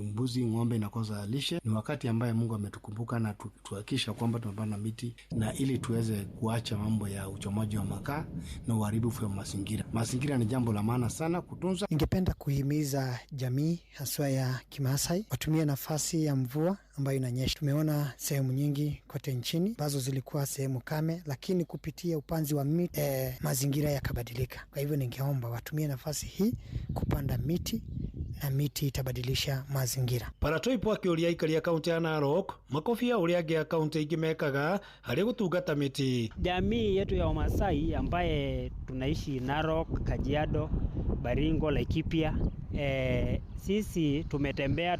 mbuzi ng'ombe inakosa lishe. Ni wakati ambaye Mungu ametukumbuka na tuhakikisha kwamba tumepanda miti na ili tuweze kuacha mambo ya uchomaji wa makaa na uharibifu wa mazingira. Mazingira ni jambo la maana sana kutunza. Ningependa kuhimiza jamii haswa ya Kimaasai watumie nafasi ya mvua ambayo inanyesha. Tumeona sehemu nyingi kote nchini ambazo zilikuwa sehemu kame, lakini kupitia upanzi wa miti mazingira yakabadilika. Kwa hivyo ningeomba watumie nafasi hii kupanda miti na miti itabadilisha mazingira. Paratoipo akĩũria aikari a kaunti ya Narok makobia ũrĩa angĩ a kaunti ingĩ mekaga harĩ gũtungata mĩtĩ. Jamii yetu ya Wamasai ambaye tunaishi Narok, Kajiado, Baringo, Laikipia, sisi tumetembea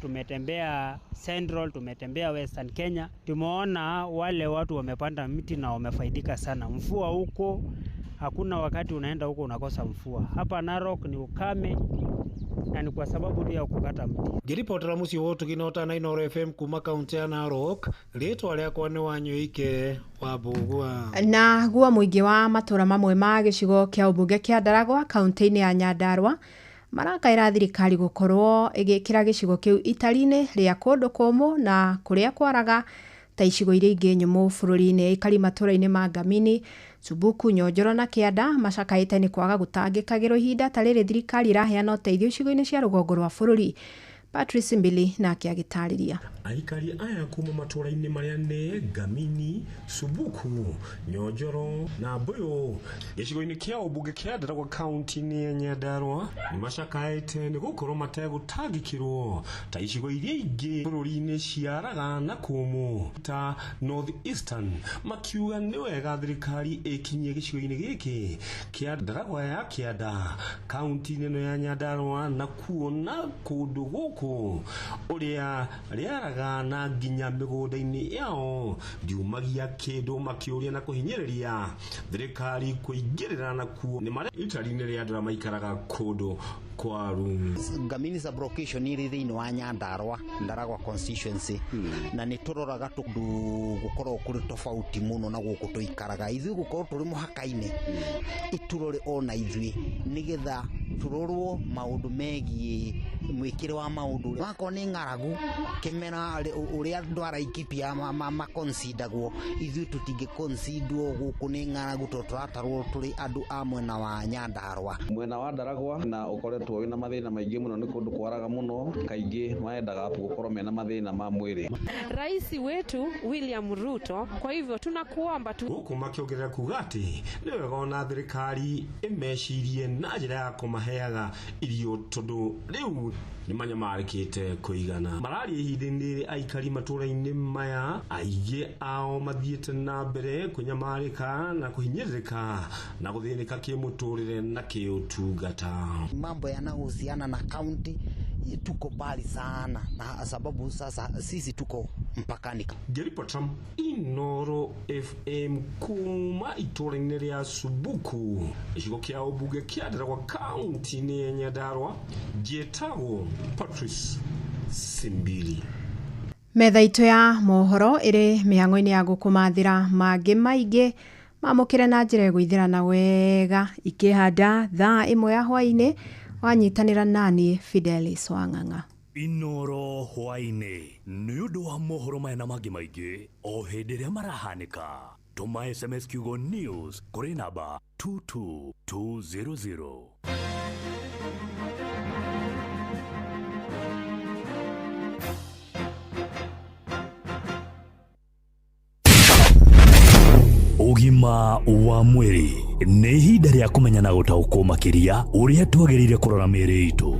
Central, tumetembea Western Kenya, tumeona wale watu wamepanda miti na wamefaidika sana. Mvua huko hakuna wakati unaenda huko unakosa mvua. Hapa Narok ni ukame na ni kwa sababu tu ya kukata mti. Ngĩribotera mũciĩ wa ũtugi na ũtana Inooro FM kuma kaunti ya Narok, rĩtwa rĩakwa nĩ Wanyũike wa Mbũgua. Na guo mũingĩ wa matũra mamwe ma gĩcigo kĩa ũmbunge kĩa Ndaragwa kaunti-inĩ ya Nyandarua marakaĩra thirikari gũkorwo ĩgĩkĩra gĩcigo kĩu itari-inĩ rĩa kũndũ kũmũ na kũrĩa kwaraga ta icigo iria ingĩ nyũmũ bũrũri-inĩ. Aikari matũra-inĩ ma Ngamini, Subuku, Nyonjoro na Kĩanda macakaĩte nĩ kwaga gũtangĩkagĩrwo ihinda ta rĩrĩ thirikari ĩraheana ũteithio icigo-inĩ cia rũgongo rwa bũrũri. Patrice Mbili nake agĩtarĩria. Aikari aya kuma matũra-inĩ marĩa nĩ Ngamini, Subuku, Nyonjoro na Mbuyu gĩcigo-inĩ kĩa ũmbunge kĩa Ndaragwa kaunti-inĩ ya Nyandarua nĩ macakaĩte nĩ gũkorwo mategũtangĩkĩrwo ta icigo iria ingĩ bũrũri-inĩ ciaraga na kũmũ ta North Eastern, makiuga nĩ wega thirikari ĩkinyie gĩcigo-inĩ gĩkĩ kĩa Ndaragwa ya Kĩanda kaunti-inĩ ĩno ya Nyandarua na kuona kũndũ gũkũ ũrĩa rĩaraga na nginya mĩgũnda-inĩ yao ndiumagia kĩndũ, makĩũria na kũhinyĩrĩria thirikari kũingĩrĩra na kuo nĩ marĩa itari-inĩ rĩa andũ arĩa maikaraga kũndũ kwaru. Ngamini sub-location ĩrĩ thĩinĩ wa Nyandarua, Ndaragwa constituency, na nĩ tũroraga tondũ gũkoragwo kũrĩ tofauti mũno na gũkũ tũikaraga. Ithuĩ gũkorwo tũrĩ mũhaka-inĩ ĩtũrore ona ithuĩ nĩgetha tũrorwo maũndũ megiĩ mwĩkĩre wa maũndũ. Wakorwo nĩ ng'aragu kĩmera ũrĩa andũ a Laikipia makonsidagwo, ithuĩ tũtingĩkonsidwo gũkũ nĩ ng'aragu tondũ tũratarwo tũrĩ andũ a mwena wa Nyandarua. Mwena wa Ndaragwa na ũkoretwo wĩna mathĩna maingĩ mũno, nĩ kũndũ kwaraga mũno, kaingĩ maendaga gũkorwo mena mathĩna ma mwĩrĩ. Rais wetu William Ruto, kwa hivyo tunakuomba tu gũkũ makĩongerera kuga atĩ nĩ wega ona thirikari ĩmecirie na njĩra ya kũmaheaga irio tondũ rĩu nĩ manyamarĩkĩte kũigana. Mararia ihinda-inĩ aikari matũra-inĩ maya aingĩ ao mathiĩte na mbere kũnyamarĩka na kũhinyĩrĩrĩka na gũthĩnĩka kĩmũtũrĩre na kĩũtungata. Mambo yanayohusiana na kaunti tuko mbali sana, na sababu sasa sisi tuko mpakani. Ngĩribota Inooro FM kuma itũra-inĩ rĩa Subuku gĩcigo kĩa ũmbunge kĩa Ndaragwa kaunti-inĩ ya Nyandarua, njĩtagwo Patrice Simbili. Metha itũ ya mohoro ĩrĩ mĩhang'o-inĩ ya gũkũmathĩra mangĩ maingĩ mamũkĩre na njĩra ĩgũithĩrana wega ikĩhanda thaa 1 ya hwaĩ-inĩ. Wanyitanĩra nani Fidelis Wang'ang'a. Inooro hwaĩ-inĩ nĩ ũndũ wa mohoro maya na mangĩ maingĩ o hĩndĩ ĩrĩa marahanĩka. Tũma SMS kiugo news kũrĩ namba 22200. Ũgima wa mwĩrĩ nĩ ihinda rĩa kũmenya na gũtaũkwo makĩria ũrĩa twagĩrĩire kũrora mĩĩrĩ itũ.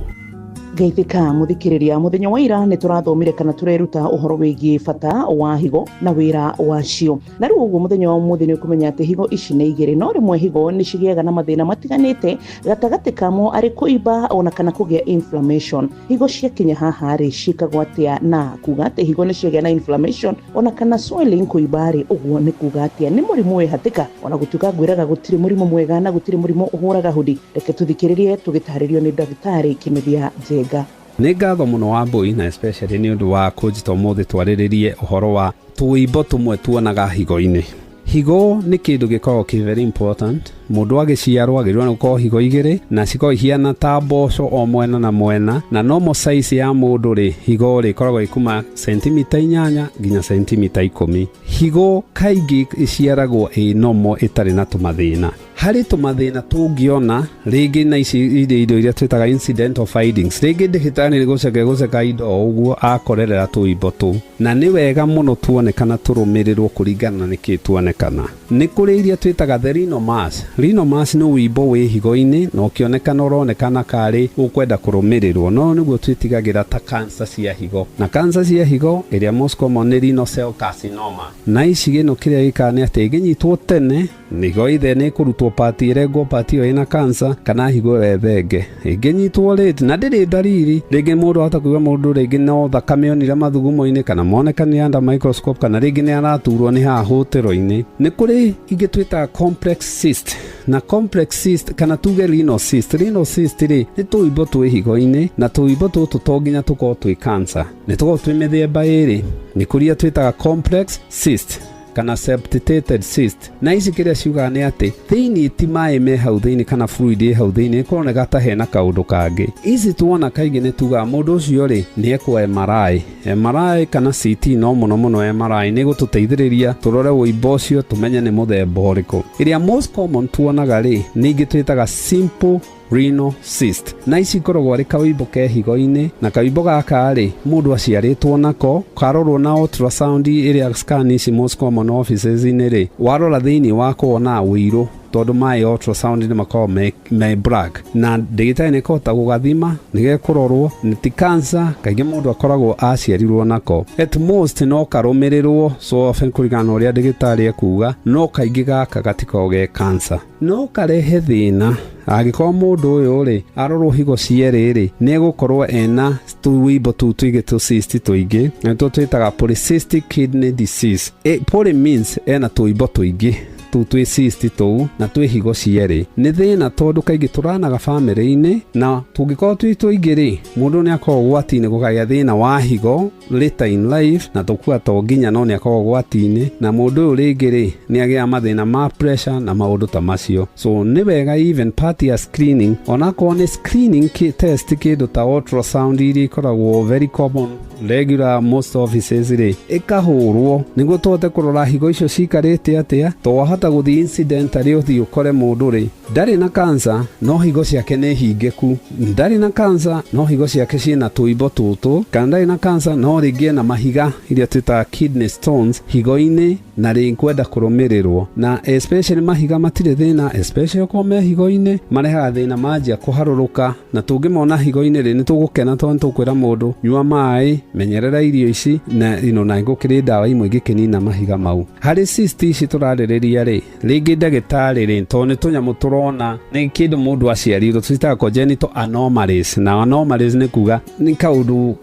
Geithĩka mũthikĩrĩria mũthenya wa ira nĩ tũrathomire kana tũreruta ũhoro wĩgiĩ bata wa higo na wĩra wacio. Na rĩu ũguo mũthenya wa ũmũthĩ nĩ ũkũmenya atĩ higo ici nĩ igĩrĩ, no rĩmwe higo nĩ cigĩaga na mathĩna matiganĩte gatagatĩ kamo arĩ kũimba ona kana kũgĩa inflammation. Higo ciakinya haha rĩ ciĩkagwo atĩa, na kuga atĩ higo nĩ ciagĩa na inflammation ona kana swelling kũimba rĩ, ũguo nĩ kuga atĩa? Nĩ mũrimũ wĩ hatĩka? Ona gũtuĩka ngwĩraga gũtirĩ mũrimũ mwega na gũtirĩ mũrimũ ũhũraga hudi, reke tũthikĩrĩrie tũgĩtarĩrio nĩ ndagĩtarĩ Kĩnuthia Njenga. Nĩ ngatho mũno wa mbui na especially nĩ ũndũ wa kũnjĩta ũmũthĩ twarĩrĩrie ũhoro wa tũimbo tũmwe tuonaga higo-inĩ. Higo nĩ kĩndũ gĩkoragwo kĩ very important. Mũndũ agĩciarwo agĩrĩirwo nĩ gũkorwo higo igĩrĩ na cikoragwo ihiana ta mboco o mwena na mwena, na normal size ya mũndũ rĩ, higo rĩ ĩkoragwo ĩ kuma sentimita 8 nginya sentimita 10. Higo kaingĩ ĩciaragwo ĩ normal ĩtarĩ na tũmathĩna. Harĩ tũmathĩna tũngĩona rĩngĩ na ici indo iria twĩtaga incidental findings, rĩngĩ ndagĩtarĩ nĩ gũceka gũceka indo o ũguo akorerera tũimbo tũu, na nĩ wega mũno tuonekana tũrũmĩrĩrwo kũringana na nĩkĩ tuonekana. Nĩ kũrĩ iria twĩtaga the renal mass. Renal mass nĩ ũimbo wĩ higo-inĩ na ũkĩonekana ũronekana karĩ ũkwenda kũrũmĩrĩrwo, no nĩguo twĩtigagĩra ta cancer cia higo. Na cancer cia higo ĩrĩa most common nĩ renal cell carcinoma. Na ici gĩno kĩrĩa gĩkaga nĩ atĩ ĩngĩnyitwo tene, higo ithe nĩ ĩkũrutwo part ĩrengwo part ĩyo ĩna cancer kana higo ĩyo ĩthenge. Ĩngĩnyitwo late na ndĩrĩ ndariri, rĩngĩ mũndũ ahota kũigua mũndũ rĩngĩ no thakame onire mathugumo-inĩ kana monekane under microscope kana rĩngĩ nĩ araturwo nĩ haha hũtĩro-inĩ. Nĩ kũrĩ ingĩ twĩtaga complex cyst, na complex cyst kana tuge renal cyst. Renal cyst rĩ nĩ tũimbo twĩ higo-inĩ, na tũimbo tũtũ to nginya tũkorwo twĩ cancer, nĩ tũkorwo twĩ mĩthemba ĩrĩ. Nĩ kũrĩa twĩtaga complex cyst kana septated cyst, na ici kĩrĩa ciugaga nĩ atĩ thĩinĩ ti maĩ me hau thĩinĩ kana fluid ĩ hau thĩinĩ, kũroneka ta hena kaũndũ kangĩ. Ici tuona kaingĩ nĩ tugaga mũndũ ũcio rĩ nĩ ekwo MRI. MRI kana CT, no mũno mũno MRI nĩ gũtũteithĩrĩria tũrore ũimbo ũcio tũmenye nĩ mũthemba ũrĩkũ. Ĩrĩa most common tuonaga rĩ nĩ ingĩ twĩtaga simple renal cyst, na ici ikoragwo arĩ kawimbo ke higo-inĩ, na kawimbo gaka rĩ mũndũ aciarĩtwo nako, karorwo na ultrasound ĩrĩa scan ici most common offices-inĩ rĩ, warora thĩinĩ wako wona ũirũ tondũ maĩ ultrasound nĩ makoragwo me black, na ndagĩtarĩ nĩ kũhota gũgathima nĩ gekũrorwo nĩ ti cancer. Kaingĩ mũndũ akoragwo aciarirwo nako, at most no karũmĩrĩrwo so often kũringana na ũrĩa ndagĩtarĩ ekuga, no kaingĩ gaka gatikoragwo ge cancer, no karehe thĩna angĩkorwo mũndũ ũyũ rĩ arorwo higo cierĩ rĩ nĩ egũkorwo ena tũimbo tũu tũingĩ tũ cyst tũingĩ, na nĩtuo twĩtaga polycystic kidney disease. Poly means ena tũimbo tũingĩ tũu twĩ cyst tũu na twĩ higo cierĩ. Nĩ thĩna tondũ kaingĩ tũranaga bamĩrĩ-inĩ, na tũngĩkorwo twĩ tũingĩ rĩ mũndũ nĩ akoragwo ũgwati-inĩ gũkagĩa thĩna wa higo later in life, na tũkua to nginya no nĩ akoragwo ũgwati-inĩ, na mũndũ ũyũ rĩngĩ rĩ nĩ agĩaga mathĩna ma pressure na maũndũ ta macio. So nĩ wega even part ya screening, onakorwo nĩ screening test kĩndũ ta ultrasound iria ikoragwo very common regular most offices rĩ ĩkahũrwo nĩguo tũhote kũrora higo icio cikarĩte atĩa, to wahota gũthiĩ incidentally ũthiĩ ũkore mũndũ rĩ ndarĩ na cancer no higo ciake nĩ hingĩku, ndarĩ na cancer no higo ciake ciĩna tũimbo tũtũ, kana ndarĩ na cancer no rĩngĩ ena mahiga iria twĩtaga kidney stones higo-inĩ na rĩ kwenda kũrũmĩrĩrwo. Na especially mahiga matirĩ thĩna, especially okorwo me higo-inĩ marehaga thĩna manjia kũharũrũka, na tũngĩmona higo-inĩ rĩ nĩ tũgũkena tondũ nĩ tũkwĩra mũndũ nyua maĩ, menyerera irio ici, na na gũkĩrĩ ndawa imwe ingĩkĩnina mahiga mau. Harĩ cyst ici tũrarĩrĩria rĩ, rĩngĩ ndagĩtarĩ rĩ tondũ nĩ tũnyamũ tũrona nĩ kĩndũ mũndũ aciarirwo twĩtaga congenital anomalies, na anomalies nĩ kuga nĩ kaũndũ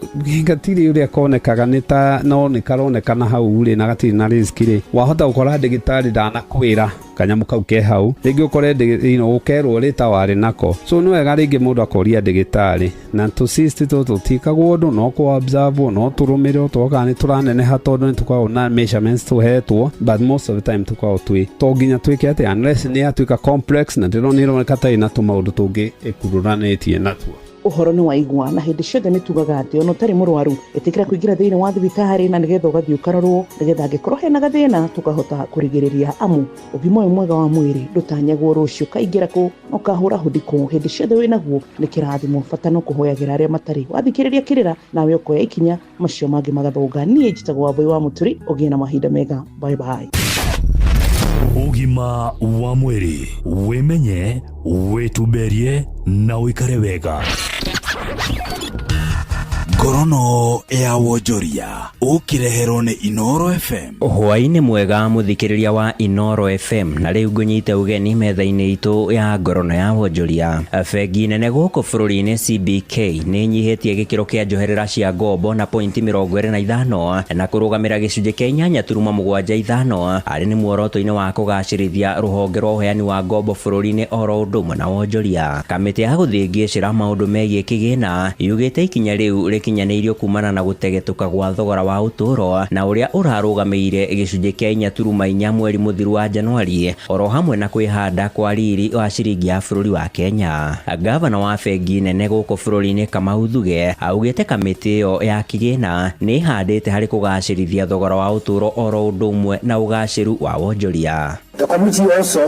gatirĩ ũrĩa konekaga nĩ ta no nĩ karonekana hau rĩ na gatirĩ na risk rĩ, wahota gũkora ndagĩtarĩ ndanakwĩra kanyamũ kau ke hau, rĩngĩ ũkore ũkerwo rĩ ta warĩ nako. So nĩ wega rĩngĩ mũndũ akoria ndagĩtarĩ, na tũ cyst tũtũ tũtiĩkagwo ũndũ, no kũ observe no tũrũmĩrĩrwo tũroka nĩ tũraneneha tondũ nĩ tũkoragwo na measurements tũhetwo, but most of the time tũkoragwo twĩ to nginya twĩke atĩ unless nĩ yatuĩka complex na ndĩrona ĩroneka ta ĩna tũmaũndũ tũngĩ ĩkururanĩtie natuo. Ũhoro nĩ waigua, na hĩndĩ ciothe nĩ tugaga atĩ ona ũtarĩ mũrwaru ĩtĩkĩra kũingĩra thĩinĩ wa thibitarĩ na nĩgetha ũgathiĩ ũkarorwo, nĩgetha angĩkorwo hena gathĩna tũkahota kũrigĩrĩria, amu ũgima ũyũ mwega wa mwĩrĩ ndũtanyagwo rũciũ. Kaingĩra kũ na ũkahũra hũndi kũ hĩndĩ ciothe wĩnaguo nĩ kĩrathimo, bata no kũhoyagĩra arĩa matarĩ. Wathikĩrĩria kĩrĩra nawe ũkoya ikinya, macio mangĩ magathũnga. Niĩ njĩtagwo Wambui wa Mũturi, ũgĩe na mahinda mega, bye bye. Ũgima wa mwĩrĩ, wĩmenye, wĩtumberie na ũikare wega. Ngorono ya wonjoria ũkĩreherwo nĩ Inoro FM. Hwaĩ-inĩ mwega mũthikĩrĩria wa Inoro FM, na rĩu ngũnyite ũgeni metha-inĩ itũ ya ngorono ya wonjoria. Bengi nene gũkũ bũrũri-inĩ CBK nĩ ĩnyihĩtie gĩkĩro kĩa njoherera cia ngombo na pointi 25 na kũrũgamĩra gĩcunjĩ kĩa 8.75 arĩ nĩ muoroto-inĩ wa kũgacĩrithia rũhonge rwa ũheani wa ngombo bũrũri-inĩ oro ũndũ ũmwe na wonjoria. Kamĩtĩ ya gũthĩngĩcĩra maũndũ megiĩ kĩgĩna yugĩte ikinya rĩu rĩkinyanĩirio kumana na gũtegetũka gwa thogora wa ũtũũro na ũrĩa ũrarũgamĩire gĩcunjĩ kĩa 4.4 mweri mũthiru wa Januari oro hamwe na kwĩhanda kwa riri wa ciringi ya bũrũri wa Kenya. Gavana wa bengi nene gũkũ bũrũri-inĩ Kamau Thuge augĩte kamĩtĩ ĩyo ya kĩgĩna nĩ ĩhandĩte harĩ kũgacĩrithia thogora wa ũtũũro oro ũndũ ũmwe na ũgacĩru wa wonjoria. The committee also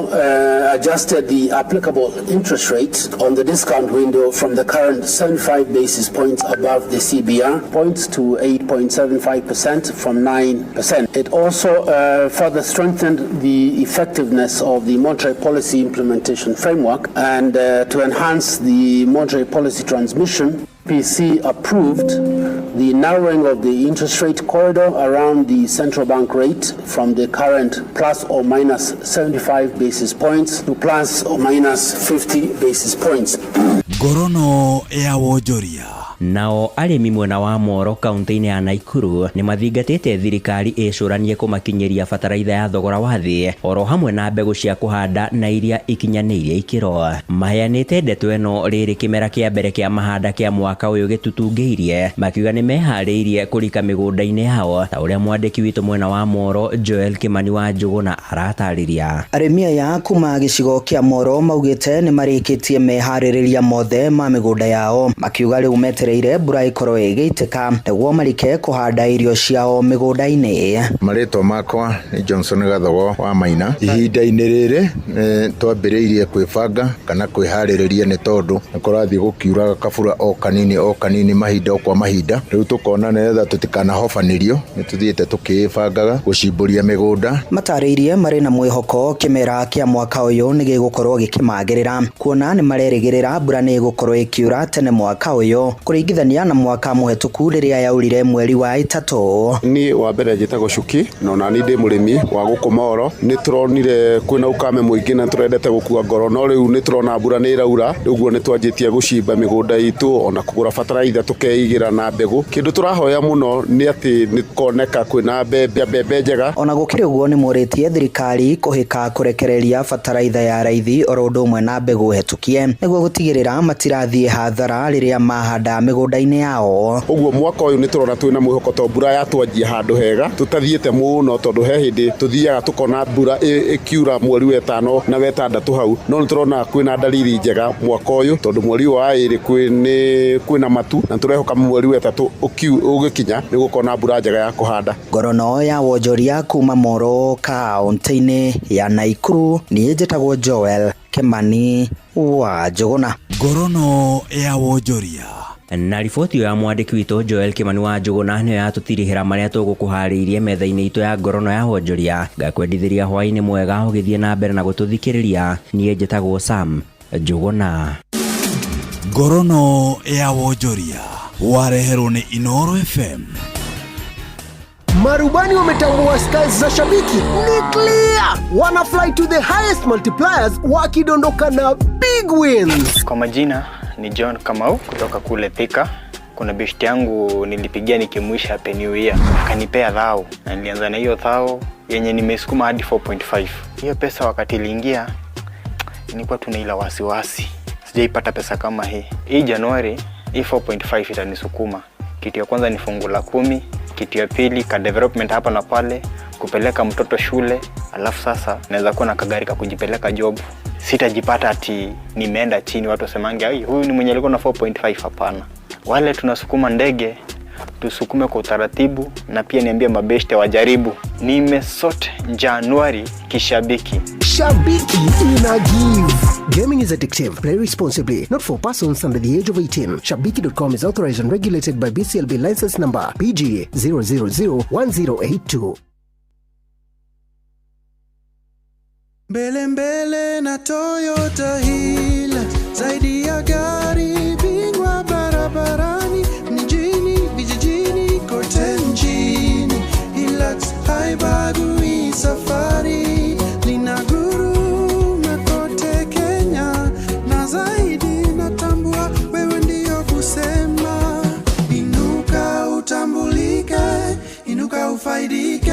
adjusted the applicable interest rate on the discount window from the current 75 basis points above the CBR points to 8.75% from 9%. It also further strengthened the effectiveness of the monetary policy implementation framework and to enhance the monetary policy transmission. PC approved the narrowing of the interest rate corridor around the central bank rate from the current plus or minus 75 basis points to plus or minus 50 basis points. Ngorono ya wonjoria. Nao arĩmi mwena wa Moro kaunti-inĩ ya Naikuru nĩ mathingatĩte thirikari ĩcũranie kũmakinyĩria bataraitha ya thogora wa thĩ oro hamwe na mbegũ cia kũhanda na iria ikinyanĩirie ikĩro. Maheanĩte ndeto ĩno rĩrĩ kĩmera kĩa mbere kĩa mahanda kĩa mwaka ũyũ gĩtutungĩirie, makiuga nĩ meharĩirie kũrika mĩgũnda-inĩ yao ta ũrĩa mwandĩki witũ mwena wa Moro Joel Kimani wa Njũgũna aratarĩria. Arĩmi aya kuma gĩcigo kĩa Moro maugĩte nĩ marĩkĩtie meharĩrĩria mothe ma mĩgũnda yao, makiuga rĩu metereire mbura ĩkorwo ĩgĩitĩka nĩguo marike kũhanda irio ciao mĩgũnda-inĩ. Marĩtwa makwa nĩ Johnson Gathogo wa Maina. Ihinda-inĩ rĩrĩ twambĩrĩirie kwĩbanga kana kwĩharĩrĩria nĩ tondũ nĩ kũrathiĩ gũkiuraga kabura o kanini mahinda o kwa mahinda. Rĩu tũkona nĩgetha tũtikanahobanĩrio nĩ tũthiĩte tũkĩĩbangaga gũcimbũria mĩgũnda. Matarĩirie marĩ na mwĩhoko kĩmera kĩa mwaka ũyũ nĩ gĩgũkorwo gĩkĩmagĩrĩra kuona nĩ marerĩgĩrĩra mbura nĩ ĩgũkorwo ĩkiura tene mwaka ũyũ kũringithania na mwaka mũhetũku rĩrĩa yaurire mweri wa 3. Niĩ wa mbere njĩtagwo Cuki na ona niĩ ndĩ mũrĩmi wa gũkũ Moro. Nĩ tũronire kwĩna ukame mũingĩ na tũrendete gũkua ngoro, no rĩu nĩ tũrona mbura nĩ ĩraura, ũguo nĩ twanjĩtie gũcimba mĩgũnda itũ ona kũgũra bataraitha tũkeigĩra na mbegũ. Kĩndũ tũrahoya mũno nĩ atĩ nĩ koneka kwĩna mbembe njega. Ona gũkĩrĩ ũguo nĩ morĩtie thirikari kũhĩka kũrekereria bataraitha ya raithi oro ũndũ ũmwe na mbegũ hetũkie nĩguo gũtigĩrĩra matirathiĩ hathara rĩrĩa mahanda mĩgũnda-inĩ yao. Ũguo mwaka ũyũ nĩ tũrona twĩna mwĩhoko to mbura yatwanjia handũ hega tũtathiĩte mũno, tondũ he hĩndĩ tũthiaga tũkona mbura ĩkiura mweri wa 5 na wa 6 hau, no nĩ tũrona kwĩna dalili njega mwaka ũyũ tondũ mweri wa 2 kwĩna matu na tũrehoka mweri wa 3 ũgĩkinya nĩ gũkona mbura njega ya kũhanda. Ngorono ya wonjoria kuma Moro kaunti-inĩ ya Naikuru, niĩ njĩtagwo Joel Kimani wa Njũgũna. Ngorono ya wonjoria. Na riboti ya mwandĩki witũ Joel Kimani wa Njũgũna nĩyo yatũtirihĩra marĩa tũgũkũharĩirie metha-inĩ itũ ya ngorono ya wonjoria. Ngakwendithĩria hwaĩ-inĩ mwega ũgĩthiĩ na mbere na gũtũthikĩrĩria. Niĩ njĩtagwo Sam Njũgũna. Ngorono ya wonjoria wareherwo nĩ Inoro FM. Marubani wametambua styles za shabiki ni clear, wana fly to the highest multipliers wakidondoka na big wins. Kwa majina ni John Kamau kutoka kule Thika. Kuna beshti yangu nilipigia nikimwisha happy new year, akanipea thao na nilianza na hiyo thao yenye nimesukuma hadi 4.5. Hiyo pesa wakati iliingia nilikuwa tuna ila wasiwasi, sijaipata pesa kama hii. Hii Januari hii 4.5 itanisukuma. Kitu ya kwanza ni fungu la 10, kitu ya pili ka development hapa na pale, kupeleka mtoto shule, alafu sasa naweza kuwa na kagari ka kujipeleka job. Sitajipata ati nimeenda chini watu wasemange ai huyu ni mwenye alikuwa na 4.5. Hapana. Wale tunasukuma ndege tusukume kwa utaratibu, na pia niambie mabeshte wajaribu. Nimesort Januari kishabiki. Shabiki ina give. Gaming is addictive. Play responsibly. Not for persons under the age of 18. Shabiki.com is authorized and regulated by BCLB license number PG 0001082. Mbele mbele na Toyota Hilux, zaidi ya gari bingwa barabarani mjini. ufaidike.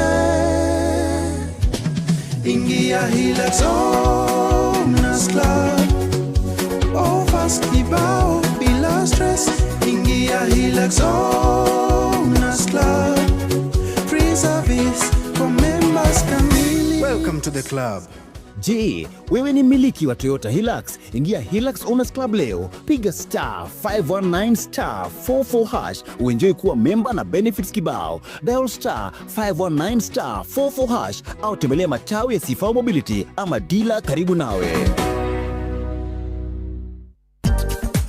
Ingia Hilux Owners Club, offers kibao bila stress. Ingia Hilux Owners Club, free service for members kamili. Welcome to the club. Je, wewe ni mmiliki wa Toyota Hilux? Ingia Hilux Owners Club leo, piga star 519 star 44 hash uenjoy kuwa memba na benefits kibao. Dial star 519 star 44 hash au tembelea matawi ya Sifao Mobility ama dila karibu nawe.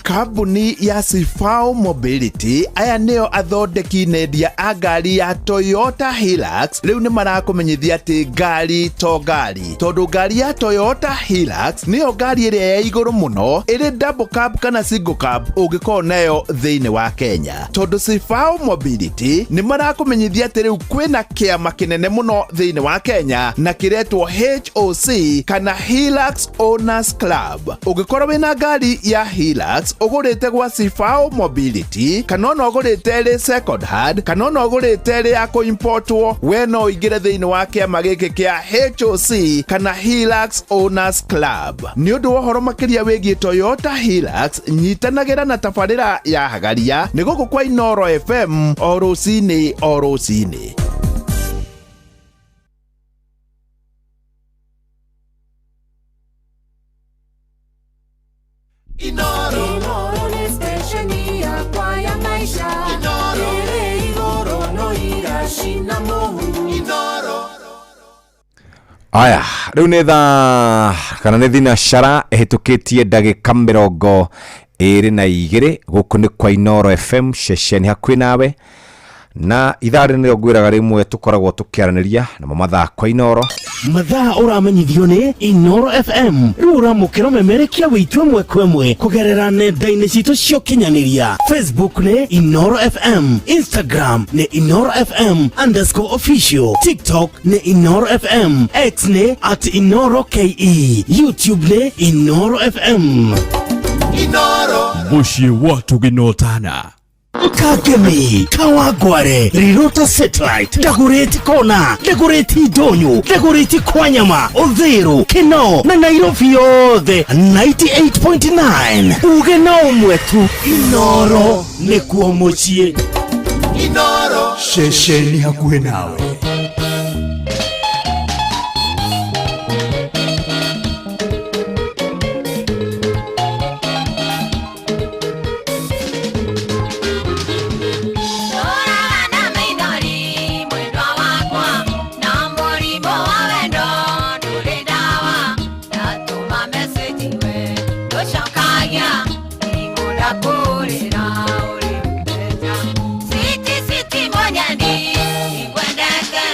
Kambuni ya Sifao Mobility aya nĩo athondeki nendia a ngari ya Toyota Hilux rĩu nĩ marakũmenyithia atĩ ngari to ngari, tondũ ngari ya Toyota Hilux nĩyo ngari ĩrĩa ya igũrũ mũno ĩrĩ double cab kana single cab ũngĩkorwo nayo thĩinĩ wa Kenya, tondũ Sifao Mobility nĩ marakũmenyithia atĩ rĩu kwĩna kĩama kĩnene mũno thĩinĩ wa Kenya na kĩretwo HOC kana Hilux Owners Club. Ũngĩkorwo wĩna ngari ya Hilux ũgũrĩte gwa Sifao Mobility kana ona ũgũrĩte ĩrĩ second hand kana ona ũgũrĩte ĩrĩ ya kũimportwo, we no ũingĩre thĩinĩ wa kĩama gĩkĩ kĩa HOC kana Hilux Owners Club. Nĩ ũndũ wa ũhoro makĩria wĩgiĩ Toyota Hilux, nyitanagĩra na tabarĩra ya Hagaria nĩ gũkũ kwa Inoro FM o rũcinĩ o rũcinĩ. Inoro nĩ stesheni yakwa ya maisha. Inoro ĩrĩ igũrũ no iracina mũhu. Inoro. Aya, rĩu nĩ thaa kana nĩ thinacara ĩhĩtũkĩtie ndagĩka 22 gũkũ nĩ kwa Inoro FM ceceni hakuhĩ nawe, na ithaa rĩrĩ nĩrĩo ngwĩraga rĩmwe tũkoragwo tũkĩaranĩria namo mathaa kwa Inoro. Mathaa ũramenyithio nĩ Inoro FM rĩu ũramũkĩra memerekia witũ ĩmwe kwa ĩmwe kũgerera nenda-inĩ citũ cia ũkinyanĩria. Facebook nĩ Inoro FM, Instagram nĩ Inoro FM underscore official, TikTok nĩ Inoro FM, X nĩ at Inoro KE, YouTube nĩ Inoro FM. Inoro Mũciĩ wa tũgĩnotana. Kagemi, Kawangware, Rirota Satellite, Dagoretti Kona, Dagoretti Ndonyo, Dagoretti Kwanyama, Uthiru, Kinoo na Nairobi yothe 98.9. Uge na ũmwe tu, Inoro nĩkuo mũciĩ. Inoro ceceni hakuhĩ nawe. City, city, monyani, igwendete.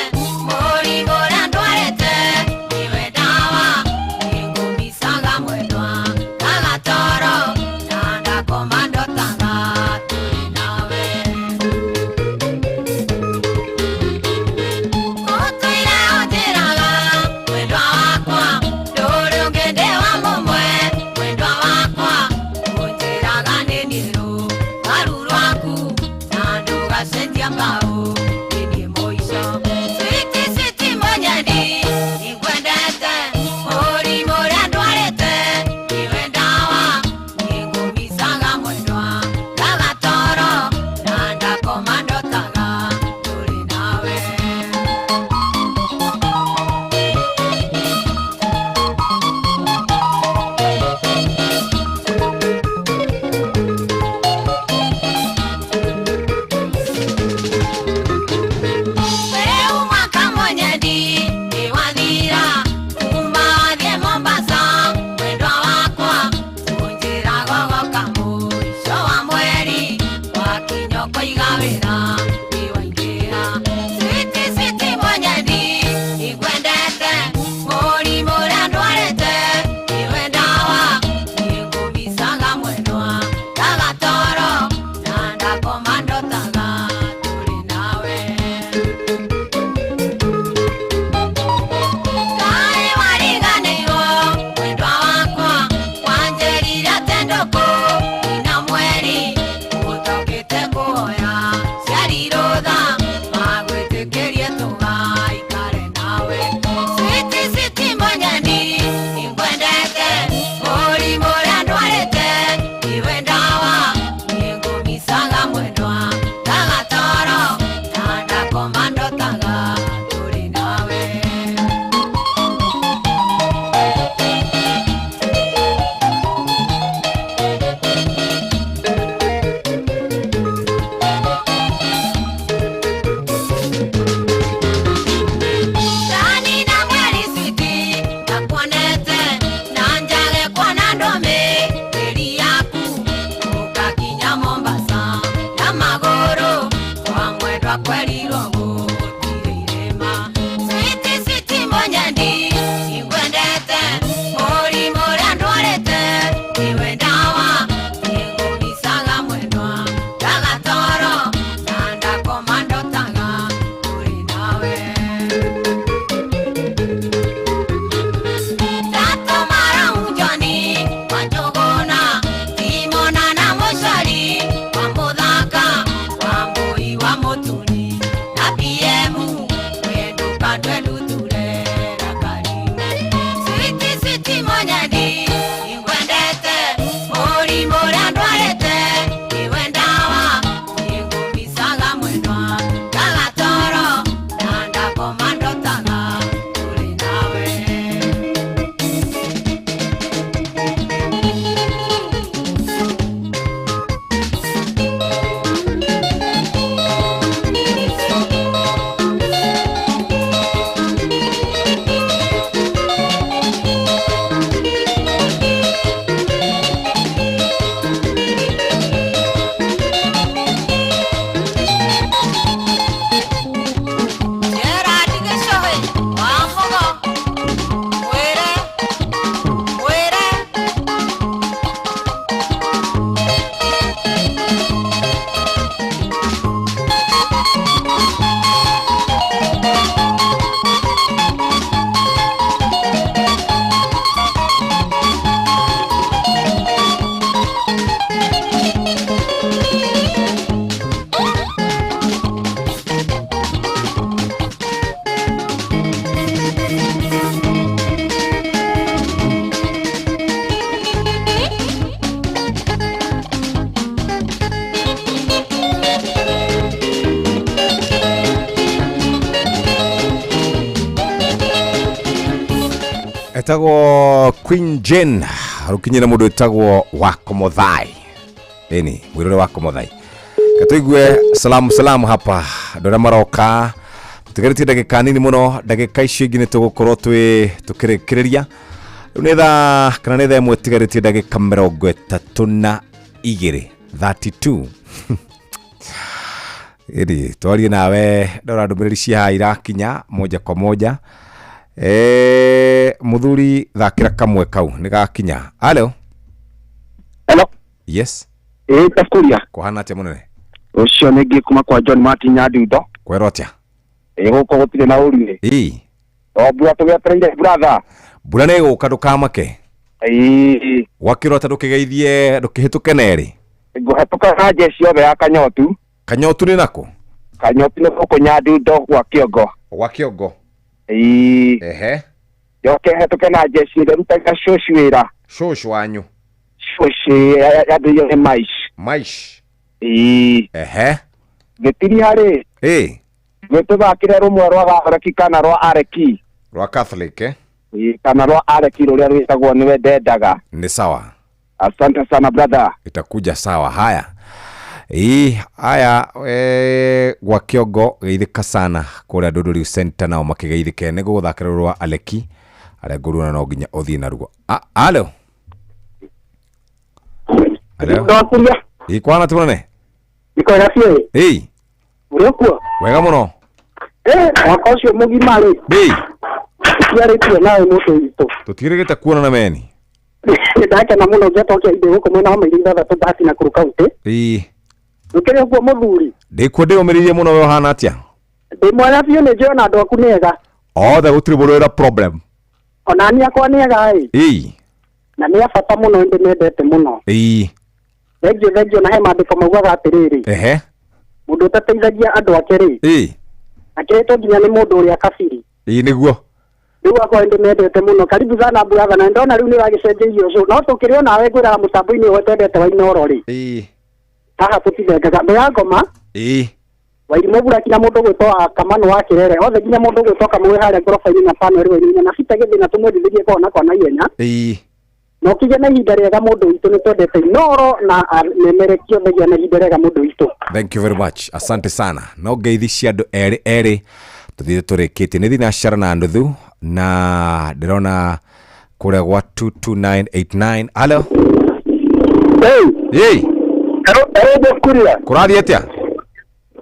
andũ nduture rakari Switi switi monyani ingwendete mũrimũ ũrĩa ndwarĩte niwe ndawa nĩngũmicaga mwendwa ndagatoro na ndakoma ndotaga tũrĩ nawe. Gerard Gĩcũhĩ wa Mũgo mwĩre mwĩre. Etagwo Queen Jane rukinyire mundu etagwo Wakomothai eni mwirore Wakomothai katuigue salamu salamu hapa andũ arĩa maroka tũtigarĩtie ndagĩka nini mũno ndagĩka icio ingĩ nĩ tũgũkorwo twĩ tũkĩrĩkĩrĩria rĩu nĩ thaa kana nĩ thaa ĩmwe ĩtigarĩtie ndagĩka 32 32 ĩrĩ twarie nawe ndora ndũmĩrĩri cia haha irakinya moja kwa moja. Muthuri thakĩra kamwe kau nĩ gakinya. Halo. Hello. Yes. Takuria. Kũhana atĩa mũnene? Ũcio nĩ ngĩ kuma kwa John Martin Nyadundo. Kwerwo atĩa? Gũkũ gũtirĩ na ũru. Ĩĩ. O mbura tũgĩetereire brother. Mbura nĩ ĩgũka ndũkamake. Ĩĩ. Gwakĩrwo atĩa ndũkĩgeithie ndũkĩhĩtũke nerĩ? Ngũhetũka na jeshi yothe ya Kanyotu. Kanyotu nĩ nakũ? Kanyotu nĩ gũkũ Nyadundo gwa Kĩongo. Gwa Kĩongo. Ĩĩ. Ehe. Njoke hetũke na jeshi ĩrĩa ĩrutaga cũcũ wĩra. Cũcũ wanyu. Cũcũ yambĩrĩirio nĩ Maish. Maish. Ĩĩ. Ehe. Gĩtiri harĩ. Ĩĩ. Nĩtũthakĩre rũmwe rwa Gathoreki kana rwa Areki. Rwa Catholic eh? Ĩĩ, kana rwa Areki rũrĩa rwĩtagwo nĩwe ndendaga. Ni sawa. Asante sana brother. Itakuja sawa. Haya. Ĩĩ, haya gwa Kĩongo geithĩka sana kũrĩa Ndũndũri Center nao makĩgeithĩke nĩ gũgũthakĩra rwa Aleki arĩa ngũruona no nginya ũthiĩ naruo. Alo. Alo. Ĩĩ, kwana tũrone? Niko biũ. Ĩĩ. Ũrĩ kuo? Wega mũno. Mwaka ũcio mũgima rĩ. Ĩĩ. Tũtiarĩtie nawe mũndũ witũ. Tũtigĩrĩte kuonana meni. Ndakena mũno ngĩatokia indo gũkũ mwena wa maili ithathatũ Bahati Nakuru County. Ĩĩ. Ũkĩrĩ ũguo mũthuri? Ndĩkuo ndĩũmĩrĩirie mũno we ũhana atĩa? Ndĩ mwega biũ nĩ njũĩ ona andũ aku nĩ ega. Othe gũtirĩ mũndũ wĩna problem. Ona niĩ akwa nĩ ega ĩ. Ĩĩ. Na nĩ a bata mũno ndĩmendete mũno. Ĩĩ. Thengiũ thengiũ na he maandĩko maugaga atĩrĩrĩ. Ehe. Mũndũ ũtateithagia andũ ake rĩ. Ĩĩ. Akĩrĩtwo nginya nĩ mũndũ ũrĩa kabiri. Ĩĩ nĩguo. Rĩu akwa ndĩmendete mũno karibu sana brother na ndona rĩu nĩ wagĩcenjia ũcũ no tũkĩrĩ o nawe ngwĩraga mũtambo-inĩ ũyũ wendete wa Inooro rĩ. Ĩĩ. Haha tũtithengaga ndĩrangoma. Ĩĩ. Wairimũ Buraki na mũndũ gwĩtwo Kamanu wa Kĩrere othe nginya mũndũ gwĩtwo Kamau harĩa ngoroba-inĩ na panel rĩu na Peter Gĩthĩna tũmwendithĩrie kona kwa naihenya. Ĩĩ. Na ũkĩgĩa na ihinda rĩega mũndũ witũ nĩ twendete Inooro na memerekia othe gĩa na ihinda rĩega mũndũ witũ. Thank you very much. Asante sana. No ngeithi cia andũ erĩ erĩ tũthiĩ tũrĩkĩtie nĩ thinacara na nuthu na ndĩrona kũrĩa gwa 22989. Halo. Hey. Hey. Hello, hello Kuria. Kũrathiĩ atĩa?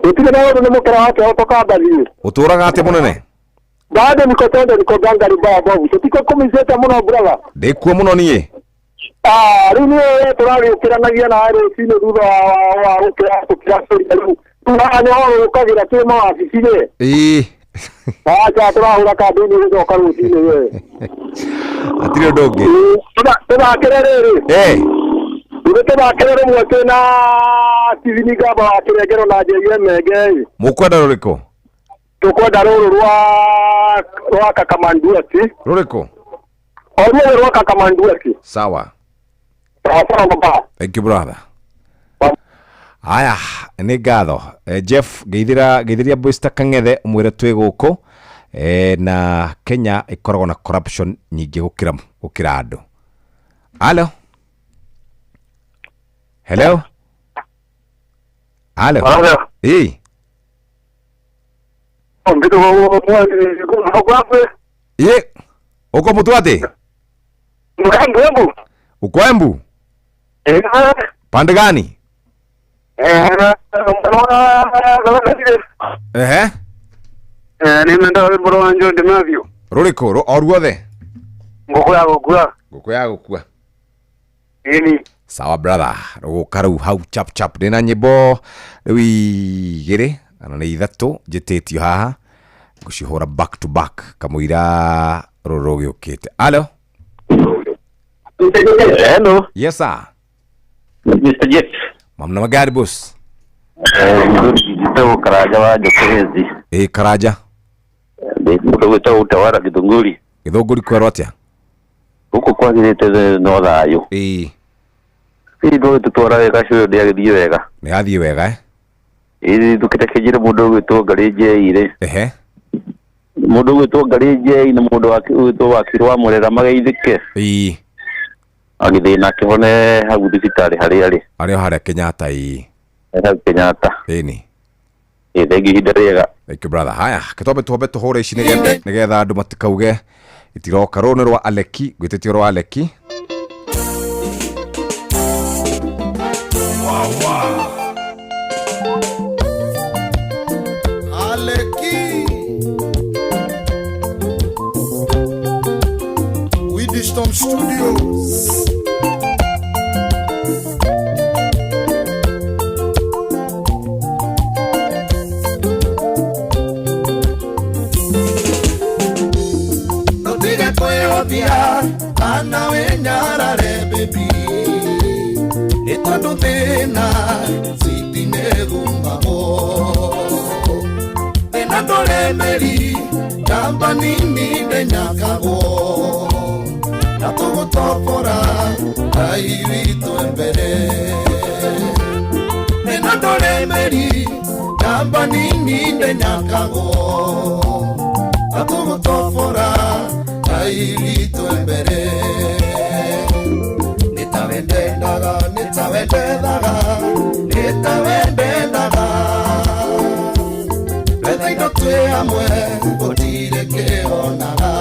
Gũtirĩ na ũndũ nĩ mũkĩra wa kĩhooto kambathiĩ. Ũtũraga atĩa mũnene? Bado niko tendo niko gangari baya bovu. Tutiko kumizeta mũno brother. Ndĩkuo mũno niĩ. Rĩu nĩ tũragĩũkĩranagia na rũcinĩ thutha wa gũkĩra tũkĩracũria rĩu. Haha nĩho ũkagĩra twĩ mawabici-rĩ. Ĩĩ. Acha tũrahũra kambĩini gũcoka rũcinĩ we. Hatirĩ ũndũ ũngĩ. Tũthakĩre rĩrĩ. Ĩĩ. Ithuĩ tũthakĩre rĩmwe twĩna Steven Ngamba wa Kĩrengero na Njeri Menge. Mũkwenda rũrĩkũ? Tũkwenda rũrũ rwa rwa Kakamanduati. Rũrĩkũ? O ruothe rwa Kakamanduati. Sawa. Sawa sawa baba. Thank you brother. Aya, nĩ ngatho. Jeff, ngeithĩra ngeithĩria boys ta Kang'ethe ũmwĩre twĩ gũkũ. Na Kenya ĩkoragwo na corruption nyingĩ gũkĩra gũkĩra andũ. Halo. Hello. Halo. Halo. Ĩ. Ĩ. Uko mutu ati? Embu. Uko Embu? Pande gani? Ehe. Nimenda rwĩmbo rwa John Matthew. Rũrĩkũ? O ruothe? Ngũkũ ya gũkua. Ngũkũ ya gũkua. Ĩni. Sawa brother, rũgũka rĩu hau chap chap. Ndĩna nyĩmbo rĩu igĩrĩ kana nĩ ithatũ njĩtĩtio haha, ngũcihũra back to back kamũira rũrũ rũgĩũkĩte. Halo. Hello. Yes sir. Mr. Jeff. Mamna magari boss. Njĩtagwo Karanja wa Njũkĩrĩzi. Ĩ Karanja. Ndĩ mũndũ gwĩtagwo Utawara Gĩthũngũri. Gĩthũngũri kwerwo atĩa? Gũkũ kwagĩrĩte no thayũ. Ĩ. Hihi ndũgĩtũtwara wega cũyũ ndĩagĩthiĩ wega. Nĩ athiĩ wega eh? Ĩ ndũkĩreke njĩre mũndũ ũgwĩtwo Ngarĩ Njei-rĩ. Ehe. Mũndũ ũgwĩtwo Ngarĩ Njei na mũndũ ũgwĩtwo Wakiri wa Mũrera mageithĩke. Ĩ. Agĩthiĩ na akĩhone hau thibitarĩ harĩa arĩ. Arĩ o harĩa Kenyatta ĩ. Hau Kenyatta. Ĩni. Ĩ thengi ihinda rĩega. Thank you brother. Haya, kĩtwambe twambe tũhũre ici nĩgetha andũ matikauge itiroka. Rũrũ nĩ rwa Aleki, ngwĩtĩtio rwa Aleki. Aleki Widistom Studios. Ndotige kwĩhũthia kana wĩnyarare baby, nĩ tondũ thĩna citi nĩgumagwo. Thĩna ndũrĩ mĩri kamba nini ndĩnyakagwo, na tũgũtobora Ngai witũ e mbere. Thĩna ndũrĩ mĩri kamba nini ndĩnyakagwo, na tũgũtobora Ngai witũ e mbere. Nĩ tawe ndendaga, nĩ tawe ndethaga, nĩ tawe ndendaga. Twetha indo twĩ hamwe gũtirĩ kĩonaga.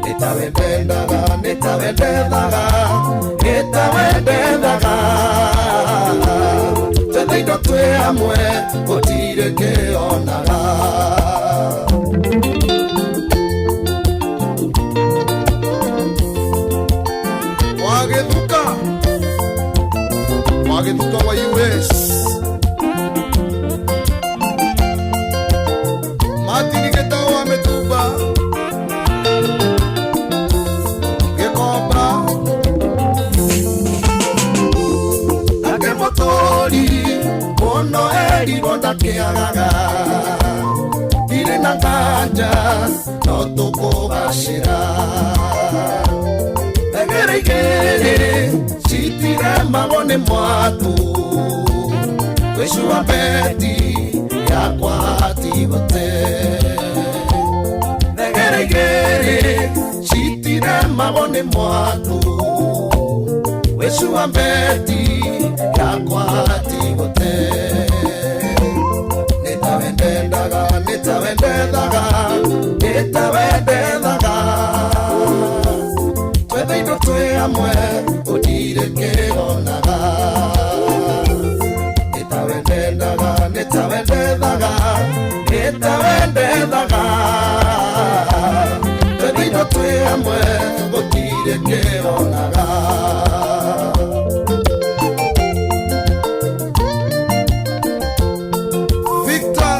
Nĩ tawe ndendaga, nĩ tawe ndethaga, nĩ tawe ndethaga. Twetha indo twĩ hamwe gũtirĩ kĩonaga. Wagĩthuka, Wagĩthuka wa US. Martin Gitau wa Mĩtumba, Gĩkomba. Nake mũtũri mũno erirwo ndakĩagaga, ndirĩ na nganja no tũkũgacĩra. Thengere igĩrĩ citiremagwo nĩ mwatũ, gwĩcua beti yakwa tigũte. Thengere igĩrĩ citiremagwo nĩ mwatũ, gwĩcua beti yakwa tigũte. Nĩ tawe ndendaga, nĩ tawe ndethaga, nĩ tawe ndethaga. Twetha indo twĩ hamwe gũtirĩ kĩonaga. Nĩ tawe ndendaga, nĩ tawe ndethaga, nĩ tawe ndethaga. Twetha indo twĩ hamwe gũtirĩ kĩonaga. Victor,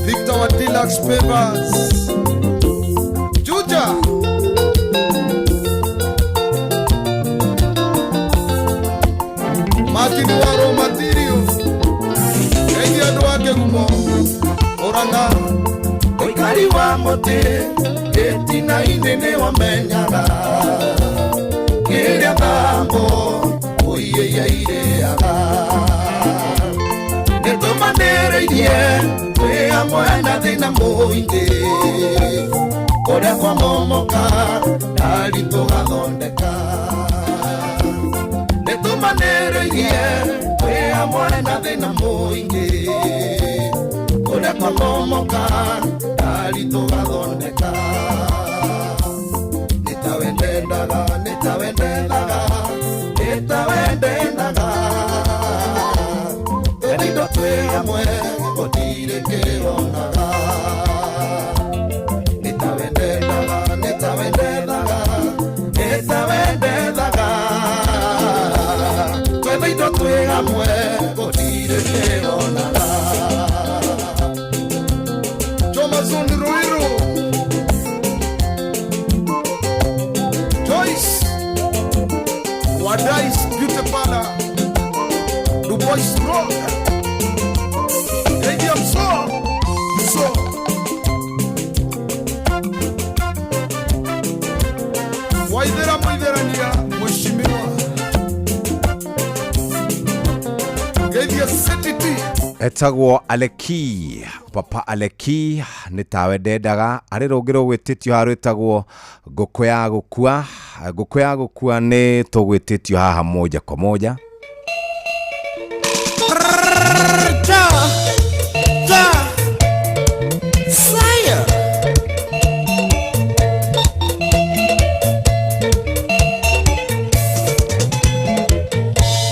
Victor wa Deluxe Papers. Juja. Martin wa raw materials. Endi andũ a Kĩgumo, Murang'a. Mwari wa mũtĩ gĩtina-inĩ nĩwamenyaga kĩrĩa thambo ũiĩia irĩaga. Nĩtũmanĩrĩirie twĩ hamwe na thĩna mũingĩ kũrĩa kwamomoka ndari tũgathondeka. Nĩtũmanĩrĩirie twĩ hamwe na thĩna mũingĩ kũrĩa kwamomoka ndari tũgathondeka. Nĩtawe ndendaga, nĩtawe ndendaga, nĩtawe ndendaga. Twĩna indo twĩ hamwe gũtirĩ kĩonaga. Nĩtawe ndendaga, nĩtawe ndendaga, nĩtawe ndendaga. Twĩna indo twĩ hamwe gũtirĩ kĩonaga. Jomazon Ruiru, Joyce Wadais Beauty Parlor, Dubois Road, ADM So So Waithera Mwaitherania, Mheshimiwa Geithia City T. Etagwo Aleki, Papa Aleki nĩ tawe ndendaga. Arĩ rũngĩ rũgwĩtĩtio haha rwĩtagwo ngũkũ ya gũkua. Ngũkũ ya gũkua nĩ tũgwĩtĩtio haha moja kwa moja. Ta, ta, saya.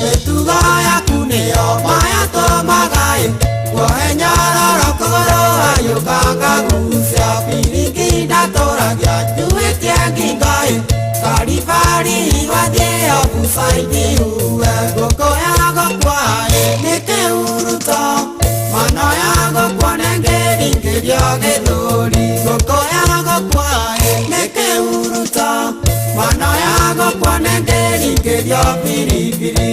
Mĩtugo yaku nĩyo maya tũmagai, kuohe nyororo kũgũrũ ayũka ngagucia biringi ndatũragia njuĩtie ngingo-ĩ karibari gwathiĩ obucaidi uwe ngũkũ ya gũkua-ĩ nĩ kĩhuruto mano ya gũkua nĩngĩringĩrio gĩthũri ngũkũ ya gũkua-ĩ nĩ kĩhuruto mano ya gũkua nĩngĩringĩrio biribiri.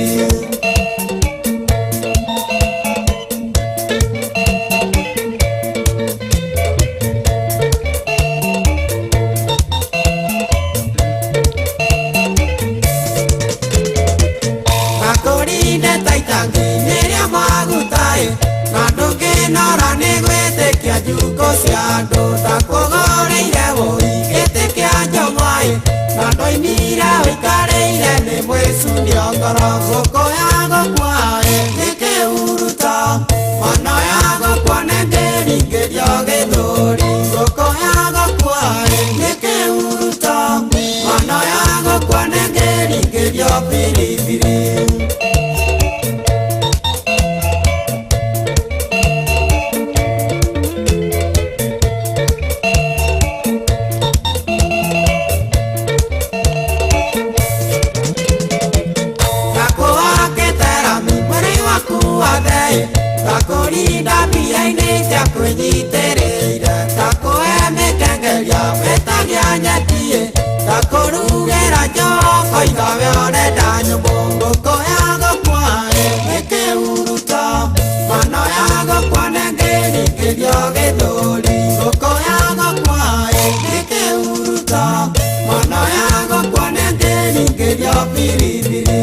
Kakũrinde ta itanginyĩria maguta-ĩ na ndũngĩnora nĩ gwĩtĩkia njukũ cia andũ ndakũgũrĩire wũi gĩtĩ kĩa njũng'wa-ĩ na ndoimire ũikarĩire nĩ mwĩcunio ngoro ngũkũ ya gũkua-ĩ nĩ kĩhuruto mano ya gũkua nĩngĩringĩrio gĩthũri ngũkũ ya gũkua-ĩ nĩ kĩhuruto mano ya gũkua nĩngĩringĩrio biribiri. Takũrinda mbia-inĩ cia kwĩnyitĩrĩire takũhe mĩkengeria wĩtagia nyeki-ĩ takũrugĩra njoko igawe ũrenda nyũmbũ ngũkũ ya gũkua-ĩ nĩ kĩhuruto mano ya gũkua nĩngĩringĩrio gĩthũri ngũkũ ya gũkua-ĩ nĩ kĩhuruto mano ya gũkua nĩngĩringĩrio biribiri.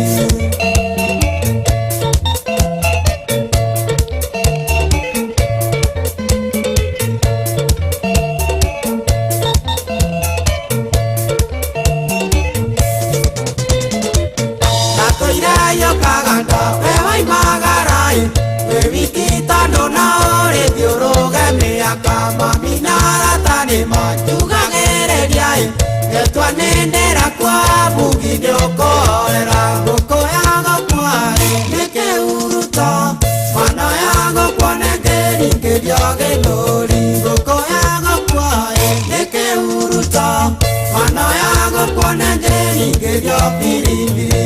Getwanendera kwa bugi nĩũkũhorera ngũkũ ya gũkua-ĩ nĩ kĩhuruto mano ya gũkua nĩngĩringĩrio gĩthũri ngũkũ ya gũkua-ĩ nĩ kĩhuruto mano ya gũkua nĩngĩringĩrio biribiri.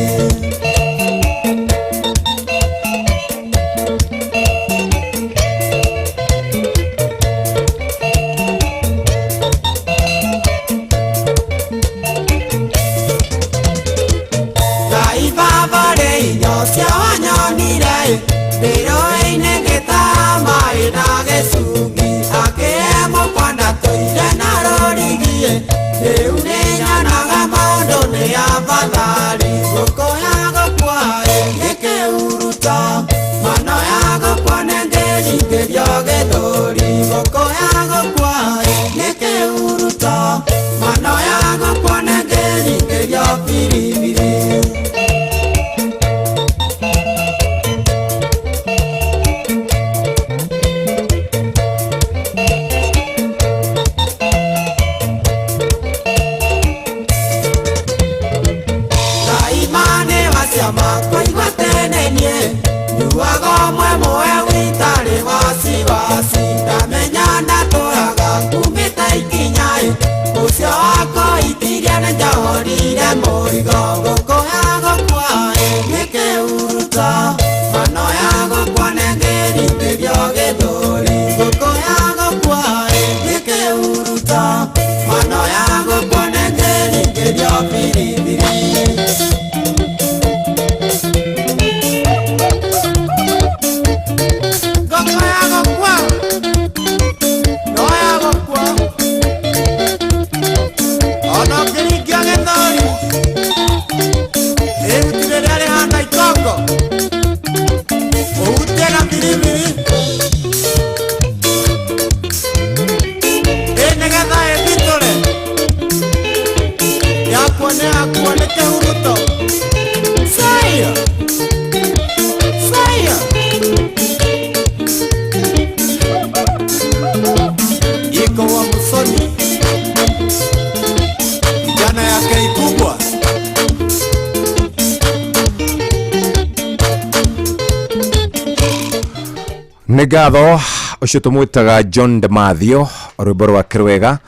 Nĩ ngatho ũcio tũmwĩtaga John Demathio, rwĩmbo rwake rwega.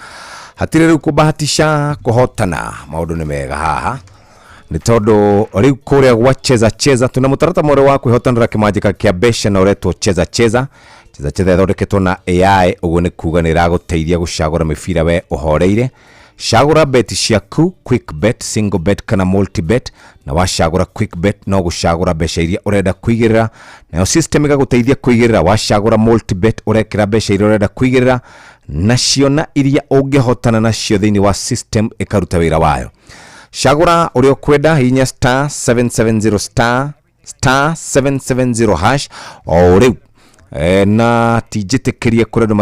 Hatirĩ rĩu kũbahatisha kũhotana, maũndũ nĩ mega haha nĩ tondũ rĩu kũrĩa gwa Cheza Cheza tuna mũtaratara mwerũ wa kwĩhotanĩra kĩmanjĩka kĩa mbeca na ũretwo Cheza Cheza. Cheza Cheza ĩthondeketwo na AI, ũguo nĩ kuga nĩ ĩragũteithia gũcagũra mĩbira we ũhoreire. Cagũra bet ciaku, quick bet, single bet kana multi bet, na wacagũra quick bet no gũcagũra mbeca iria ũrenda kũigĩrĩra, nayo system ĩgagũteithia kũigĩrĩra. Wacagũra multi bet ũrekĩra mbeca iria ũrenda kũigĩrĩra, nacio na iria ũngĩhotana nacio thĩinĩ wa system ĩkaruta wĩra wayo. Cagũra ũrĩa ũkwenda, hihinya star 770 star star 770 hash o rĩu. Na ti njĩtĩkĩrie kũrĩ andũ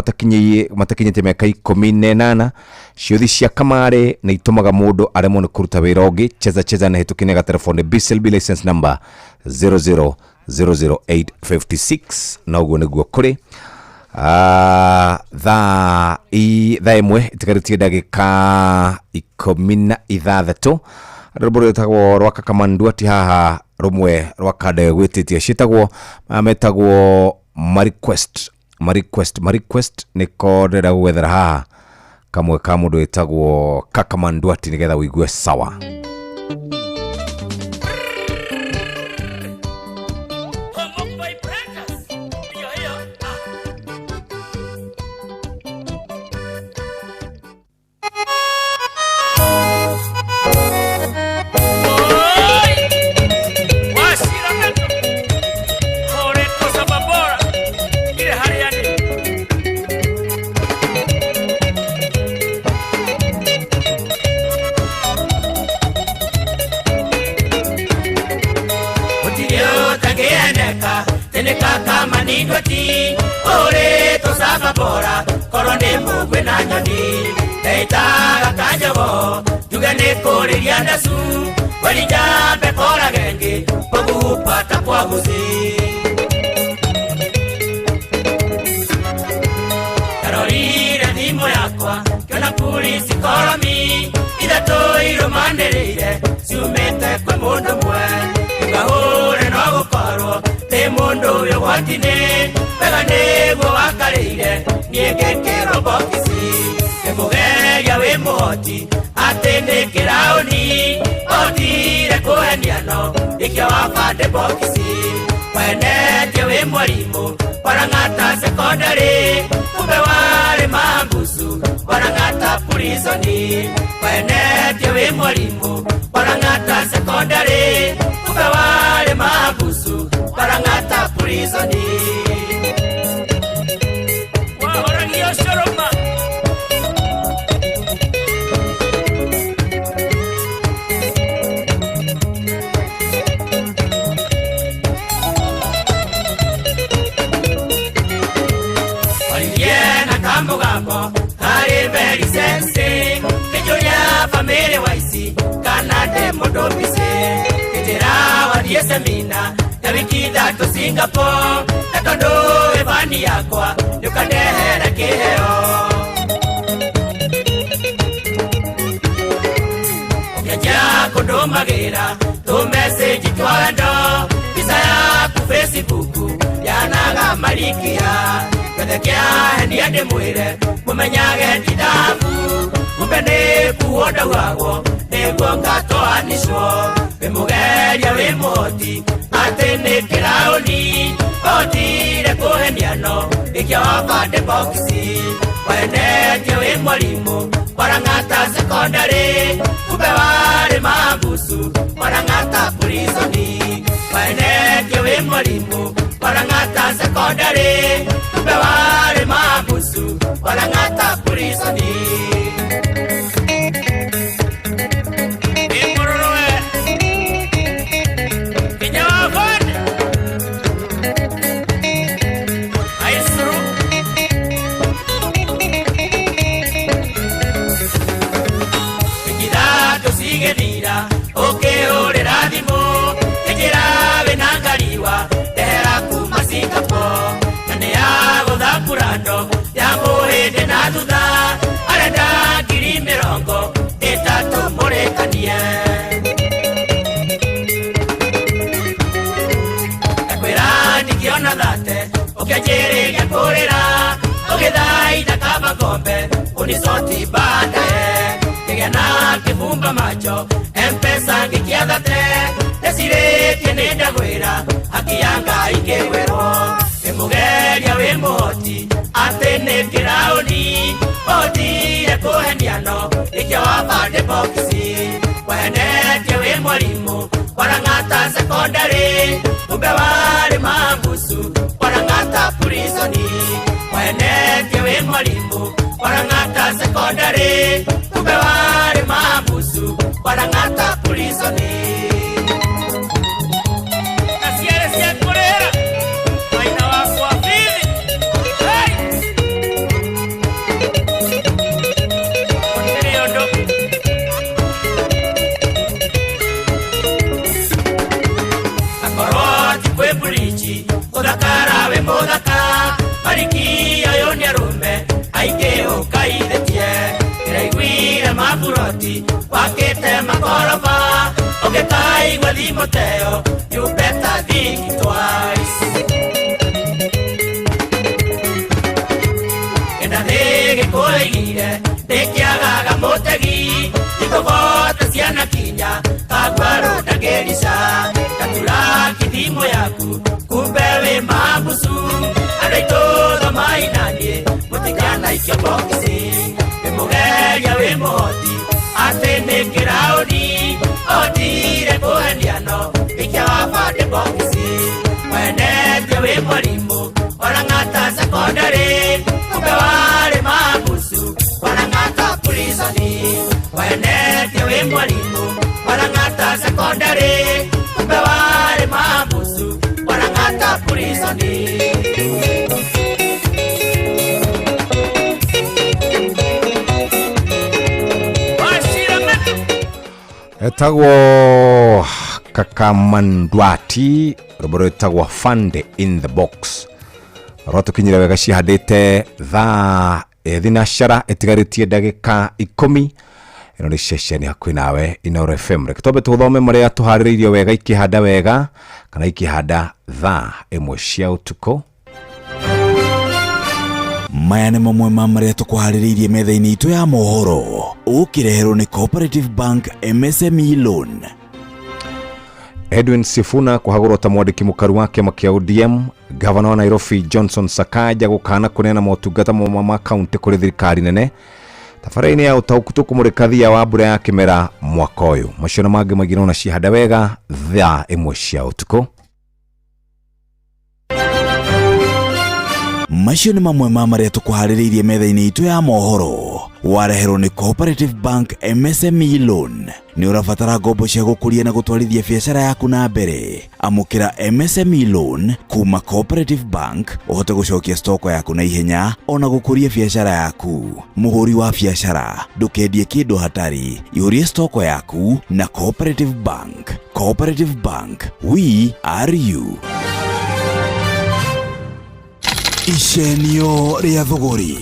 matakinyĩtie mĩaka 18. Ciũthi cia kamarĩ nĩ itũmaga mũndũ aremwo nĩ kũruta wĩra ũngĩ. Cheza Cheza nĩ hĩtũkie nĩ gatelefoni BCLB license number 0000856, na ũguo nĩguo kũrĩ. Thaa 1 itigarĩtie ndagĩka 16. Rwĩmbo rwĩtagwo rwa Kakamandua ti haha, rũmwe rwa kanda gwĩtĩtie ciĩtagwo metagwo ma request nĩko ndĩrenda gũgwethera haha kamwe ka mũndũ wĩtagwo Kakamanduati nĩgetha ũigue sawa. Ndakwĩra ndingĩona thate ũkĩanjĩrĩra. Kunisoti baadaye Kĩgĩa na kĩbumba macho Mpesa ngĩkĩathate Ndecirĩtie nĩ ndagwĩra Haki ya Ngai kĩgwĩrwo Wĩ mũgeria wĩ mũhoti Atĩ nĩ kĩraũni Hotire kũheniano Ikĩa wa bande boxi Wehenetie wĩ mwarimũ Warang'ata sekondari Kumbe warĩ mambusu Warang'ata purisoni Wehenetie wĩ mwarimũ Warang'ata sekondari Kumbe warĩ mambusu Warang'ata purisoni Na ciere cia kũrĩra Maina wakwa bithi Hey! Gũtirĩ ũndũ Akorwo ti kwĩ burici Ũthakara wĩ mũthaka Mariki ũyũ nĩ arũme Aingĩ ũkaithĩtie Ndĩraiguire maburoti Wakĩte makoroba Ũngĩkaigua thimũ teyo You better think twice Enda thĩ gĩkũigire Ndĩkĩagaga mũtegi Nĩtũbote ciana kinya Kaguarũ ndangĩrica Gaturaki thimũ yaku Kumbe wĩ mambucu Andũ aitũ thomai naniĩ Mũtikanaikio boxi Wĩ mũgeria wĩ mũhoti Atĩ nĩ kĩraũni Hotire kũheniano Ikia wa bande boxi Wenetie wĩ mwarimũ Warang'ata sekondari Kumbe warĩ mambucu Warang'ata purisoni Wenetie wĩ mwarimũ Warang'ata sekondari Kumbe warĩ mambucu Warang'ata purisoni Etagwo Kakamandwati rwĩmbo rwĩtagwo Fund in the Box rwatũkinyire wega cihandĩte thaa thinacara ĩtigarĩtie ndagĩka 10. Ĩno nĩ ceceni hakuhĩ nawe Inooro FM. Reke twambe tũthome marĩa tũharĩrĩirio wega ikĩhanda wega kana ikĩhanda thaa 1 cia ũtukũ. Maya nĩ mamwe ma marĩa tũkũharĩrĩirie metha-inĩ itũ ya mohoro ũkĩreherwo nĩ Cooperative Bank MSME Loan. Edwin Sifuna kũhagũrwo ta mwandĩki mũkaru wa kĩama kĩa ODM. Gavana wa Nairobi Johnson Sakaja gũkana kũneana motungata ma kaunti kũrĩ thirikari nene. Tabarĩra-inĩ ya ũtaũku tũkũmũrĩka thia wa mbura ya kĩmera mwaka ũyũ. Macio na mangĩ maingĩ nona cihanda wega thaa 1 cia ũtukũ. Macio nĩ mamwe ma marĩa tũkũharĩrĩirie metha-inĩ itũ ya mohoro wareherwo nĩ Cooperative Bank MSME Loan. Nĩ ũrabatara ngombo cia gũkũria na gũtwarithia biacara yaku na mbere. Amũkĩra MSME Loan kuma Cooperative Bank ũhote gũcokia stoko yaku na ihenya ona gũkũria biacara yaku. Mũhũri wa biacara ndũkendie kĩndũ hatarĩ, ihũrie stoko yaku na Cooperative Bank. Cooperative Bank, we are you. Icenio rĩa thũgũrĩ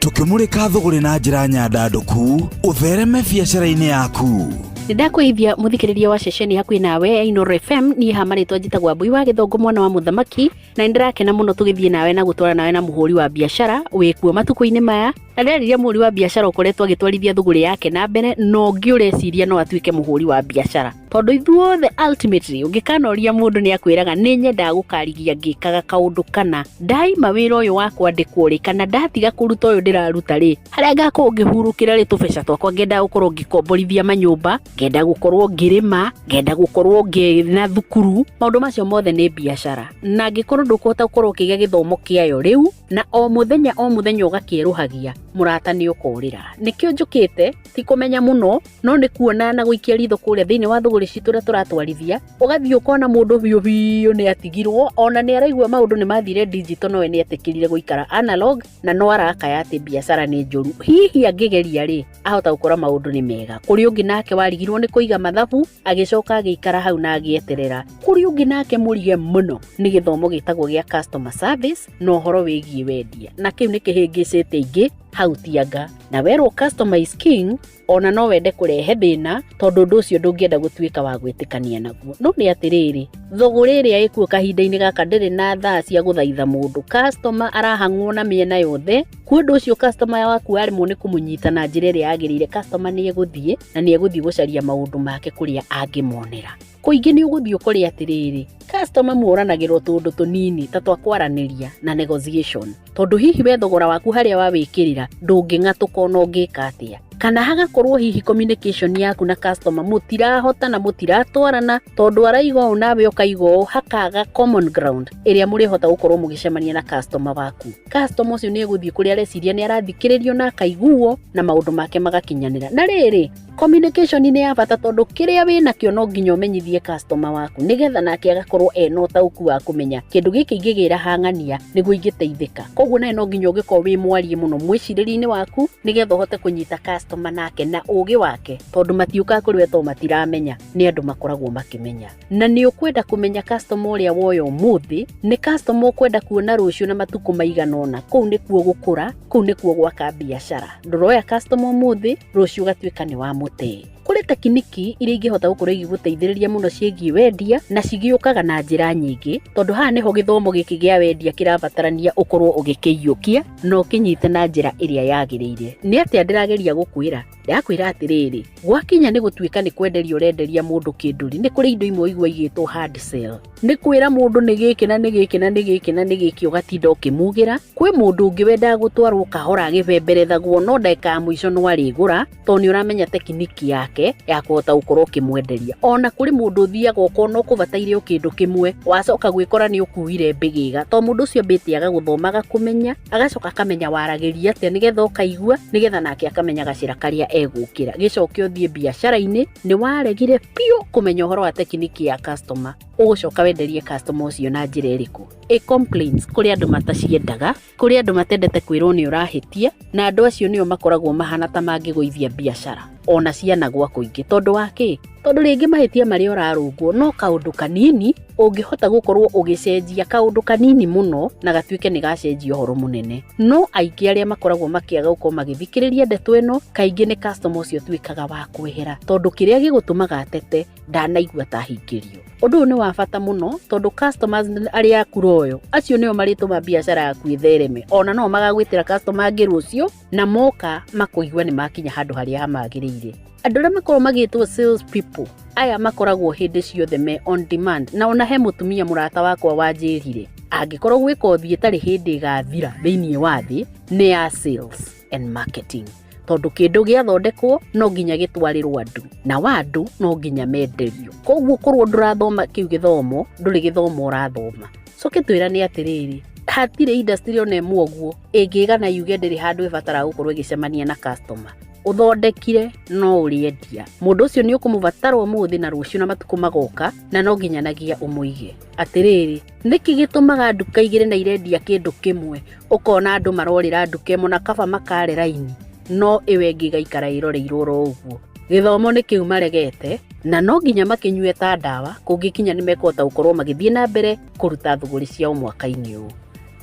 tũkĩmũrĩka thũgũrĩ na njĩra nyandandũku ũthereme biacara-inĩ yaku. Nĩndakwĩithia mũthikĩrĩria wa ceceni hakuhĩ nawe ya Inooro FM. Niĩ ha marĩtwa njĩtagwo Mbui wa Gĩthũngũ mwana wa mũthamaki, na nĩndĩrakena mũno tũgĩthiĩ nawe na gũtwara nawe na mũhũri wa biacara wĩkuo matukũ-inĩ maya. Na ndĩrarĩria mũhũri wa biacara ũkoretwo agĩtwarithia thũgũrĩ yake na mbere, na ũngĩ ũreciria no atuĩke mũhũri wa biacara, tondũ ithuothe ultimately ũngĩkanoria mũndũ nĩ akwĩraga nĩ nyendaga gũkarigia ngĩkaga kaũndũ kana ndaima wĩra ũyũ wa kwandĩkwo rĩ, kana ndatiga kũruta ũyũ ndĩraruta rĩ, harĩa ngakorwo ngĩhurũkĩra rĩ tũbeca twakwa ngenda gũkorwo ngĩkomborithia manyũmba, ngenda gũkorwo ngĩrĩma, ngenda gũkorwo ngĩna thukuru. Maũndũ macio mothe nĩ biacara, na angĩkorwo ndũkũhota gũkorwo ũkĩgĩa gĩthomo kĩayo rĩu na o mũthenya o mũthenya ũgakĩerũhagia, mũrata nĩ ũkorĩra. Nĩkĩo njũkĩte ti kũmenya mũno, no nĩ kuona na gũikia ritho kũrĩa thĩinĩ wa thũgũrĩ citũ ũrĩa tũratwarithia, ũgathiĩ ũkona mũndũ biũ biũ nĩ atigirwo, ona nĩ araigua maũndũ nĩ mathire digital, nowe nĩ etĩkĩrire gũikara analog, na no arakaya atĩ biacara nĩ njũru. Hihi angĩgeria rĩ, ahota gũkora maũndũ nĩ mega. Kũrĩ ũngĩ nake warigirwo nĩ kũiga mathabu, agĩcoka agĩikara hau na agĩeterera. Kũrĩ ũngĩ nake mũrige mũno nĩ gĩthomo gĩtagwo gĩa customer service na ũhoro wĩgiĩ wendia, na kĩu nĩ kĩhĩngĩcĩte ingĩ hau hau tianga na werwo customer is king ona no wende kũrehe thĩna tondũ ũndũ ũcio ndũngĩenda gũtuĩka wa gwĩtĩkania naguo. No nĩ atĩrĩrĩ, thũgũrĩ ĩrĩa ĩkuo kahinda-inĩ gaka ndĩrĩ na thaa cia gũthaitha mũndũ. Customer arahang'wo na mĩena yothe, kwa ũndũ ũcio customer waku aremwo nĩ kũmũnyita na njĩra ĩrĩa yagĩrĩire, customer nĩ egũthiĩ na nĩ egũthiĩ gũcaria maũndũ make kũrĩa angĩmonera. Kũingĩ nĩ ũgũthiĩ ũkore atĩrĩrĩ, customer muoranagĩrwo tũũndũ tũnini ta twa kwaranĩria na negotiation, tondũ hihi we thogora waku harĩa wawĩkĩrĩra ndũngĩng'atũka ona ũngĩka atĩa, kana hagakorwo hihi communication yaku na customer mũtirahota na mũtiratwarana tondũ araiga ũũ nawe ũkaiga ũũ, hakaga common ground ĩrĩa mũrĩhota gũkorwo mũgĩcemania na customer waku. Customer ũcio nĩ egũthiĩ kũrĩa areciria nĩ arathikĩrĩrio na akaiguo na maũndũ make magakinyanĩra. Na rĩrĩ, communication nĩ ya bata tondũ kĩrĩa wĩnakĩo no nginya ũmenyithie customer waku nĩgetha nake agakorwo ena ũtaũku wa kũmenya kĩndũ gĩkĩ ingĩgĩra hang'ania nĩguo ingĩteithĩka. Koguo nawe no nginya ũngĩkorwo wĩ mwarie mũno mwĩcirĩrie-inĩ waku nĩgetha ũhote kũnyita customer nake na ũgĩ wake, tondũ matiũkaga kũrĩ we tondũ matiramenya, nĩ andũ makoragwo makĩmenya. Na nĩ ũkwenda kũmenya customer ũrĩa woya ũmũthĩ nĩ customer ũkwenda kuona rũciũ na matukũ maigana ũna. Kũu nĩkuo gũkũra, kũu nĩkuo gwaka biacara. Ndũroya customer ũmũthĩ, rũciũ ũgatuĩka nĩ wamũtee. Kũrĩ tekiniki iria ingĩhota gũkorwo igĩgũteithĩrĩria mũno ciĩgiĩ wendia na cigĩũkaga na njĩra nyingĩ, tondũ haha nĩho gĩthomo gĩkĩ gĩa wendia kĩrabatarania ũkorwo ũgĩkĩiyũkia na ũkĩnyite na njĩra ĩrĩa yagĩrĩire. Nĩ atĩa ndĩrageria gũkwĩra? Ndĩrakwĩra atĩrĩrĩ, gwakinya nĩ gũtuĩka nĩ kwenderia ũrenderia mũndũ kĩndũ rĩ, nĩ kũrĩ indo imwe ũigua igĩtwo hard sell. Nĩ kwĩra mũndũ nĩ gĩkĩ na nĩ gĩkĩ na nĩ gĩkĩ na nĩ gĩkĩ ũgatinda ũkĩmugĩra. Kwĩ mũndũ ũngĩ wendaga gũtwarwo kahora agĩbemberethagwo no ndagĩka ya mũico no arĩgũra tondũ nĩ ũramenya tekiniki yake ya kũhota gũkorwo ũkĩmwenderia. Ona kũrĩ mũndũ ũthiaga ũkona ũkũbataire o kĩndũ kĩmwe, wacoka gwĩkora nĩ ũkuire mbĩgĩga tondũ mũndũ ũcio ambĩte agagũthoma agakũmenya, agacoka akamenya waragĩria atĩa nĩgetha ũkaigua, nĩgetha nake akamenya gacĩra karĩa egũkĩra. Gĩcoke ũthiĩ biacara-inĩ nĩ waregire biũ kũmenya ũhoro wa tekiniki ya customer, ũgũcoka wenderie customer ũcio na njĩra ĩrĩkũ? Ĩ complaints, kũrĩ andũ mataciendaga, kũrĩ andũ matendete kwĩrwo nĩ ũrahĩtia, na andũ acio nĩo makoragwo mahana ta mangĩgũithia biacara ona ciana gwa kũingĩ. Tondũ wa kĩ? Tondũ rĩngĩ mahĩtia marĩa ũrarũngwo no kaũndũ kanini ũngĩhota gũkorwo ũgĩcenjia kaũndũ kanini mũno na gatuĩke nĩ gacenjia ũhoro mũnene. No aingĩ arĩa makoragwo makĩaga gũkorwo magĩthikĩrĩria ndeto ĩno kaingĩ nĩ customer ũcio ũtuĩkaga wa kwehera, tondũ kĩrĩa gĩgũtũmaga atete ndanaigua ta ahingĩrio. Ũndũ ũyũ nĩ wa bata mũno tondũ customers arĩa aku royo acio nĩo marĩtũma biacara yaku ĩthereme, ona no magagwĩtĩra customer angĩ rũciũ na moka makũigua nĩ makinya handũ harĩa hamagĩrĩire. Andũ arĩa makoragwo magĩtwo sales people aya makoragwo hĩndĩ ciothe me on demand, na ona he mũtumia mũrata wakwa wanjĩrire angĩkorwo gwĩ kothi ĩtarĩ hĩndĩ ĩgathira thĩinĩ wa thĩ nĩ ya sales and marketing, tondũ kĩndũ gĩathondekwo no nginya gĩtwarĩrwo andũ na wa andũ no nginya menderio. Koguo korwo ndũrathoma kĩu gĩthomo, ndũrĩ gĩthomo ũrathoma. So kĩtwĩra nĩ atĩrĩrĩ, hatirĩ industry ona ĩmwe ũguo ĩngĩgana yuge ndĩrĩ handũ ĩbataraga gũkorwo ĩgĩcemania na customer. Ũthondekire no ũrĩendia, mũndũ ũcio nĩ ũkũmũbatara ũmũthĩ na rũciũ na matukũ magoka, na no nginyanagia ũmũige. Atĩrĩrĩ, nĩkĩ gĩtũmaga nduka igĩrĩ na irendia kĩndũ kĩmwe, ũkona andũ marorĩra nduka ĩmwe na kaba makare raini, no ĩyo ĩngĩ ĩgaikara ĩroreirwo oro ũguo. Gĩthomo nĩ kĩu maregete na no nginya makĩnyue ta ndawa kũngĩkinya nĩ mekũhota gũkorwo magĩthiĩ na mbere kũruta thũgũrĩ ciao mwaka-inĩ ũyũ.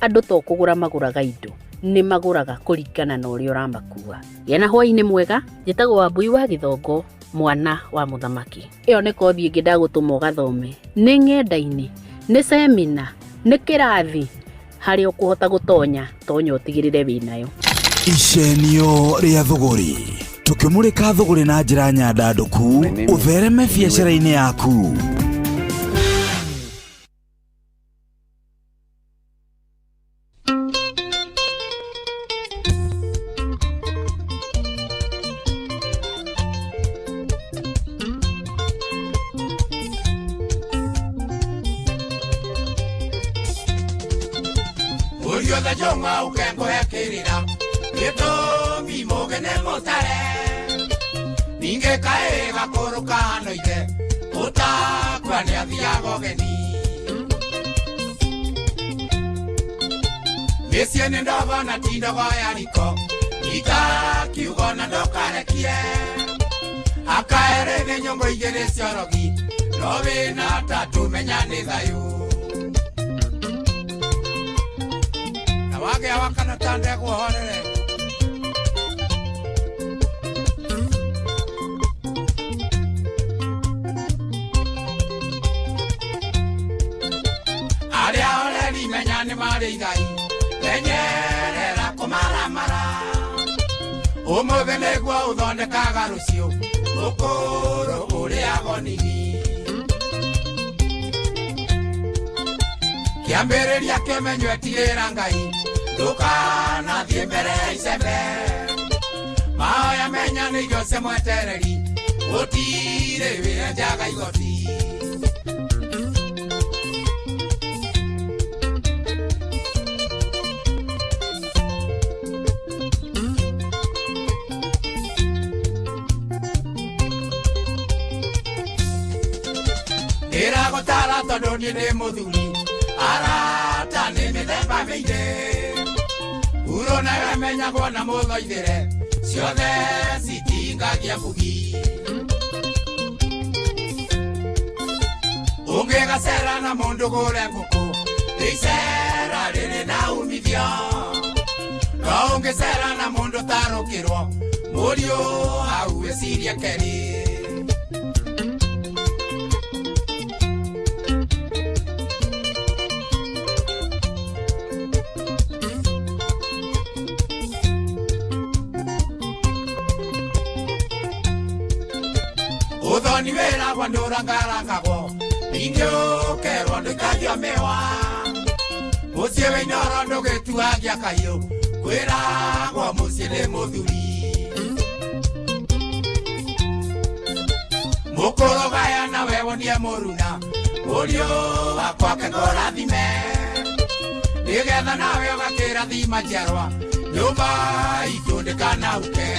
Andũ to kũgũra magũraga indo, nĩ magũraga kũringana na ũrĩa ũramakua. Gĩa na hwaĩ-inĩ mwega, njĩtagwo Wambui wa Gĩthongo, mwana wa mũthamaki. Ĩyo nĩ kothi ĩngĩ ndagũtũma ũgathome, nĩ ng'enda-inĩ, nĩ semina, nĩ kĩrathi harĩa ũkũhota gũtonya, tonya ũtigĩrĩre wĩnayo. Icenio rĩa thũgũrĩ, tũkĩmũrĩka thũgũrĩ na njĩra nyandandũku ũthereme biacara-inĩ yaku. Ũriothe njũng'wa ũkengũhe kĩrĩra gĩtũmi mũgene mũtare ningĩ kaĩ gakũrũ kahana ithe ũtakua nĩathiaga ũgeni mĩciĩ nĩ ndogo na ti ndogo ya riko itakiugo na ndũkarekie akaere nĩ nyũngũ igĩrĩ ciorogi no wĩna tatũ menya nĩ thayũ wagĩa wakana ta ndegwa horere. marĩ igai menyerera kũmaramara ũmũthĩ nĩguo ũthondekaga rũciũ ũkũrũ ũrĩago nini kĩambĩrĩria kĩmenyo etigĩra Ngai ndũkanathiĩ mbere ya icembe mahoya menya nĩ irio cia mwetereri gũtirĩ wĩenjaga igoti. Ndĩragũtara tondũ niĩ ndĩ mũthuri arata nĩ mĩthemba mĩingĩ huro nayo ĩmenyagwo na mũthoithĩre ciothe citingagia bugi ũngĩgacera na mũndũ gũre ngũkũ icera rĩrĩ na umithio no ũngĩcera na mũndũ tarũkĩrwo mũriũ hau wĩcirie kerĩ. Uthoni wĩragwo ndũrangarangagwo ningĩ ũkerwo ndũikagio mĩwa mũciĩ wĩ Inooro ndũgĩtuagia kaiũ kwĩragwo mũciĩ nĩ mũthuri mũkũrũ gaya nawe wonie mũruna mũriũ wakwa kekũrathime nĩgetha nawe ũgakĩrathima njiarwa nyũmba itũ ndĩkanauke.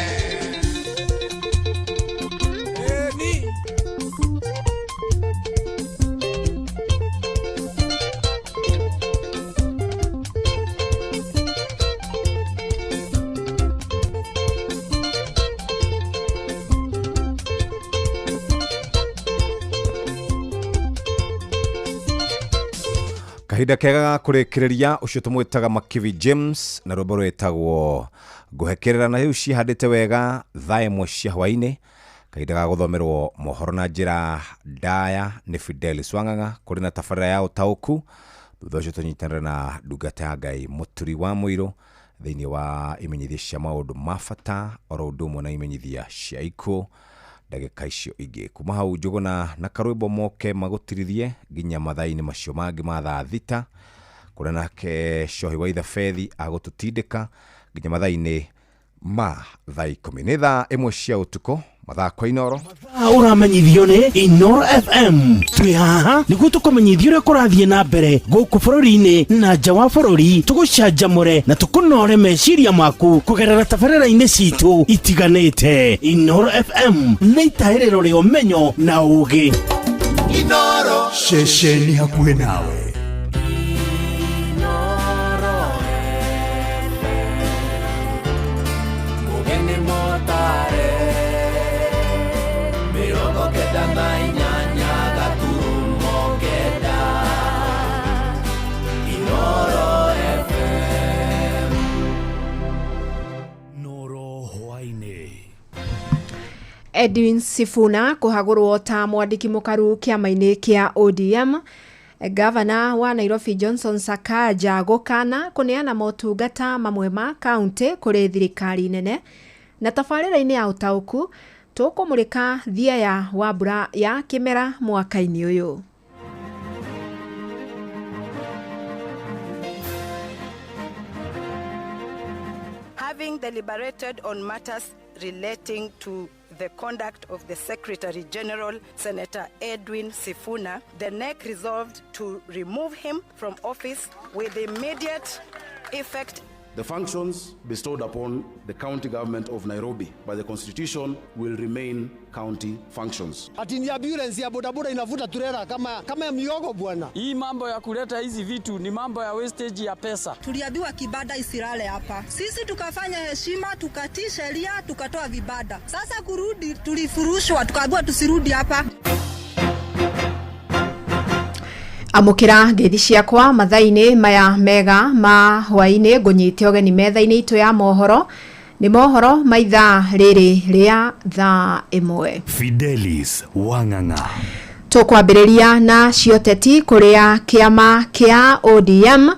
Kahinda kega ga kũrĩkĩrĩria ũcio tũmwĩtaga Makivi James na rwĩmbo rwĩtagwo ngũhekerera na rĩu cihandĩte wega thaa ĩmwe cia hwainĩ. Kahinda ga gũthomerwo mohoro na njĩra ndaya nĩ Fidelis Wang'ang'a kũrĩ na tabarĩra ya ũtaũku. Thutha ũcio tũnyitanĩre na ndungata ya Ngai Mũturi wa Mũirũ thĩinĩ wa imenyithia cia maũndũ ma bata oro ũndũ ũmwe na imenyithia cia ikuũ ndagĩka icio ingĩ. Kuma hau Njũgũna na karwĩmbo moke magũtirithie nginya mathaa-inĩ macio mangĩ ma thaa thita kũrĩa nake Cohi wa Ithabethi agũtũtindĩka nginya mathaa-inĩ ma thaa ikũmi. Nĩ thaa ĩmwe cia ũtukũ mathaa kwa Inooro. Ũramenyithio nĩ Inooro FM. Twĩ haha nĩguo tũkũmenyithie ũrĩa kũrathiĩ na mbere gũkũ bũrũri-inĩ na nja wa bũrũri, tũgũcanjamũre na tũkũnore meciria maku kũgerera tabarĩra-inĩ citũ itiganĩte. Inooro FM nĩ itahĩrĩro rĩa ũmenyo na ũũgĩ. Inooro ceceni hakuhĩ nawe. Edwin Sifuna kũhagũrwo ta mwandĩki mũkaru kĩama-inĩ kĩa ODM. Gavana wa Nairobi Johnson Sakaja gũkana kũneana motungata mamwe ma kaunti kũrĩ thirikari nene. Na tabarĩra-inĩ ya ũtaũku tũkũmũrĩka thiaya wa mbura ya kĩmera mwaka-inĩ ũyũ. Having deliberated on matters relating to the conduct of the Secretary General, Senator Edwin Sifuna, the NEC resolved to remove him from office with immediate effect. The functions bestowed upon the county government of Nairobi by the Constitution will remain county functions. Ati ni ambulance ya bodaboda inavuta trailer kama ya miogo bwana. Hii mambo ya kuleta hizi vitu ni mambo ya wastage ya pesa. Tuliambiwa kibada isilale hapa. Sisi tukafanya heshima, tukatii sheria, tukatoa vibada. Sasa kurudi tulifurushwa, tukaambiwa tusirudi hapa. Amũkĩra ngeithi ciakwa mathaa-inĩ maya mega ma hwaĩ-inĩ, ngũnyite ũgeni metha-inĩ itũ ya mohoro. Nĩ mohoro ma ithaa rĩrĩ rĩa thaa ĩmwe. Fidelis Wang'ang'a. Tũkwambĩrĩria na cioteti kũrĩa kĩama kĩa ODM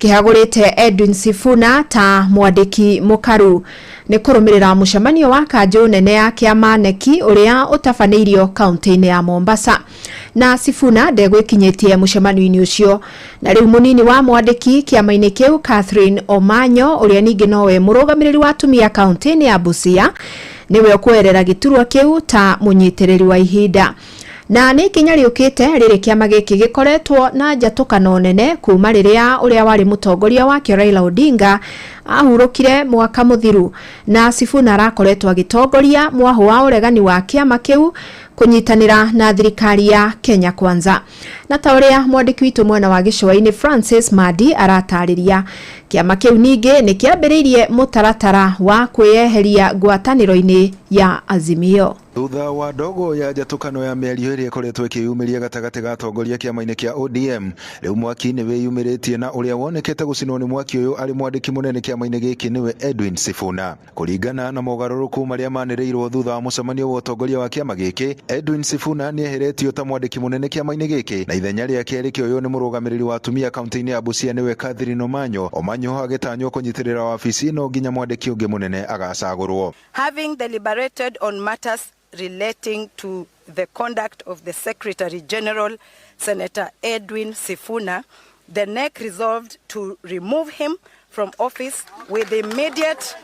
Kĩhagũrĩte Edwin Sifuna ta mwandĩki mũkaru nĩ kũrũmĩrĩra mũcemanio wa kanjũ nene ya kĩama neki ũrĩa ũtabanĩirio kaunti-inĩ ya Mombasa. Na Sifuna ndegwĩkinyĩtie mũcemanio-inĩ ũcio. Na rĩu mũnini wa mwandĩki kĩama-inĩ kĩu Catherine Omanyo ũrĩa ningĩ nowe mũrũgamĩrĩri wa atumia kaunti-inĩ ya Busia nĩwe ũkũerera gĩturwa kĩu ta mũnyitĩrĩri wa ihinda. Na nĩ ikinya rĩũkĩte rĩrĩ kĩama gĩkĩ gĩkoretwo na njatũkano nene kuma rĩrĩa ũrĩa warĩ mũtongoria wakĩo Raila Odinga ahurũkire mwaka mũthiru. Na Sifuna arakoretwo agĩtongoria mwahũ wa ũregani wa kĩama kĩu kũnyitanĩra na thirikari ya Kenya Kwanza. Na ta ũrĩa mwandĩki witũ mwena wa gĩcũa-inĩ Francis Madi aratarĩria, kĩama kĩu ningĩ nĩ kĩambĩrĩirie mũtaratara wa kwĩyeheria ngwatanĩro-inĩ ya Azimio. Thutha wa ndogo ya njatũkano ya mĩario ĩrĩa ĩkoretwo ĩkĩyumĩria gatagatĩ ga atongoria kĩama-inĩ kĩa ODM, rĩu mwaki nĩ wĩyumĩrĩtie na ũrĩa wonekete gũcinwo nĩ mwaki ũyũ arĩ mwandĩki mũnene kĩama-inĩ gĩkĩ nĩwe Edwin Sifuna. Kũringana na mogarũrũku marĩa manĩrĩirwo thutha wa mũcemanio wa ũtongoria wa kĩama gĩkĩ, Edwin Sifuna nĩ eheretio ta mwandĩki mũnene kĩama-inĩ gĩkĩ na ithenya rĩake rĩkĩoywo nĩ mũrũgamĩrĩri wa atumia kaunti-inĩ ya Busia nĩwe Catherine Omanyo. Omanyo agĩtanywo kũnyitĩrĩra wabici no nginya mwandĩki ũngĩ mũnene agacagũrwo. Having deliberated on matters relating to the conduct of the Secretary General, Senator Edwin Sifuna, the NEC resolved to remove him from office with immediate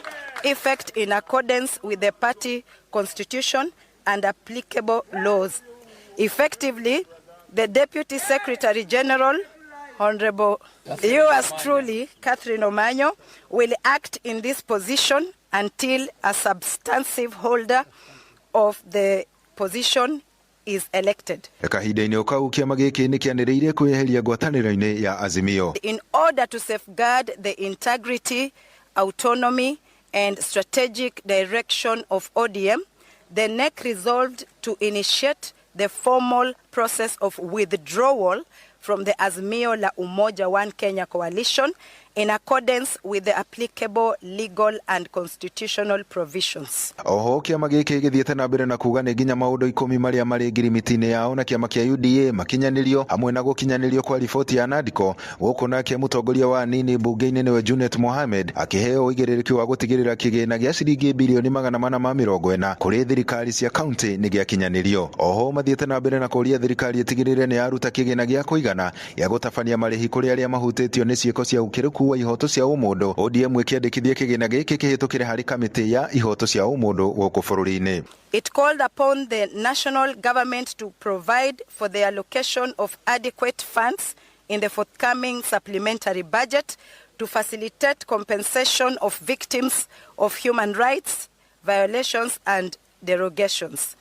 effect in accordance with the party constitution and applicable laws. Effectively, the Deputy Secretary General, Honorable yours truly, Catherine Omanyo, will act in this position until a substantive holder of the position is elected. Kahinda-inĩ o kau kĩama gĩkĩ nĩ kĩanĩrĩire kwĩyeheria ngwatanĩro-inĩ ya Azimio. In order to safeguard the integrity, autonomy and strategic direction of ODM, the NEC resolved to initiate the formal process of withdrawal from the Azimio la Umoja One Kenya coalition in accordance with the applicable legal and constitutional provisions. Oho kĩama gĩkĩ gĩthiĩte na mbere na kuga nĩ nginya maũndũ 10 marĩa marĩ ngirimiti-inĩ yao na kĩama kĩa UDA makinyanĩrio hamwe na gũkinyanĩrio kwa riboti ya Nandiko. Gũkũ nake mũtongoria wa anini mbunge-inĩ nĩwe Junet Mohamed akĩheo ũigĩrĩrĩki wa gũtigĩrĩra kĩgĩna gĩa ciringi bilioni 440 kũrĩ thirikari cia kaunti nĩ gĩakinyanĩrio. Oho mathiĩte na mbere na kũria thirikari ĩtigĩrĩre nĩ yaruta kĩgĩna gĩa kũigana gĩa gũtabania marĩhi kũrĩ arĩa mahutĩtio nĩ ciĩko cia ũkĩrũku wa ihoto cia ũmũndũ. ODM ĩkĩandĩkithia kĩgĩna gĩkĩ kĩhĩtũkĩre harĩ kamĩtĩ ya ihoto cia ũmũndũ gũkũ bũrũri-inĩ. It called upon the national government to provide for the allocation of adequate funds in the forthcoming supplementary budget to facilitate compensation of victims of human rights violations and derogations.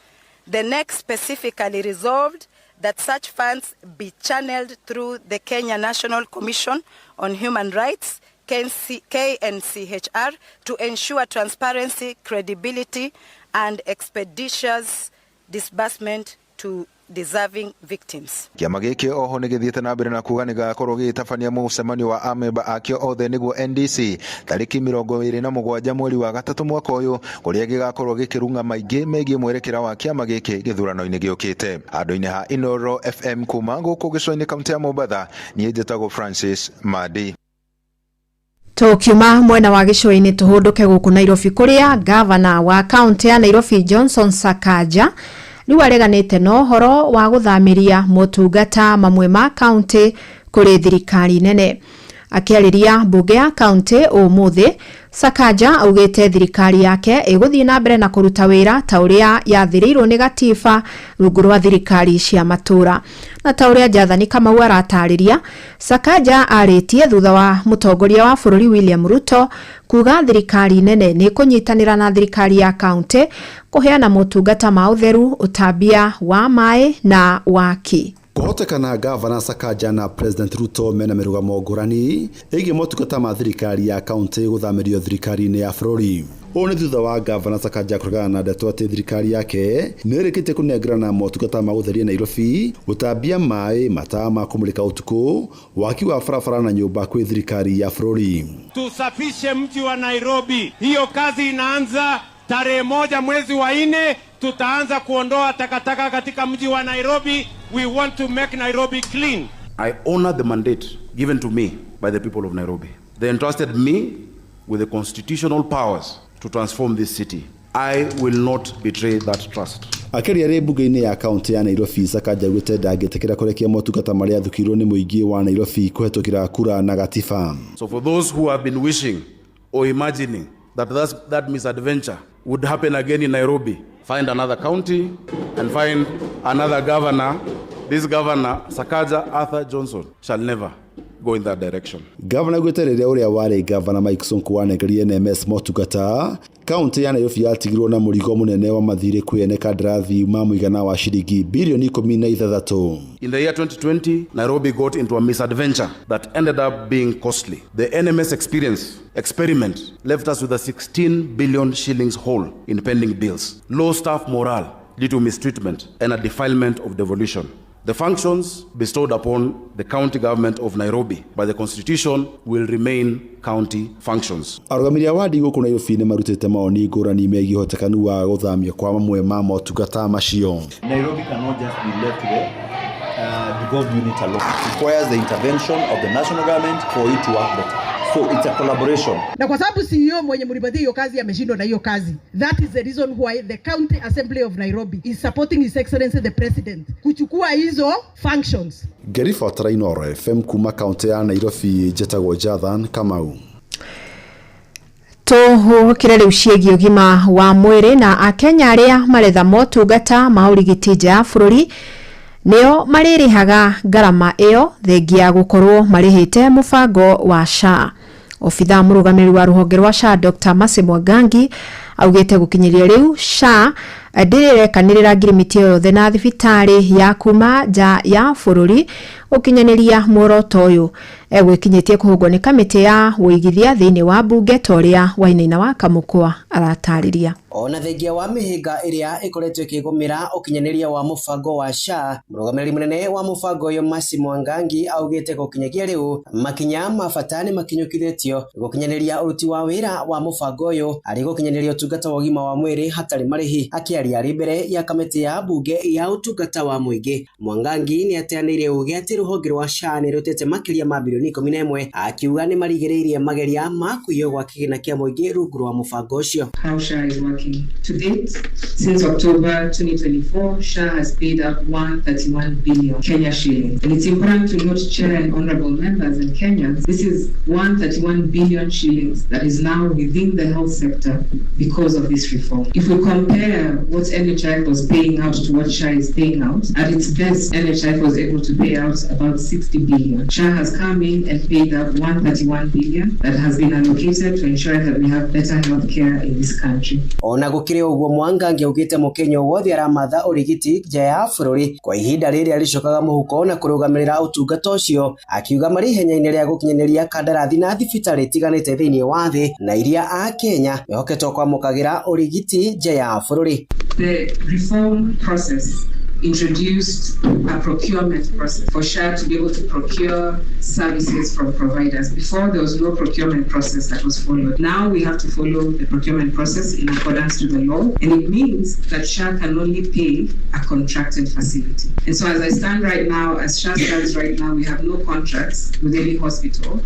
The NEC specifically resolved that such funds be channeled through the Kenya National Commission on Human Rights, KNCHR, to ensure transparency, credibility, and expeditious disbursement to deserving victims. Kĩama gĩkĩ oho nĩ gĩthiĩte na mbere na kuga nĩ gĩgakorwo gĩgĩtabania mũcemanio wa amemba akĩo othe nĩguo NDC tarĩki 27 mweri wa 3 mwaka ũyũ, kũrĩa gĩgakorwo gĩkĩrung'a maingĩ megiĩ mwerekera wa kĩama gĩkĩ gĩthurano-inĩ gĩũkĩte. Handũ-inĩ ha Inoro FM kuma gũkũ gĩcũa-inĩ kaunti ya Mombatha, niĩ njĩtagwo Francis Madi. Tukiuma mwena wa gĩcũa-inĩ tũhũndũke gũkũ Nairobi kũrĩa gavana wa kaunti ya Nairobi Johnson Sakaja rĩu areganĩte na ũhoro wa gũthamĩria motungata mamwe ma kaunti kũrĩ thirikari nene. Akĩarĩria mbunge ya kaunti ũmũthĩ, Sakaja augĩte thirikari yake ĩgũthiĩ na mbere na kũruta wĩra ta ũrĩa yathĩrĩirwo nĩ gatiba rungu rwa thirikari cia matũra. Na ta ũrĩa Jathani Kamau aratarĩria, Sakaja arĩtie thutha wa mũtongoria wa bũrũri William Ruto kuga thirikari nene nĩ kũnyitanĩra na thirikari ya kaunti kũheana motungata ma ũtheru, ũtambia wa maĩ na waki. Kũhotekana Gavana Sakaja na President Ruto mena mĩrũgamo ngũrani ĩgiĩ motungata ma thirikari ya kaunti gũthamĩrio thirikari-inĩ ya bũrũri. Ũũ nĩ thutha wa Gavana Sakaja kũregana na ndeto atĩ thirikari yake nĩ ĩrĩkĩtie kũnengerana motungata ma gũtheria Nairobi, gũtambia maĩ, matawa ma kũmũrĩka ũtukũ, waki wa barabara na nyũmba kwĩ thirikari ya bũrũri. Tusafishe mji wa Nairobi. Hiyo kazi inaanza tarehe 1 mwezi wa 4. Tutaanza kuondoa takataka katika mji wa Nairobi. We want to make Nairobi clean. I honor the mandate given to me by the people of Nairobi. They entrusted me with the constitutional powers to transform this city. I will not betray that trust. Akĩaria arĩ mbunge-inĩ ya kaũntĩ ya Nairobi, Sakaja augĩte ndangĩtĩkĩra kũrekia motungata marĩa athukĩirwo nĩ mũingĩ wa Nairobi kũhetũkĩra kura na gatiba. So for those who have been wishing or imagining that that misadventure would happen again in Nairobi, find another county and find another governor. This governor, Sakaja Arthur Johnson, shall never go in that direction. Gavana augĩte rĩrĩa ũrĩa warĩ gavana Mike Sonko wanengerire NMS motungata, kaũntĩ ya Nairobi yatigirwo na mũrigo mũnene wa mathirĩ kwĩ ene kandarathi ma mũigana wa ciringi birioni 16. In the year 2020, Nairobi got into a misadventure that ended up being costly. The NMS experiment left us with a 16 billion shillings hole in pending bills, low staff morale due to mistreatment, and a defilement of devolution. The functions bestowed upon the county government of Nairobi by the Constitution will remain county functions. Arũgamĩrĩri a wadi gũkũ Nairobi nĩ marutĩte mawoni ngũrani megiĩ ũhotekanu wa gũthamio kwa mamwe ma motungata macio. Nairobi cannot just be left to the devolved unit alone. It requires the intervention of the national government for it to work better. So it's a collaboration. Na kwa sababu CEO mwenye mlipatia hiyo kazi ameshindwa na hiyo kazi. That is the reason why the County Assembly of Nairobi is supporting His Excellency the President kuchukua hizo functions. Ngĩribotera Inooro FM kuma kaunti ya Nairobi, njĩtagwo Jathan Kamau. Tũhũrũkĩre rĩu ciĩgiĩ ũgima wa mwĩrĩ na akenya arĩa maretha motungata ma ũrigiti nja ya bũrũri nĩo marĩrĩhaga ngarama ĩyo thengia ya gũkorwo marĩhĩte mũbango wa SHA. Obithaa mũrũgamĩrĩri wa rũhonge rwa SHA Dr. Mercy Mwangangi augĩte gũkinyĩria rĩu SHA ndĩrĩrekanĩrĩra ngirimiti o yothe na thibitarĩ ya kuma nja ya bũrũri gũkinyanĩria muoroto ũyũ. Egwĩkinyĩtie kũhũngwo nĩ kamĩtĩ ya ũigithia thĩinĩ wa mbunge ta ũrĩa Wainaina wa Kamũkwa aratarĩria. Ona thengia wa mĩhĩnga ĩrĩa ĩkoretwo ĩkĩgũmĩra ũkinyanĩria wa mũbango wa SHA, mũrũgamĩrĩri mũnene wa mũbango ũyũ Mercy Mwangangi augĩte gũkinyagia rĩu makinya ma bata nĩ makinyũkithĩtio gũkinyanĩria ũruti wa wĩra wa mũbango ũyũ arĩ gũkinyanĩria ũtungata wa ũgima wa mwĩrĩ hatarĩ marĩhi. Akĩaria arĩ mbere ya kamĩtĩ ya mbunge ya ũtungata wa mũingĩ, Mwangangi nĩ ateanĩire uge atĩ rũhonge rwa SHA nĩ rũtete makĩria ma bilioni 11, akiuga nĩ marigĩrĩirie mageria ma kũiywo gwa kĩgĩna kĩa mũingĩ rungu rwa mũbango ũcio. How SHA is working. To date, since October 2024, SHA has paid up 131 billion Kenya shillings. And it's important to note, Chair and honorable members and Kenyans, this is 131 billion shillings that is now within the health sector because of this reform. If we compare what NHIF was paying out to what SHA is paying out, at its best, NHIF was able to pay out about 60 billion. SHA has come in and paid up 131 billion that has been allocated to ensure that we have better health care in this country. Ona gũkĩrĩ ũguo, Mwangangi augĩte mũkenya wothe aramatha ũrigiti nja ya bũrũri kwa ihinda rĩrĩa rĩcokaga mũhuko na kũrũgamĩrĩra ũtungata ũcio, akiuga marĩ ihenya-inĩ rĩa gũkinyanĩria kandarathi na thibitarĩ itiganĩte thĩinĩ wa thĩ na iria akenya mehoketwo kwamũkagĩra ũrigiti nja ya bũrũri. The reform process introduced a procurement process for SHA to be able to procure services from providers. Before, there was no procurement process that was followed. Now we have to follow the procurement process in accordance to the law, and it means that SHA can only pay a contracted facility. And so as I stand right now, as SHA stands right now, we have no contracts with any hospital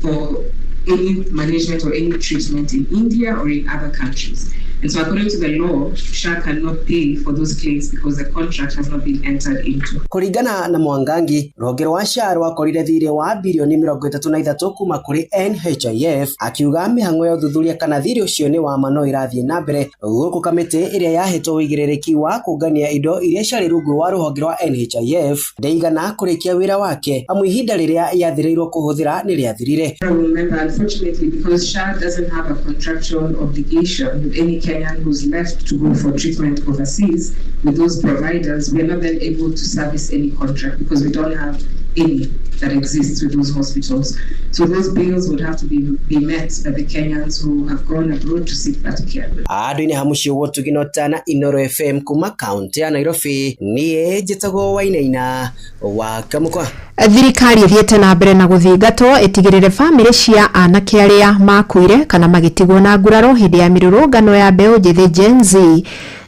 for any management or any treatment in India or in other countries. And so according to the law, SHA cannot pay for those claims because the contract has not been entered into. Kũringana na Mwangangi, rũhonge rwa SHA rwakorire thirĩ wa birioni 33 kuma kũrĩ NHIF, akiuga mĩhang'o ya ũthuthuria kana thirĩ ũcio nĩ wa ma no ĩrathiĩ na mbere, gũkũ kamĩtĩ ĩrĩa yahetwo ũigĩrĩrĩki wa kũngania indo iria ciarĩ rungu rwa rũhonge rwa NHIF ndĩigana kũrĩkia wĩra wake amu ihinda rĩrĩa yathĩrĩirwo kũhũthĩra nĩ rĩathirire. Remember, unfortunately, because SHA doesn't have a contractual obligation with any Kenyan who's left to go for treatment overseas with those providers, we are not then able to service any contract because we don't have any that exists with those hospitals. So those bills would have to be met by the Kenyans who have gone abroad to seek that care. Andũ-inĩ ha mũciĩ wa Notana Inooro FM kuma kaunti ya Nairobi, niĩ njĩtagwo Wainaina wa Kamũkwa. Thirikari ĩthiĩte na mbere na gũthingatwo ĩtigĩrĩre bamĩrĩ cia anake arĩa makuire kana magĩtigwo na nguraro hĩndĩ ya mĩrũrũngano ya mbeũ njĩthĩ Gen Z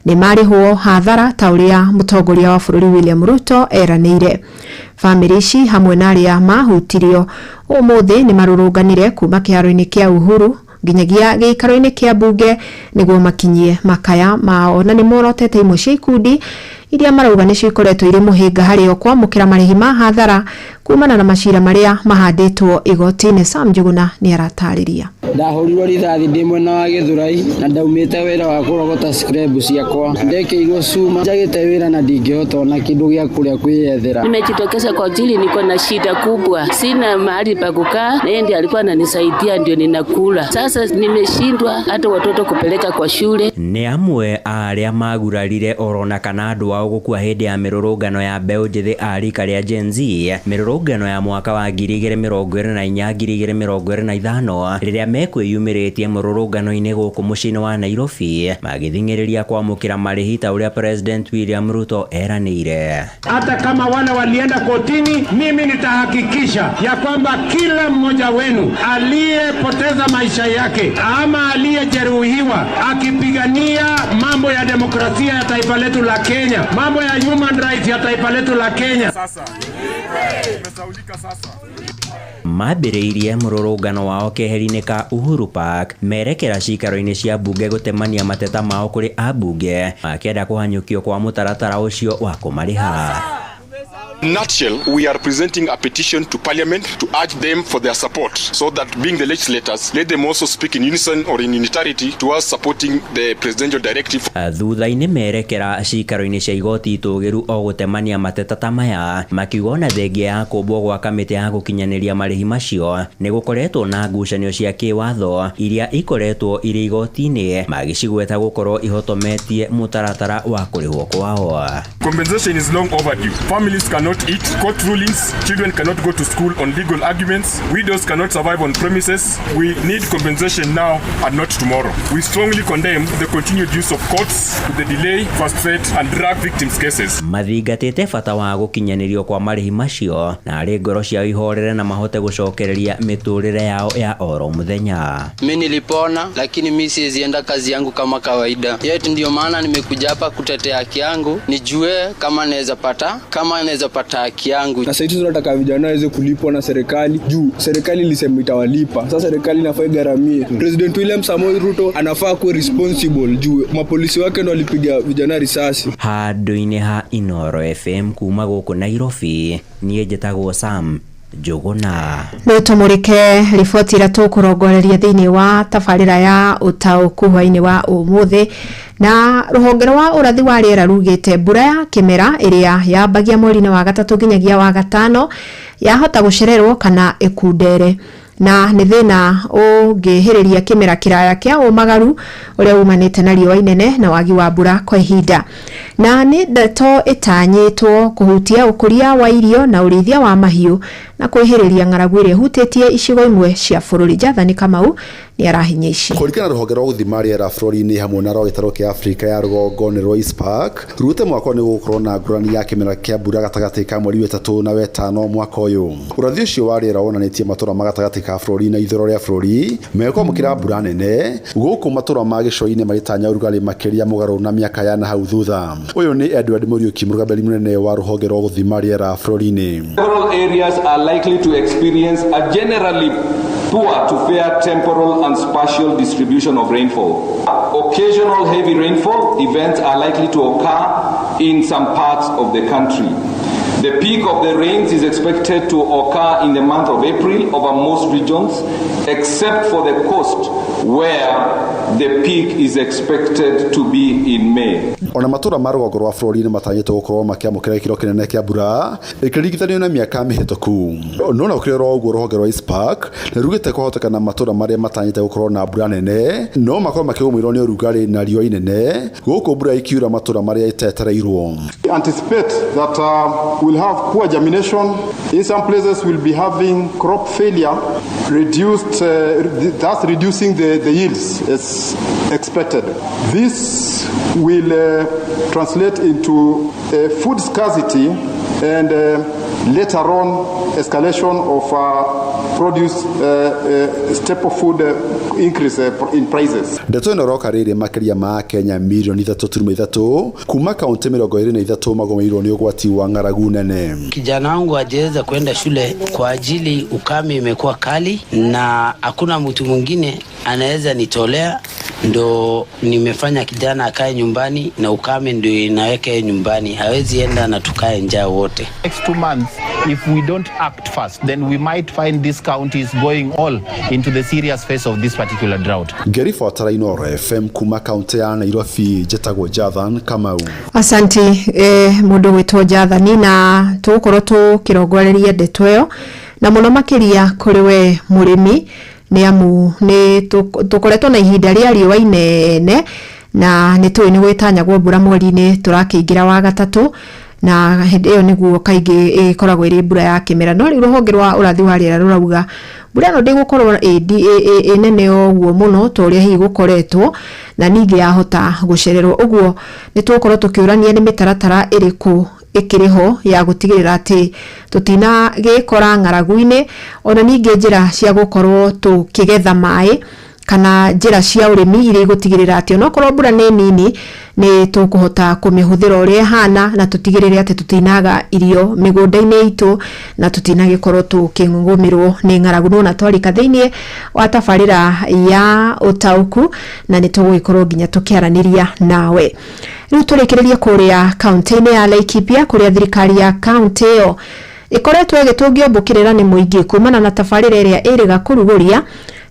nĩ marĩhwo hathara ta ũrĩa mũtongoria wa bũrũri William Ruto eranĩire. Bamĩrĩ ici hamwe na arĩa mahutirio ũmũthĩ nĩ marũrũnganire kuma kĩharo-inĩ kĩa Uhuru nginyagia gĩikaro-inĩ kĩa mbunge nĩguo makinyie makaya mao, na nĩ morotete imwe cia ikundi iria marauga nĩcio ikoretwo irĩ mũhĩnga harĩ o kwamũkĩra marĩhi ma hathara kumana na macira marĩa mahandĩtwo igoti-inĩ. Sam Njuguna nĩ aratarĩria. Ndahũrirwo rithathi ndĩ mwena wa Gĩthũrai na ndaumĩte wĩra wa kũrogota scrap ciakwa, ndekĩirwo cuma, njagĩte wĩra na ndingĩhota ona kĩndũ gĩa kũrĩa kwĩyethera. Nimejitokeza kwa ajili, niko na shida kubwa, sina mahali pa kukaa, na yeye ndiye alikuwa ananisaidia ndio ninakula. Sasa nimeshindwa hata watoto kupeleka kwa shule. Nĩ amwe a arĩa magurarire orona kana andũ ao gũkua hĩndĩ ya mĩrũrũngano ya mbeũ njĩthĩ a rika rĩa Gen Z, mĩrũrũngano ya mwaka wa 2024 2025 rĩrĩa mekwĩyumĩrĩtie mũrũrũngano-inĩ gũkũ mũciĩ-inĩ wa Nairobi magĩthing'ĩrĩria kwamũkĩra marĩhi ta ũrĩa President William Ruto eranĩire. Hata kama wale walienda kotini, mimi nitahakikisha ya kwamba kila mmoja wenu aliyepoteza maisha yake ama aliyejeruhiwa akipigania mambo ya demokrasia ya taifa letu la Kenya, mambo ya human rights ya taifa letu la Kenya. Mambĩrĩirie mũrũrũngano wao keheri-inĩ ka Uhuru Park merekera cikaro-inĩ cia mbunge gũtemania mateta mao kũrĩ ambunge makĩenda kũhanyũkio kwa mũtaratara ũcio wa kũmarĩha. Nutshell, we are presenting a petition to Parliament to urge them for their support, so that being the legislators, let them also speak in unison or in unitarity towards supporting the presidential directive. Thutha-inĩ merekera cikaro-inĩ cia igoti itũgĩru o gũtemania mateta ta maya, makiuga ona thengia ya kũmbwo gwa kamĩtĩ ya gũkinyanĩria marĩhi macio nĩ gũkoretwo na ngucanio cia kĩwatho iria ikoretwo irĩ igoti-inĩ, magĩcigweta gũkorwo ihotometie mũtaratara wa kũrĩhwo kwao. Compensation is long overdue. Families cannot eat, court rulings, children cannot go to school on legal arguments, widows cannot survive on premises. We need compensation now and not tomorrow. We strongly condemn the continued use of courts to the delay, frustrate and drag victims' cases. Mathingatĩte bata wa gũkinyanĩrio kwa marĩhi macio na arĩ ngoro ciao ihorere na mahote gũcokereria mĩtũrĩre yao ya oro mũthenya. Mimi nilipona, lakini mimi siwezi enda kazi yangu kama kawaida. Yet ndio maana nimekuja hapa kutetea haki yangu, nijue kama naweza pata haki yangu. Na sasa tunataka vijana waweze kulipwa na serikali juu serikali ilisema itawalipa. Sasa serikali inafaa igharamie. President William Samoei Ruto anafaa kuwa responsible juu mapolisi wake ndo walipiga vijana risasi. Handũ-inĩ ha Inoro FM kuma gũkũ Nairobi, niĩ njĩtagwo Sam Njuguna. No tumurike riboti ira tũkũrongoreria thĩinĩ wa tabarĩra ya ũtaũku hwainĩ wa ũmũthĩ. Na rũhonge rwa ũrathi wa rĩera rugĩte mbura ya kĩmera ĩrĩa yambagia mweri-inĩ wa gatatũ nginyagia wa gatano yahota gũcererwo kana ĩkundere, na nĩ thĩna ũngĩhĩrĩria kĩmera kĩraya kĩa ũmagaru ũrĩa umanĩte na riũa inene na wagi wa mbura kwa ihinda. Na nĩ ndeto ĩtanyĩtwo kũhutia ũkũria wa irio na ũrĩithia wa mahiũ na kwĩhĩrĩria ng'aragu ĩrĩa ĩhutĩtie icigo imwe cia bũrũri. Jathani Kamau nĩ arahinya ici. Kũringana na rũhonge rwa gũthima rĩera bũrũri-inĩ hamwe na rwa gĩtarũ kĩa Afrika ya rũgongo nĩ rwa ISPAC, rute mwaka nĩ gũgũkorwo na ngũrani ya kĩmera kĩa mbura gatagatĩ ka mweri wetatũ na wetano mwaka ũyũ. Ũrathi ũcio wa rĩera wonanĩtie matũra ma gatagatĩ ka bũrũri na ithũĩro rĩa bũrũri mekwamũkĩra mbura nene, gũkũ matũra ma gĩcũa-inĩ magĩtanya ũrugarĩ makĩria mũgarũ na mĩaka ya na hau thutha. Ũyũ nĩ Edward Muriuki, mũrũgamĩrĩri mũnene wa rũhonge rwa gũthima rĩera bũrũri-inĩ. Several areas are likely to experience a generally poor to fair temporal and spatial distribution of rainfall. Occasional heavy rainfall events are likely to occur in some parts of the country. The peak of the rains is expected to occur in the month of April over most regions, except for the coast where the peak is expected to be in May. Ona matura ma rũgongo rwa bũrũri nĩ matanyĩtwo gũkorwo makĩamũkĩra gĩkĩro kĩnene kĩa mbura ĩkĩringithanio na mĩaka mĩhĩtũku. No na gũkĩrĩ oro ũguo, rũhonge rwa ISPAC nĩ rugĩte kwahoteka matũra marĩa matanyĩte gũkorwo na mbura nene no makorwo makĩgũmĩrwo nĩ ũrugarĩ na riũa inene, gũkũ mbura ikiura matũra marĩa ĩtetereirwo. Anticipate that we'll have poor germination. In some places we'll be having crop failure, reduced, thus reducing the yields as expected. This will translate into food scarcity and later on escalation of produce staple food increase in prices. Ndeto ĩno ĩroka rĩrĩ makĩria ma Akenya mirioni 3.3 kuma kaunti 23 magũmĩirwo nĩ ũgwati wa ng'aragu nene. Kijana wangu hajaweza kwenda shule kwa ajili ukame imekuwa kali na hakuna mtu mwingine anaweza nitolea, ndo nimefanya kijana akae nyumbani na ukame ndio inaweka yeye nyumbani, hawezi enda na tukae njaa wote. Next 2 months, if we don't act fast, then we might find these counties going all into the serious phase of this particular drought. Ngĩribotera Inooro FM kuma kaunti ya Nairobi, njĩtagwo Jathan Kamau. Asanti mundu gwitwo Jathani, na tugukorwo tukirongoreria ndeto ĩyo na mũno makĩria kũrĩ we mũrĩmi, nĩ amu nĩ tũkoretwo na ihinda rĩa riũa inene na nĩ tũĩ nĩ gwĩtanyagwo mbura mweri-inĩ tũrakĩingĩra wa gatatũ, na hĩndĩ ĩyo nĩguo kaingĩ ĩkoragwo ĩrĩ mbura ya kĩmera. No rĩu rũhonge rwa ũrathi wa rĩera rũrauga mbura ĩno ndĩgũkorwo ĩ nene ũguo mũno ta ũrĩa hihi gũkoretwo, na ningĩ yahota gũcererwo. Ũguo nĩ tũgũkorwo tũkĩũrania nĩ mĩtaratara ĩrĩkũ ĩkĩrĩ ho ya gũtigĩrĩra atĩ tũtinagĩkora ng'aragu-inĩ, ona ningĩ njĩra cia gũkorwo tũkĩgetha maĩ kana njĩra cia ũrĩmi iria igũtigĩrĩra atĩ onokorwo mbura nĩ nini, nĩ tũkũhota kũmĩhũthĩra ũrĩa ĩhana, na tũtigĩrĩre atĩ tũtinaga irio mĩgũnda-inĩ itũ na tũtinagĩkorwo tũkĩgũmĩrwo nĩ ng'aragu. Nona twarika thĩinĩ wa tabarĩra ya ũtaũku na nĩ tũgũgĩkorwo nginya tũkĩaranĩria nawe. Rĩu tũrĩkĩrĩrie kũrĩa kaunti-inĩ ya Laikipia, kũrĩa thirikari ya kaunti ĩyo ĩkoretwo ĩgĩtũngio mbũkĩrĩra nĩ mũingĩ kumana na tabarĩra ĩrĩa ĩrĩga kũrugũria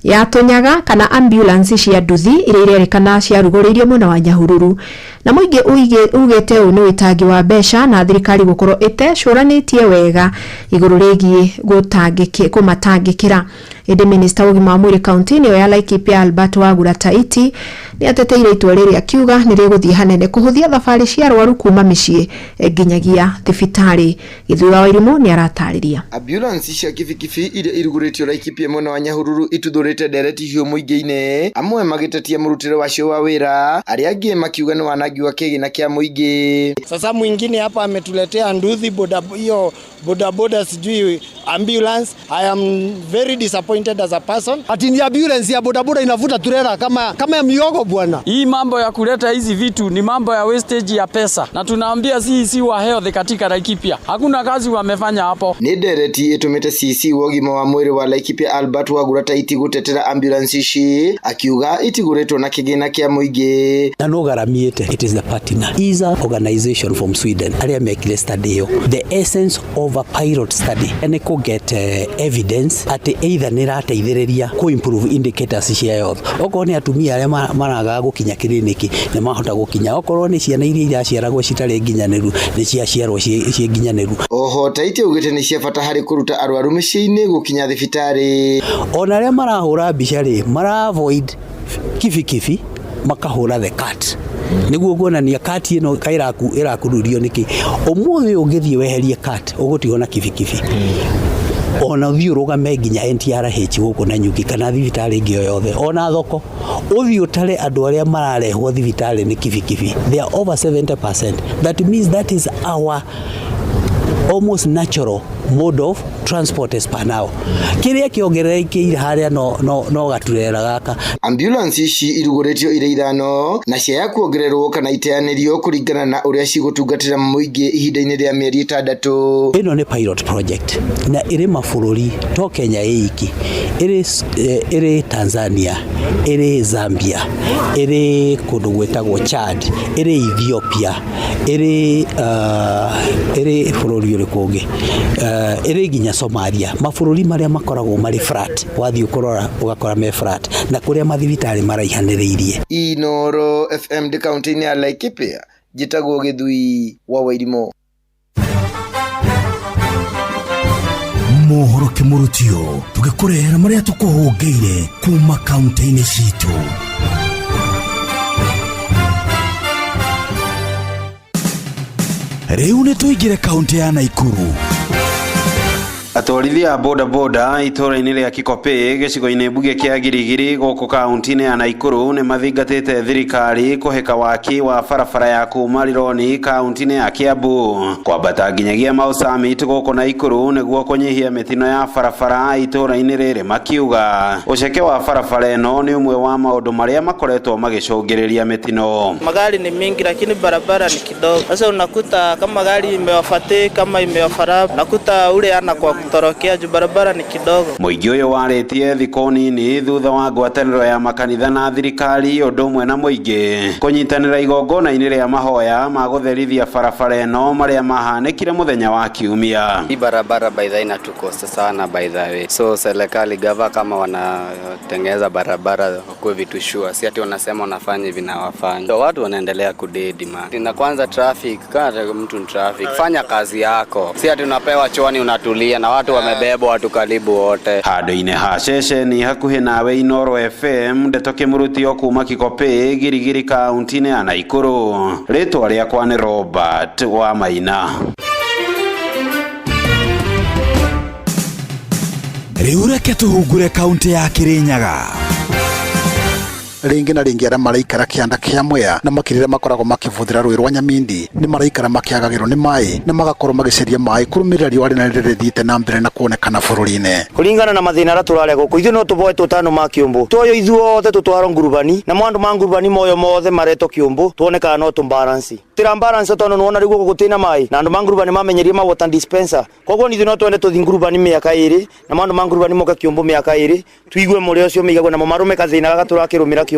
ya tũnyaga kana ambulance cia nduthi iria irerĩkana ciarugũrĩirio mwena wa Nyahururu, na mũingĩ ugĩte ũũ nĩ ũitangi wa mbeca na thirikari gũkorwo ĩtecũranĩtie wega igũrũ rĩgiĩ kũmatangĩkĩra. Ĩndĩ minista wa ũgima wa mwĩrĩ kaunti-inĩ ĩyo ya Laikipia, Albert Wagura Taiti, nĩ ateteire itua rĩrĩ akiuga nĩ rĩgũthiĩ hanene kũhũthia thabarĩ cia arwaru kuma mĩciĩ nginyagia thibitarĩ. Gĩthui wa Wairimũ nĩ aratarĩria. Ambulance cia kibikibi iria irugũrĩtio Laikipia mwena wa Nyahururu ituthũrĩte ndereti hiũ mũingĩ-inĩ, amwe magĩtetia mũrutĩre wacio wa wĩra, arĩa angĩ makiuga nĩ wanangi wa kĩgĩna kĩa mũingĩ. Sasa mwingine hapa ametuletea nduthi, boda, hiyo bodaboda, sijui ambulance. I am very disappointed as a person. Ati ni ambulance ya bodaboda inavuta turera kama ya miogo, bwana. Hii mambo ya kuleta hizi vitu ni mambo ya wastage ya pesa, na tunaambia CEC wa health katika Laikipia hakuna kazi wamefanya hapo. Nĩ ndereti ĩtũmĩte CEC wa ũgima wa mwĩrĩ wa Laikipia Albert Wagura Taiti gũtetera ambulance ici, akiuga itigũrĩtwo na kĩgĩna kĩa mũingĩ. Na no garamĩte, it is the partner is a organization from Sweden arĩa mekire study ĩyo. The essence of a pilot study nĩ kũ get evidence atĩ either nĩ ĩrateithĩrĩria kũ improve indicators cia health. Okorwo nĩ atumia arĩa maragaga gũkinya kiriniki nĩ mahota gũkinya, okorwo nĩ ciana iria iraciaragwo citarĩ nginyanĩru nĩ ciaciarwo ciĩ nginyanĩru. Oho Taiti augĩte nĩ cia bata harĩ kũruta arwaru mĩciĩ-inĩ gũkinya thibitarĩ. Ona arĩa marahũra mbica rĩ, mara avoid kibikibi makahũra the cat, nĩguo kuonania kati ĩno ĩrakururio nĩkĩ. Ũmũthĩ ũngĩthiĩ weherie cat, ũgũtigwo na kibikibi, ona ũthiĩ ũrũgame nginya NTRH gũkũ Nanyuki kana thibitarĩ ĩngĩ o yothe, ona thoko, ũthiĩ ũtare andũ arĩa mararehwo thibitarĩ nĩ kibikibi, they are over 70%. That means that is our almost natural mode of transport as per now. Kĩrĩa kĩongererekeire harĩa no gaturera gaka. Ambulance ici irugũrĩtio irĩ ithano na ciaya kuongererwo kana iteanĩrio kũringana na ũrĩa cigũtungatĩra mũingĩ ihinda-inĩ rĩa mĩeri 6. Ĩno nĩ pilot project na ĩrĩ mabũrũri, to Kenya ĩ iki, ĩrĩ Tanzania, ĩrĩ Zambia, ĩrĩ kũndũ gwĩtagwo Chad, ĩrĩ Ethiopia, ĩrĩ bũrũri ũrĩkũ ũngĩ, ĩrĩ nginya Somalia, mabũrũri marĩa makoragwo marĩ flat. Wathiĩ ũkũrora ũgakora me flat na kũrĩa mathibitarĩ maraihanĩrĩirie. Inoro FM ndĩ kaunti-inĩ ya Laikipia, njĩtagwo Gĩthui wa Wairimũ. Mohoro kĩmũrutio tũgĩkũrehera marĩa tũkũhũngĩire kuma kaunti-inĩ citũ. Rĩu nĩ tũingĩre kaunti ya Naikuru. Atwarithia a bodaboda itũũra-inĩ rĩa Kikopey gĩcigo-inĩ mbunge kĩa Girigiri gũkũ kaunti-inĩ ya Naikuru nĩ mathingatĩte thirikari kũhĩka waki wa barabara ya kuma Rironi kaunti-inĩ ya Kiambu kwambata nginyagia Mau Summit gũkũ Naikuru nĩguo kũnyihia mĩtino ya barabara itũũra-inĩ rĩrĩ, makiuga ũceke wa barabara ĩno nĩ ũmwe wa maũndũ marĩa makoretwo magĩcũngĩrĩria mĩtino. Magari ni mingi lakini barabara ni kidogo. Sasa unakuta kama gari imewafatiki kama imewafara, unakuta ule ana kwa kutorokea juu barabara ni kidogo. Mũingĩ ũyũ warĩtie thikũ nini thutha wa ngwatanĩro ya makanitha na thirikari ũndũ ũmwe na mũingĩ kũnyitanĩra igongona-inĩ rĩa mahoya ma gũtherithia barabara ĩno marĩa mahanĩkire mũthenya wa Kiumia. Hii barabara by the way inatukosa sana by the way. So serikali gava kama wanatengeneza barabara wakuwe vitu sure, si ati wanasema wanafanya hivi na wafanye. So watu wanaendelea kudedi man. Na kwanza traffic, kama mtu ni traffic, fanya kazi yako. Si ati unapewa chwani unatulia na watu wamebebwa watu karibu wote. Handũ-inĩ ha ceceni hakuhĩ nawe Inooro FM, ndeto kĩmũrutio kuma Kikopey Girigiri kaunti-inĩ ya Naikuru. Rĩtwa rĩakwa nĩ Robert wa Maina. Rĩu reke tũhungure kaunti ya Kirinyaga. Rĩngĩ na rĩngĩ arĩa maraikara kĩanda kĩa Mwea na makĩria makoragwo makĩbũthĩra rũĩ rwa Nyamindi nĩ maraikara makĩagagĩrwo nĩ maĩ na magakorwo magĩcaria maĩ kũrũmĩrĩra riũa rĩna rĩrĩa rĩthiĩte na mbere na kuonekana bũrũri-inĩ. Kũringana na mathĩna arĩa tũrarĩa gũkũ, ithuĩ no tũboe tũtano ma kĩũmbũ, twoyo ithuothe tũtwarwo ngurubani, namo andũ ma ngurubani moyo mothe maretwo kĩũmbũ, tuone kana no tũmbaranci tĩra balance tondũ nĩwona rĩu gũkũ gũtirĩ na maĩ, na andũ ma ngurubani mamenyerie ma water dispenser, koguo ithuĩ no twende tũthiĩ ngurubani mĩaka 2 namo andũ ma ngurubani moke kĩũmbũ mĩaka 2, tuigue mũrĩo ũcio mĩigagwo namo marũme kathĩna gaka tũrakĩrũmĩra kĩũmbũ.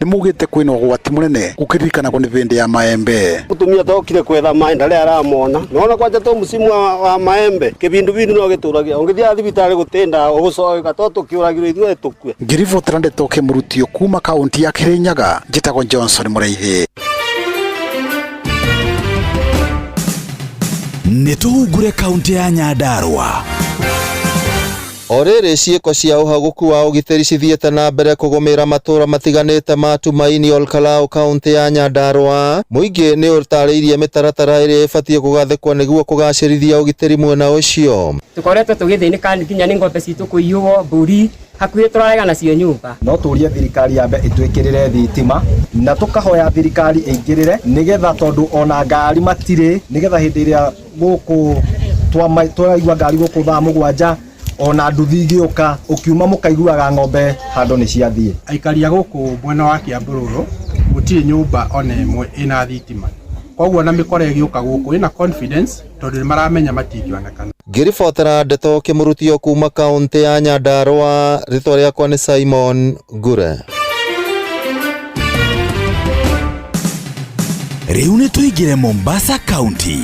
Nĩ maugĩte kwĩna ũgwati mũnene gũkĩririkanagwo nĩ bĩndĩ ya maembe. Mũtumia tokire kwetha maĩ ndarĩ aramona, nona kwanja to mũcimu wa maembe kĩbindu bindu no gĩtũragia, ũngĩthiĩ thibitarĩ gũtinda ũgũcoka to tũkĩũragirwo ithuĩ tũkue. Ngĩribotera ndeto kĩmũrutio kuma kaunti ya Kirinyaga, njĩtagwo Johnson Mũraithi. Nĩ tũhungure kaunti ya Nyandarua. O rĩrĩ ciĩko cia ũhagũku wa ũgitĩri cithiĩte na mbere kũgũmĩra matũra matiganĩte ma Tumaini Olkalau kaunti ya Nyandarua, mũingĩ nĩ ũtarĩirie mĩtaratara ĩrĩa ĩbatiĩ kũgathĩkwo nĩguo kũgacĩrithia ũgitĩri mwena ũcio. Tũkoretwo tũgĩthĩnĩka nginya nĩ ng'ombe citũ kũiywo, mbũri hakuhĩ tũrarega nacio nyũmba. No tũrie thirikari yambe ĩtwĩkĩrĩre thitima na tũkahoya thirikari ĩingĩrĩre nĩgetha tondũ ona ngari matirĩ, nĩgetha hĩndĩ ĩrĩa gũkũ twaigua ngari gũkũ thaa 7 ona nduthi igĩũka ũkiuma mũkaiguaga ng'ombe handũ nĩ ciathiĩ. Aikari a gũkũ mwena wa Kiambururu gũtirĩ nyũmba ona ĩmwe ĩna thitima, koguo na mĩkora ĩgĩũka gũkũ ĩna confidence tondũ nĩ maramenya matingĩonekana. Ngĩribotera ndeto kĩmũrutio kuma kaunti ya Nyandarua, rĩtwa rĩakwa nĩ Simon Ngure. Rĩu nĩ tũingĩre Mombasa County.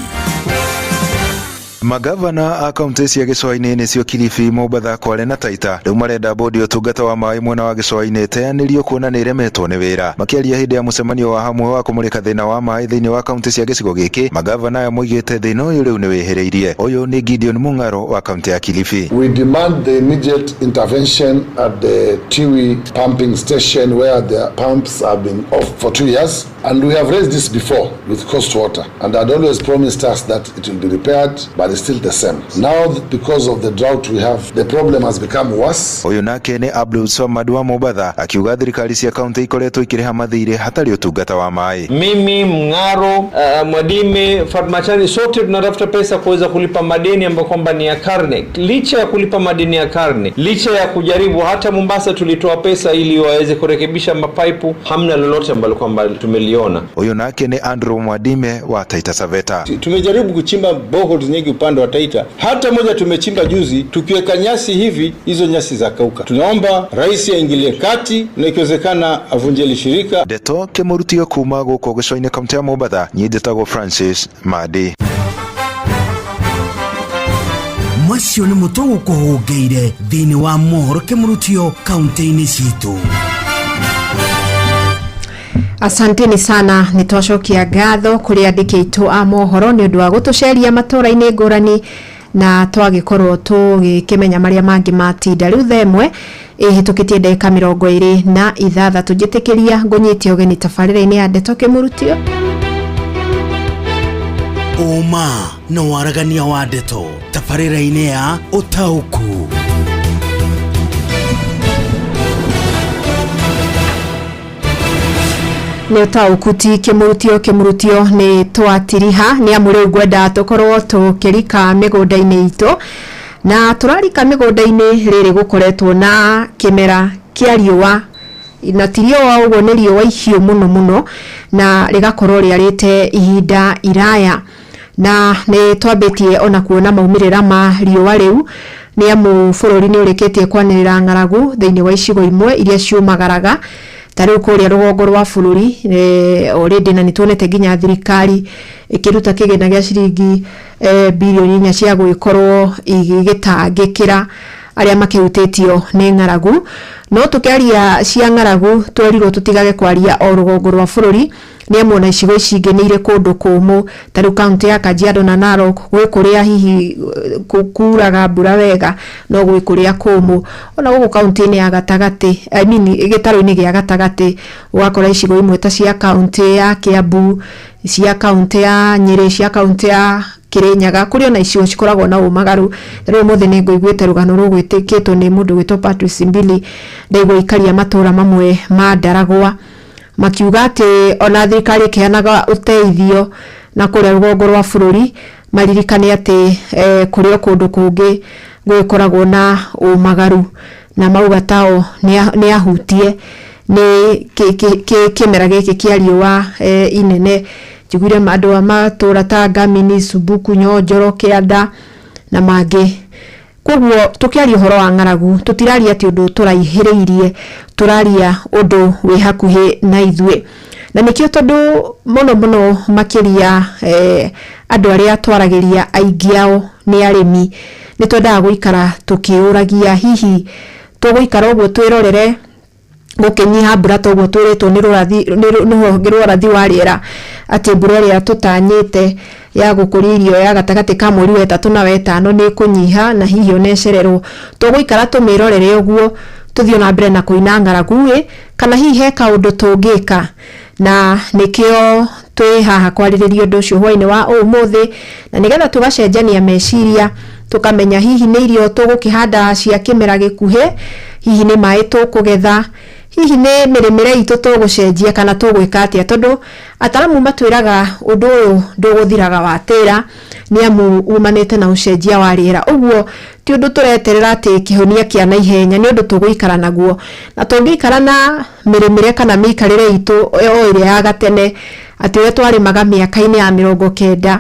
Magavana a kaunti cia gĩcũa-inĩ nĩcio Kilifi, Mombatha, Kwale na Taita rĩu marenda bodi ya ũtungata wa maĩ mwena wa gĩcũa-inĩ ĩteanĩrio kuona nĩ ĩremetwo nĩ wĩra. Makĩaria hĩndĩ ya mũcemanio wa hamwe wa kũmũrĩka thĩna wa maĩ thĩinĩ wa kaunti cia gĩcigo gĩkĩ, magavana aya moigĩte thĩna ũyũ rĩu nĩ wĩhĩrĩirie. Ũyũ nĩ Gideon Mung'aro wa kaunti ya Kilifi. We demand the immediate intervention at the Tiwi pumping station where the pumps have been off for 2 years, and we have raised this before with Coast Water, and had always promised us that it will be repaired, but it's still the same. Now, because of the drought we have, the problem has become worse. Ũyũ nake nĩ Abdul Swamad wa Mombatha akiuga thirikari cia kaunti ikoretwo ikĩrĩha mathirĩ hatarĩ ũtungata wa maĩ. Mimi Mng'aro, Mwadime, Fatma Chani, sote tunatafuta pesa kuweza kulipa madeni ambayo kwamba ni ya karne. Licha ya kulipa madeni ya karne, licha ya kujaribu, hata Mombasa tulitoa pesa ili waweze kurekebisha mapaipu, hamna lolote ambalo kwamba tumeliona. Ũyũ nake nĩ Andrew Mwadime wa Taita Taveta. Tumejaribu kuchimba boreholes nyingi upande wa Taita, hata moja tumechimba juzi, tukiweka nyasi hivi hizo nyasi zakauka. Tunaomba rais aingilie kati na ikiwezekana avunje ile shirika. Ndeto kĩmũrutio kuma gũkũ gĩcũa-inĩ kaunti ya Mombatha, niĩ njĩtagwo Francis Madi. Macio nĩ mũtũ gũkũhũngĩire thĩinĩ wa mohoro kĩmũrutio kaunti-inĩ citũ. Asanteni sana, nĩ twacokia ngatho kũrĩ andĩki aitũ a mohoro nĩ ũndũ wa gũtũceria matũra-inĩ ngũrani na twagĩkorwo tũgĩkĩmenya marĩa mangĩ matinda. Rĩu thaa 1 ĩhĩtũkĩtie ndagĩka 26, njĩtĩkĩria ngũnyite ũgeni tabarĩra-inĩ ya ndeto kĩmũrutio. Ũma na waragania wa ndeto. Tabarĩra-inĩ ya Ũtaũku. Nĩ ũtaũku ti kĩmurutio kĩmurutio nĩ twatiriha nĩ amu rĩu ngwenda tũkorwo tũkĩrika mĩgũnda-inĩ itũ na tũrarika mĩgũnda-inĩ rĩrĩ gũkoretwo na kĩmera kĩa riũa na ti riũa ũguo nĩ riũa ihiũ mũno mũno na rĩgakorwo rĩarĩte ihinda iraya na nĩ twambĩtie ona kuona maumĩrĩra ma riũa rĩu nĩ amu bũrũri nĩ ũrĩkĩtie kwanĩrĩra ng'aragu thĩinĩ wa icigo imwe iria ciũmagaraga ta rĩu kũrĩa rũgongo rwa bũrũri already na nĩ tuonete nginya thirikari ĩkĩruta kĩgĩna gĩa ciringi birioni 4 cia gũgĩkorwo igĩgĩtangĩkĩra arĩa makĩhutĩtio nĩ ng'aragu. No tũkĩaria cia ng'aragu twerirwo tũtigage kwaria o rũgongo rwa bũrũri nĩ amu ona icigo ici ingĩ nĩ irĩ kũndũ kũmũ ta rĩu kaũntĩ ya Kajiado na Narok gwĩ kũrĩa hihi kuraga mbura wega no gwĩ kũrĩa kũmũ. Ona gũkũ kaũntĩ-inĩ ya gatagatĩ, I mean gĩtarũ-inĩ gĩa gatagatĩ ũgakora icigo imwe ta cia kaũntĩ ya Kiambu, cia kaũntĩ ya Nyĩrĩ, cia kaũntĩ ya Kirinyaga kũrĩ ona icigo cikoragwo na ũmagaru. Rĩu ũmũthĩ nĩ ngũiguĩte rũgano rũgwĩtĩkĩtwo nĩ mũndũ ũgwĩtwo Patrice Mbili ndaigua aikaria matũra mamwe ma Ndaragwa makiuga atĩ ona thirikari ĩkĩheanaga ũteithio na kũrĩa rũgongo rwa bũrũri maririkane atĩ kũrĩ o kũndũ kũngĩ gũgĩkoragwo na ũmagaru na mauga tao nĩ ahutie nĩ kĩmera gĩkĩ kĩa riũa inene. Njiguire andũ a matũra ta Ngamini, Sumbuku, Nyonjoro, Kĩanda na mangĩ. Koguo tũkĩaria ũhoro wa ng'aragu tũtiraria atĩ ũndũ tũraihĩrĩirie, tũraria ũndũ wĩ hakuhĩ na ithuĩ. Na nĩkĩo tondũ mũno mũno makĩria andũ arĩa twaragĩria aingĩ ao nĩ arĩmi, nĩ twendaga gũikara tũkĩũragia hihi tũgũikara ũguo twĩrorere gũkĩnyiha mbura ta ũguo twĩrĩtwo nĩ rũhonge rwa ũrathi wa rĩera atĩ mbura ĩrĩa tũtanyĩte ya gũkũria irio ya gatagatĩ ka mweri wa 3 na wa 5 nĩ ĩkũnyiha na hihi ona ĩcererwo. Tũgũikara tũmĩrorere ũguo tũthiĩ na mbere na kũina ng'aragu ĩ kana hihi he kaũndũ tũngĩka, na nĩkĩo twĩ haha kwarĩrĩria ũndũ ũcio hwaĩ-inĩ wa ũmũthĩ na nĩgetha tũgacenjania meciria tũkamenya hihi nĩ irio tũgũkĩhanda cia kĩmera gĩkuhĩ, hihi nĩ maĩ tũkũgetha, hihi nĩ mĩrĩmĩre itũ tũgũcenjia kana tũgwĩka atĩa, tondũ ataramu matwĩraga ũndũ ũyũ ndũgũthiraga watĩra nĩ amu umanĩte na ũcenjia wa rĩera. Ũguo ti ũndũ tũreterera atĩ kĩhonia kĩa naihenya, nĩ ũndũ tũgũikara naguo na tũngĩikara na mĩrĩmĩre kana mĩikarĩre itũ o ĩrĩa ya gatene atĩ ũrĩa twarĩmaga mĩaka-inĩ ya 90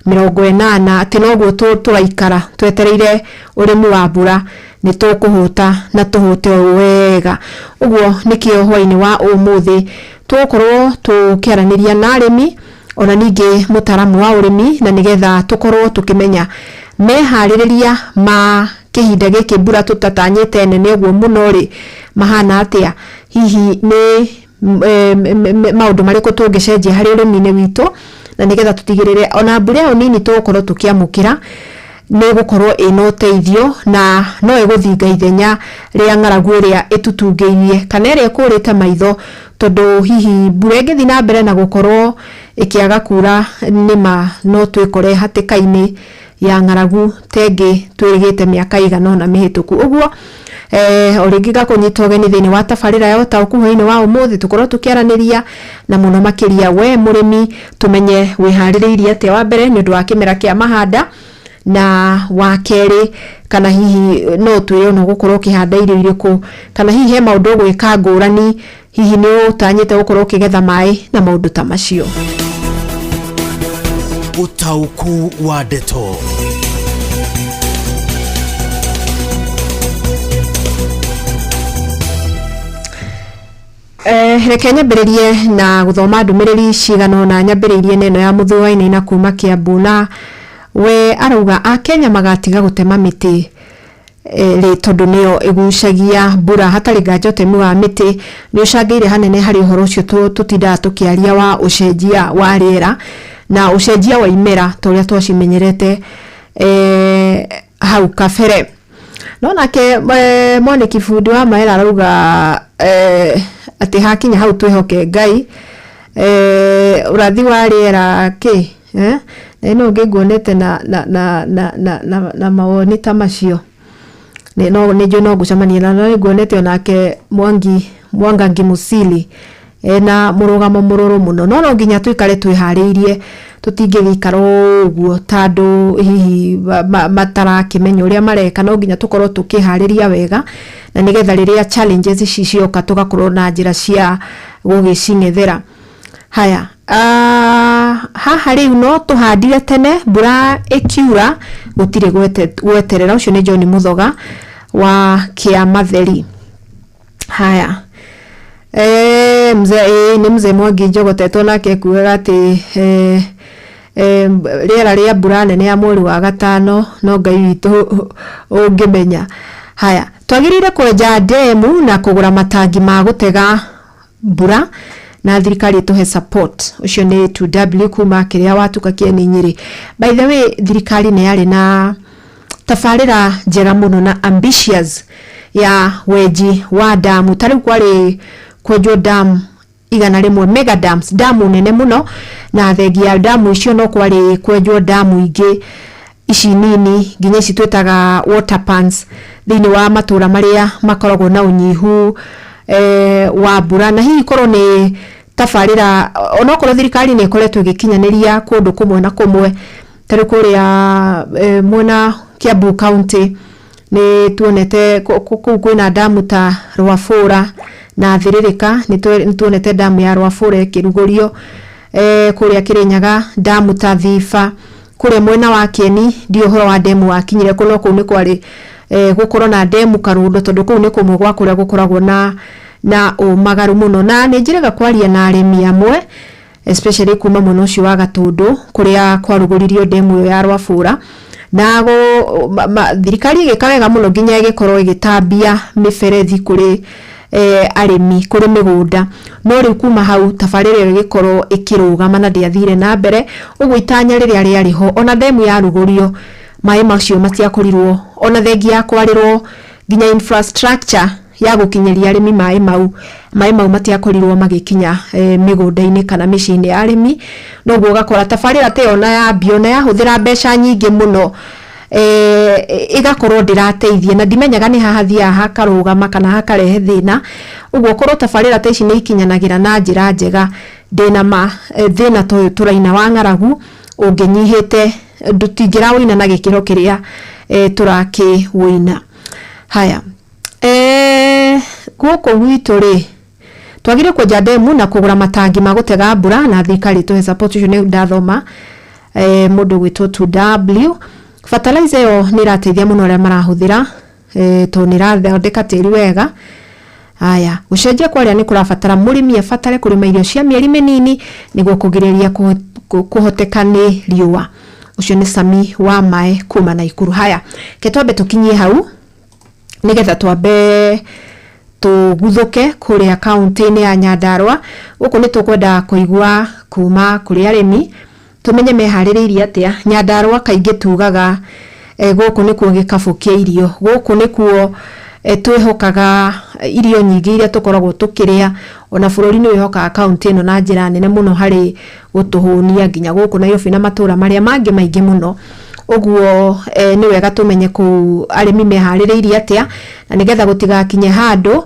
80 atĩ noguo tũraikara twetereire ũrĩmi wa mbura nĩ tũkũhũta na tũhũte o wega. Ũguo nĩkĩo hwaĩ-inĩ wa ũmũthĩ tũgũkorwo tũkĩaranĩria na arĩmi ona ningĩ mũtaaramu wa ũrĩmi na nĩgetha tũkorwo tũkĩmenya meharĩrĩria ma kĩhinda gĩkĩ mbura tũtatanyĩte nene ũguo mũno rĩ mahana atĩa, hihi nĩ maũndũ marĩkũ tũngĩcenjia harĩ ũrĩmi-inĩ witũ na nĩgetha tũtigĩrĩre ona mbura ĩyo nini tũgũkorwo tũkĩamũkĩra nĩ ĩgũkorwo ĩna ũteithio na no ĩgũthinga ithenya rĩa ng'aragu ĩrĩa ĩtũtungĩirie kana ĩrĩa ĩkũrĩte maitho, tondũ hihi mbura ĩngĩthiĩ na mbere na gũkorwo ĩkĩaga kura nĩma no twĩkore hatĩka-inĩ ya ng'aragu ta ĩngĩ twĩrĩgĩte mĩaka ĩigana ũna mĩhĩtũku. Ũguo o rĩngĩ ngakũnyita ũgeni thĩinĩ wa tabarĩra ya ũtaũku hwaĩ-inĩ wa ũmũthĩ tũkorwo tũkĩaranĩria na mũno makĩria we mũrĩmi tũmenye wĩharĩrĩirie atĩa wa mbere nĩ ũndũ wa kĩmera kĩa mahanda na wa kerĩ kana hihi no twĩre ona ũgũkorwo ũkĩhanda irio irĩkũ kana hihi he maũndũ ũgwĩka ngũrani, hihi nĩ ũtanyĩte gũkorwo ũkĩgetha maĩ na maũndũ ta macio. Ũtaũku wa ndeto. Reke nyambĩrĩrie na gũthoma ndũmĩrĩri cigana ũna. Nyambĩrĩirie na ĩno ya Mũthũa Wainaina kuma Kiambu, na we arauga Akenya magatiga gũtema mĩtĩ rĩ tondũ nĩyo ĩgucagia mbura. Hatarĩ nganja ũtemi wa mĩtĩ nĩ ũcangĩire hanene harĩ ũhoro ũcio tũtindaga tũkĩaria wa ũcenjia wa rĩera na ũcenjia wa imera ta ũrĩa twacimenyerete hau kabere. No nake mwanĩki bundi wa Maera arauga atĩ hakinya hau twĩhoke Ngai. Ũrathi wa rĩera kĩ Na ĩno ũngĩ nguonete na na na na na na, na mawoni ta macio nĩ no nĩ njũĩ no ngũcemania na no nĩnguonete onake Mwangi Mwangangi Musili ena mũrũgamo mũrũrũ mũno no no nginya tũikare twĩharĩirie tũtingĩgĩikara ũguo ta andũ hihi matarakĩmenya ũrĩa mareka no nginya tũkorwo tũkĩharĩria wega na nĩgetha rĩrĩa challenges ici cioka tũgakorwo na njĩra cia gũgĩcing'ethera. Haya, haha rĩu no tũhandire tene mbura ĩkiura gũtirĩ gweterera. Ũcio nĩ John Muthoga wa Kĩamatheri. Haya, mzee nĩ mzee Mwangi Njogotetwo nake ekugaga atĩ rĩera rĩa mbura nene ya mweri wa gatano no Ngai witũ ũngĩmenya. Haya, twagĩrĩire kwenja ndemu na kũgũra matangi ma gũtega mbura na thirikari ĩtũhe support. Ũcio nĩ 2W kuma kĩrĩa watuka kĩeni Nyĩrĩ. By the way, thirikari nĩ yarĩ na tabarĩra njega mũno na ambitious ya wenji wa damu. Ta rĩu kwarĩ kwenjwo damu 100 mega dams, damu nene mũno, na thengia ya damu icio no kwarĩ kwenjwo damu ingĩ ici nini nginya ici twĩtaga water pans thĩinĩ wa matũra marĩa makoragwo na ũnyihu wa mbura. Na hihi korwo nĩ tabarĩra onokorwo thirikari nĩ ĩkoretwo ĩgĩkinyanĩria kũndũ kũmwe na kũmwe, ta rĩu kũrĩa mwena Kiambu County nĩ tuonete kũu kwĩna damu ta Rwabũra na Thĩrĩrĩka, nĩ tuonete damu ya Rwabũra ĩkĩrugũrio, kũrĩa Kĩrĩnyaga damu ta Thiba, kũrĩa mwena wa Kieni ndiũ ũhoro wa demu wakinyire kũ, no kũu nĩ kwarĩ gũkorwo na demu Karũndo, tondũ kũu nĩ kũmwe gwa kũrĩa gũkoragwo na ũmagaru mũno. Na nĩ njĩrĩga kwaria na arĩmi amwe especially kuma mwena ũcio wa Gatũndũ kũrĩa kwarugũririo demu ĩyo ya Rwabũra, na thirikari ĩgĩka wega mũno nginya ĩgĩkorwo ĩgĩtambia mĩberethi kũrĩ arĩmi kũrĩ mĩgũnda. No rĩu kuma hau tabarĩra ĩyo ĩgĩkorwo ĩkĩrũgama na ndĩathire na mbere ũguo itanya rĩrĩa rĩarĩ ho ona demu yarugũrio maĩ macio matiakorirwo ona thengia ya kwarĩrwo nginya infrastructure ya gũkinyĩria arĩmi maĩ mau matiakorirwo magĩkinya mĩgũnda-inĩ kana mĩciĩ-inĩ ya arĩmi. Noguo ũgakora tabarĩra ta ĩyo na yambio na yahũthĩra mbeca nyingĩ mũno ĩgakorwo ndĩrateithia na ndimenyaga nĩ haha hathiaga hakarũgama kana hakarehe thĩna. Ũguo korwo tabarĩra ta ici nĩ ikinyanagĩra na njĩra njega, ndĩna ma thĩna ta ũyũ tũraina wa ng'aragu ũngĩnyihĩte, tũtingĩraũina na gĩkĩro kĩrĩa tũrakĩũina. Haya, gũkũ gwitũ rĩ twagĩrĩire kwenja ndemu na kũgũra matangi ma gũtega mbura na thirikari ĩtũhe support. Ũcio nĩ ndathoma mũndũ gwĩtwo 2W. Fertilizer ĩyo nĩ ĩrateithia mũno arĩa marahũthĩra tondũ nĩ ĩrathondeka tĩri wega. Haya, gũcenjia kwa rĩera nĩ kũrabatara mũrĩmi abatare kũrĩma irio cia mĩeri mĩnini nĩguo kũgirĩrĩria kũhoteka nĩ riũa. Ũcio nĩ Sami wa Mae kuma Naikuru. Haya, ke twambe tũkinyie hau nĩgetha twambe tũguthũke kũrĩa kaunti-inĩ ya Nyandarua. Gũkũ nĩ tũkwenda kũigua kuma kũrĩ arĩmi tũmenye meharĩrĩirie atĩa. Nyandarua kaingĩ tugaga gũkũ nĩkuo gĩkabũ kĩa irio, gũkũ nĩkuo twĩhokaga irio nyingĩ iria tũkoragwo tũkĩrĩa, ona bũrũri nĩ wĩhokaga kaunti ĩno na njĩra nene mũno harĩ gũtũhũnia nginya gũkũ Nairobi na matũra marĩa mangĩ maingĩ mũno. Ũguo nĩ wega tũmenye kũu arĩmi meharĩrĩirie atĩa, na nĩgetha gũtigakinye handũ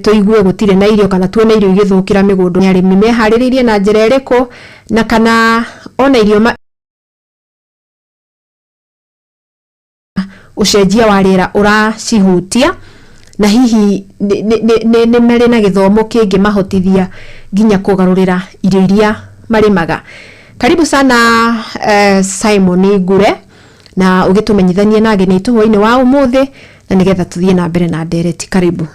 tũigue gũtirĩ na irio kana tuone irio igĩthũkĩra mĩgũnda. Arĩmi meharĩrĩirie na njĩra ĩrĩkũ, na kana ona irio ũcenjia wa rĩera ũracihutia, na hihi nĩ marĩ na gĩthomo kĩngĩmahotithia nginya kũgarũrĩra irio iria marĩmaga. Karibu sana Simon Ngure, na ũgĩtũmenyithanie na ageni aitũ hwaĩ-inĩ wa ũmũthĩ, na nĩgetha tũthiĩ na mbere na ndereti. Karibu.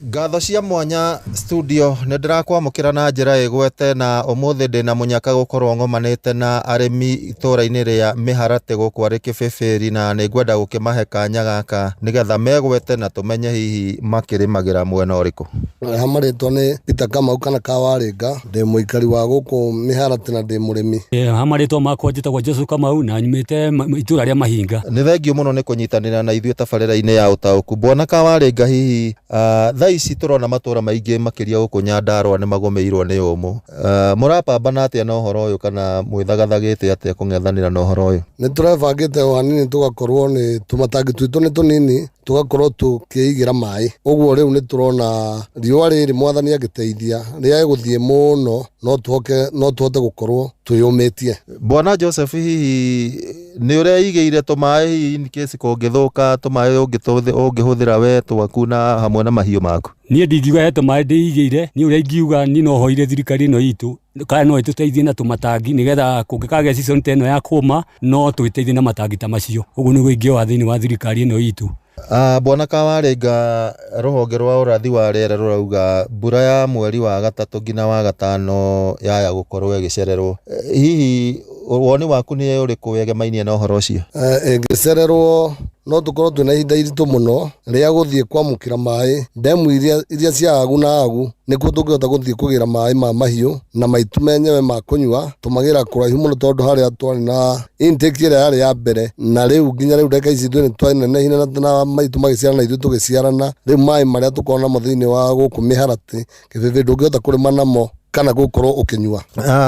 Ngatho cia mwanya studio nĩ ndĩrakwamũkĩra na njĩra ĩgwete, na ũmũthĩ ndĩna mũnyaka gũkorwo ng'omanĩte na arĩmi itũra-inĩ rĩa Mĩharatĩ gũkũ arĩ Kĩbĩbĩri, na nĩ ngwenda gũkĩmahe kanya gaka nĩgetha megwete na tũmenye hihi makĩrĩmagĩra mwena ũrĩkũ. Ha marĩtwa nĩ Peter Kamau kana Kawarĩnga, ndĩ mũikari wa gũkũ Mĩharatĩ na ndĩ mũrĩmi. Ha marĩtwa makwa njĩtagwo Joseph Kamau na nyumĩte itũra rĩa Mahinga. Nĩ thengio mũno nĩ kũnyitanĩra na ithuĩ tabarĩra-inĩ ya ũtaũku. Bwana Kawarĩnga, hihi thaa ici tũrona matũra maingĩ makĩria gũkũ Nyandarũa nĩ magũmĩirwo nĩ ũmũ. Mũrapambana atĩa na ũhoro ũyũ kana mwĩthagathagĩte atĩa kũng'ethanĩra na ũhoro ũyũ? Nĩ tũrebangĩte o hanini tũgakorwo nĩ tũmatangi twitũ nĩ tũnini tũgakorwo tũkĩigĩra maĩ. Ũguo rĩu nĩ tũrona riũa rĩrĩ mwathani angĩteithia rĩage gũthiĩ mũno no tũhote gũkorwo twĩyũmĩtie. Bwana Joseph, hihi nĩ ũreigĩire tũmaĩ hihi in case kũngĩthũka tũmaĩ ũngĩhũthĩra we twaku na hamwe na mahiũ maku? Niĩ ndingiuga he tũmaĩ ndĩigĩire, niĩ ũrĩa ingiuga niĩ no hoire thirikari ĩno itũ kana no ĩtũteithie na tũmatangi nĩgetha kũngĩkagĩa season ta ĩno ya kũma no twĩteithie na matangi ta macio. Ũguo nĩguo ingĩoya thĩinĩ wa thirikari ĩno itũ. Bwana Kawarĩnga, rũhonge rwa ũrathi wa rĩera rũrauga mbura ya mweri wa gatatũ nginya wa gatano yaya gũkorwo ĩgĩcererwo. Hihi woni waku nĩ ũrĩkũ wegemainie na ũhoro ũcio? Ĩngĩcererwo no tũkorwo twĩna ihinda iritũ mũno rĩa gũthiĩ kwamũkĩra maĩ ndemu iria cia agu na agu, nĩkuo tũngĩhota gũthiĩ kũgĩra maĩ ma mahiũ na maitu menyewe ma kũnyua. Tũmagĩra kũraihu mũno tondũ harĩa twarĩ na intake ĩrĩa yarĩ ya mbere na rĩu nginya rĩu ndagĩka ici ithuĩ nĩ twanenehire na maitũ magĩciarana ithuĩ tũgĩciarana. Rĩu maĩ marĩa tũkoragwo namo thĩinĩ wa gũkũ mĩharatĩ kĩbĩbĩ ndũngĩhota kũrĩma namo kana gũkorwo ũkĩnyua.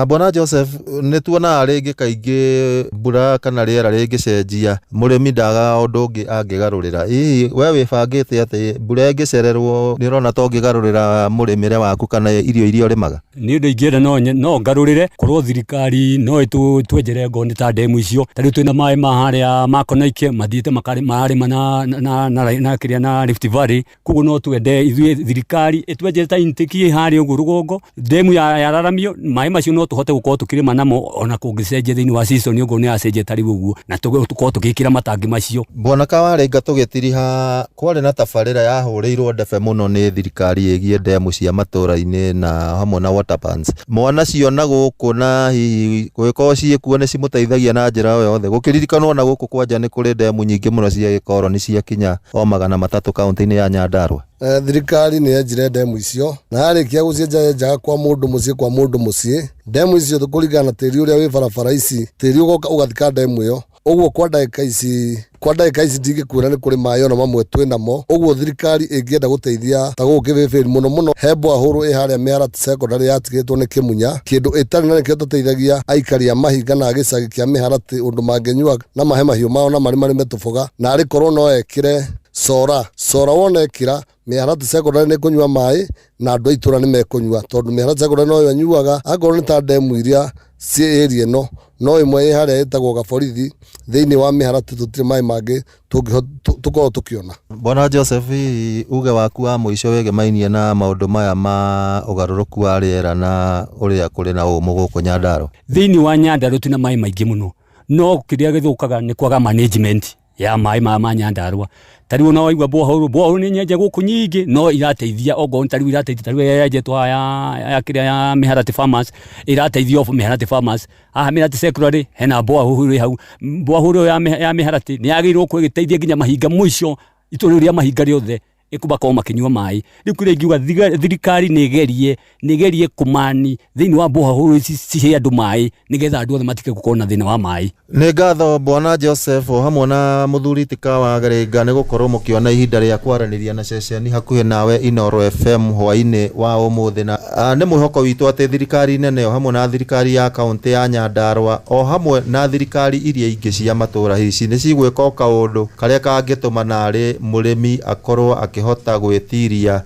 Bwana Joseph, nĩ tuonaga rĩngĩ kaingĩ mbura kana rĩera rĩngĩcenjia mũrĩmi ndagaga ũndũ ũngĩ angĩgarũrĩra. Hihi we wĩbangĩte atĩ mbura ĩngĩcererwo nĩ ũrona ta ũngĩgarũrĩra mũrĩmĩre waku kana irio iria ũrĩmaga? Nĩ ũndũ ingĩenda no ngarũrĩre korwo thirikari no ĩtwenjere ngoo nĩ ta ndemu icio. Ta rĩu twĩna maĩ ma harĩa ma Konoike mathiĩte mararĩma na kĩrĩa na Rift Valley. Koguo no twende ithuĩ thirikari ĩtwenjere ta intake harĩa ũguo rũgongo ndemu yararamio maĩ macio no tũhote gũkorwo tũkĩrĩma namo ona kũngĩcenjia thĩinĩ wa season ũguo nĩ yacenjia ta rĩu ũguo na tũkorwo tũgĩkĩra matangi macio. Bwana Kawarĩnga, tũgĩtiriha kwarĩ na tabarĩra yahũrĩirwo ndebe mũno nĩ thirikari ĩgiĩ ndemu cia matũra-inĩ na hamwe na water pans. Mwana ciona gũkũ na hihi gũgĩkorwo ciĩkuo nĩ cimũteithagia na njĩra o yothe. Gũkĩririkanwo na gũkũ kwanja nĩ kũrĩ ndemu nyingĩ mũno cia gĩkoroni ciakinya o 300 kaũntĩ-inĩ ya Nyandarũa. Thirikari nĩ yenjire ndemu icio na yarĩkia gũcienja yenjaga kwa mũndũ mũciĩ kwa mũndũ mũciĩ. Ndemu icio kũringana na tĩri ũrĩa wĩ barabara ici, tĩri ũgoka ũgathika ndemu ĩyo. Ũguo kwa ndagĩka ici ndingĩkwĩra nĩ kũrĩ maĩ ona mamwe twĩ namo. Ũguo thirikari ĩngĩenda gũteithia ta gũkũ Kĩbĩbĩri mũno mũno he borehole ĩ harĩa Mĩharatĩ Secondary yatigĩtwo nĩ Kĩmunya, kĩndũ ĩtarĩ na nĩkĩo tũteithagia aikari a Mahinga na gĩcagi kĩa Mĩharatĩ ũndũ mangĩnyua na mahe mahiũ mao na marĩ marĩme tũboga, na arĩ korwo no ekĩre sora wona ekĩra Mĩharatĩ Secondary nĩ kũnyua maĩ na andũ a itũra nĩ mekũnyua tondũ Mĩharatĩ Secondary no yo ĩnyuaga. Akorwo nĩ ta ndemu iria ciĩ area ĩno no ĩmwe ĩ harĩa ĩtagwo Gaborithi thĩinĩ wa Mĩharatĩ tũtirĩ maĩ mangĩ tũkorwo tũkĩona. Bwana Joseph, hihi uge waku wa mũico wĩgemainie na maũndũ maya ma ũgarũrũku wa rĩera na ũrĩa kũrĩ na ũmũ gũkũ Nyandarũa? Thĩinĩ wa Nyandarũa twĩna maĩ maingĩ mũno, no kĩrĩa gĩthũkaga nĩ kwaga management ya maĩ maya ma Nyandarũa. Ta rĩu ona waigua borehole nĩ nyenje gũkũ nyingĩ no irateithia okorwo ta rĩu irateithia ta rĩu yenjetwo ya kĩrĩa ya Mĩharatĩ Farmers irateithia Mĩharatĩ Farmers. Haha Mĩharatĩ Secondary hena borehole ĩ hau. Borehole ĩyo ya Mĩharatĩ nĩ yagĩrĩirwo gũkorwo ĩgĩteithia nginya mahinga mũico itũũra rĩu rĩa mahinga rĩothe ĩkũmakorwo makĩnyua maĩ. Rĩu kĩrĩa ingiuga thirikari nĩ ĩgerie kũmani thĩinĩ wa borehole ici cihe andũ maĩ nĩgetha andũ othe matige gũkorwo na thĩna wa maĩ. Nĩ ngatho Bwana Joseph o hamwe na mũthuri ti Kawarĩnga nĩ gũkorwo mũkĩona ihinda rĩa kwaranĩria na ceceni hakuhĩ nawe Inooro FM hwaĩ-inĩ wa ũmũthĩ. Na nĩ mwĩhoko witũ atĩ thirikari nene o hamwe na thirikari ya kaũntĩ ya Nyandarũa o hamwe na thirikari iria ingĩ cia matũũra hihi nĩ cigwĩka o kaũndũ karĩa kangĩtũma narĩ mũrĩmi akorwo akĩhota gwĩtiria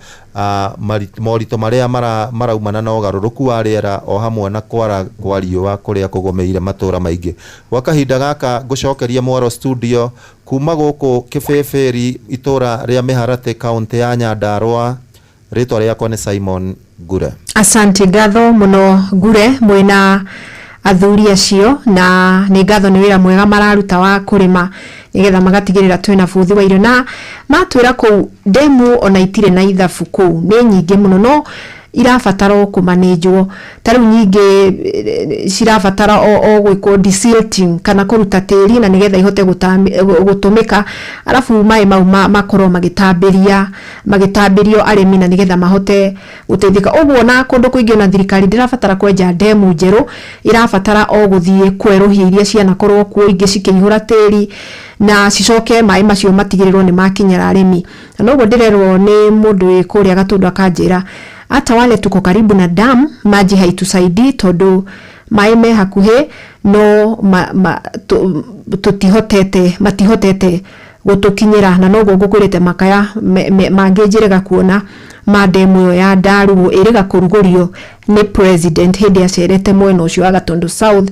moritũ marĩa maraumana na ũgarũrũku wa rĩera o hamwe na kwara kwa riũa kũrĩa kũgũmĩire matũũra maingĩ. Gwa kahinda gaka ngũcokeria mwaro studio kuma gũkũ Kĩbĩbĩri itũũra rĩa Mĩharatĩ kaũntĩ ya Nyandarũa. Rĩtwa rĩakwa nĩ Simon Ngure. Asante ngatho mũno Ngure mwĩna athuri acio, na nĩ ngatho nĩ wĩra mwega mararuta wa kũrĩma nĩgetha magatigĩrĩra twĩna bũthi wa irio. Na matwĩra kũu ndemu ona itirĩ na ithabu kũu nĩ nyingĩ mũno, no irabatara o kũmanĩnjwo. Ta rĩu nyingĩ cirabatara o gwĩkwo desilting kana kũruta tĩri na nĩgetha ihote gũtũmĩka, arabu maĩ mau makorwo magĩtambĩrio arĩmi na nĩgetha mahote gũteithĩka. Ũguo na kũndũ kũingĩ ona thirikari ndĩrabatara kwenja ndemu njerũ, ĩrabatara o gũthiĩ kwerũhia iria cianakorwo kuo, ingĩ cikĩihũra tĩri na cicoke maĩ macio matigĩrĩrwo nĩ makinyĩra arĩmi. Na noguo ndĩrerwo nĩ mũndũ wĩ kũrĩa Gatũndũ akanjĩra hata wale tuko karibu na dam maji haitusaidii tondũ maĩ me hakuhĩ no tũtihotete, matihotete gũtũkinyĩra. Na noguo ngũkwĩrĩte makaya mangĩnjĩrĩga kuona ma ndemu ĩyo ya Ndarugu ĩrĩga kũrugũrio nĩ president hĩndĩ acerete mwena ũcio wa Gatundu South,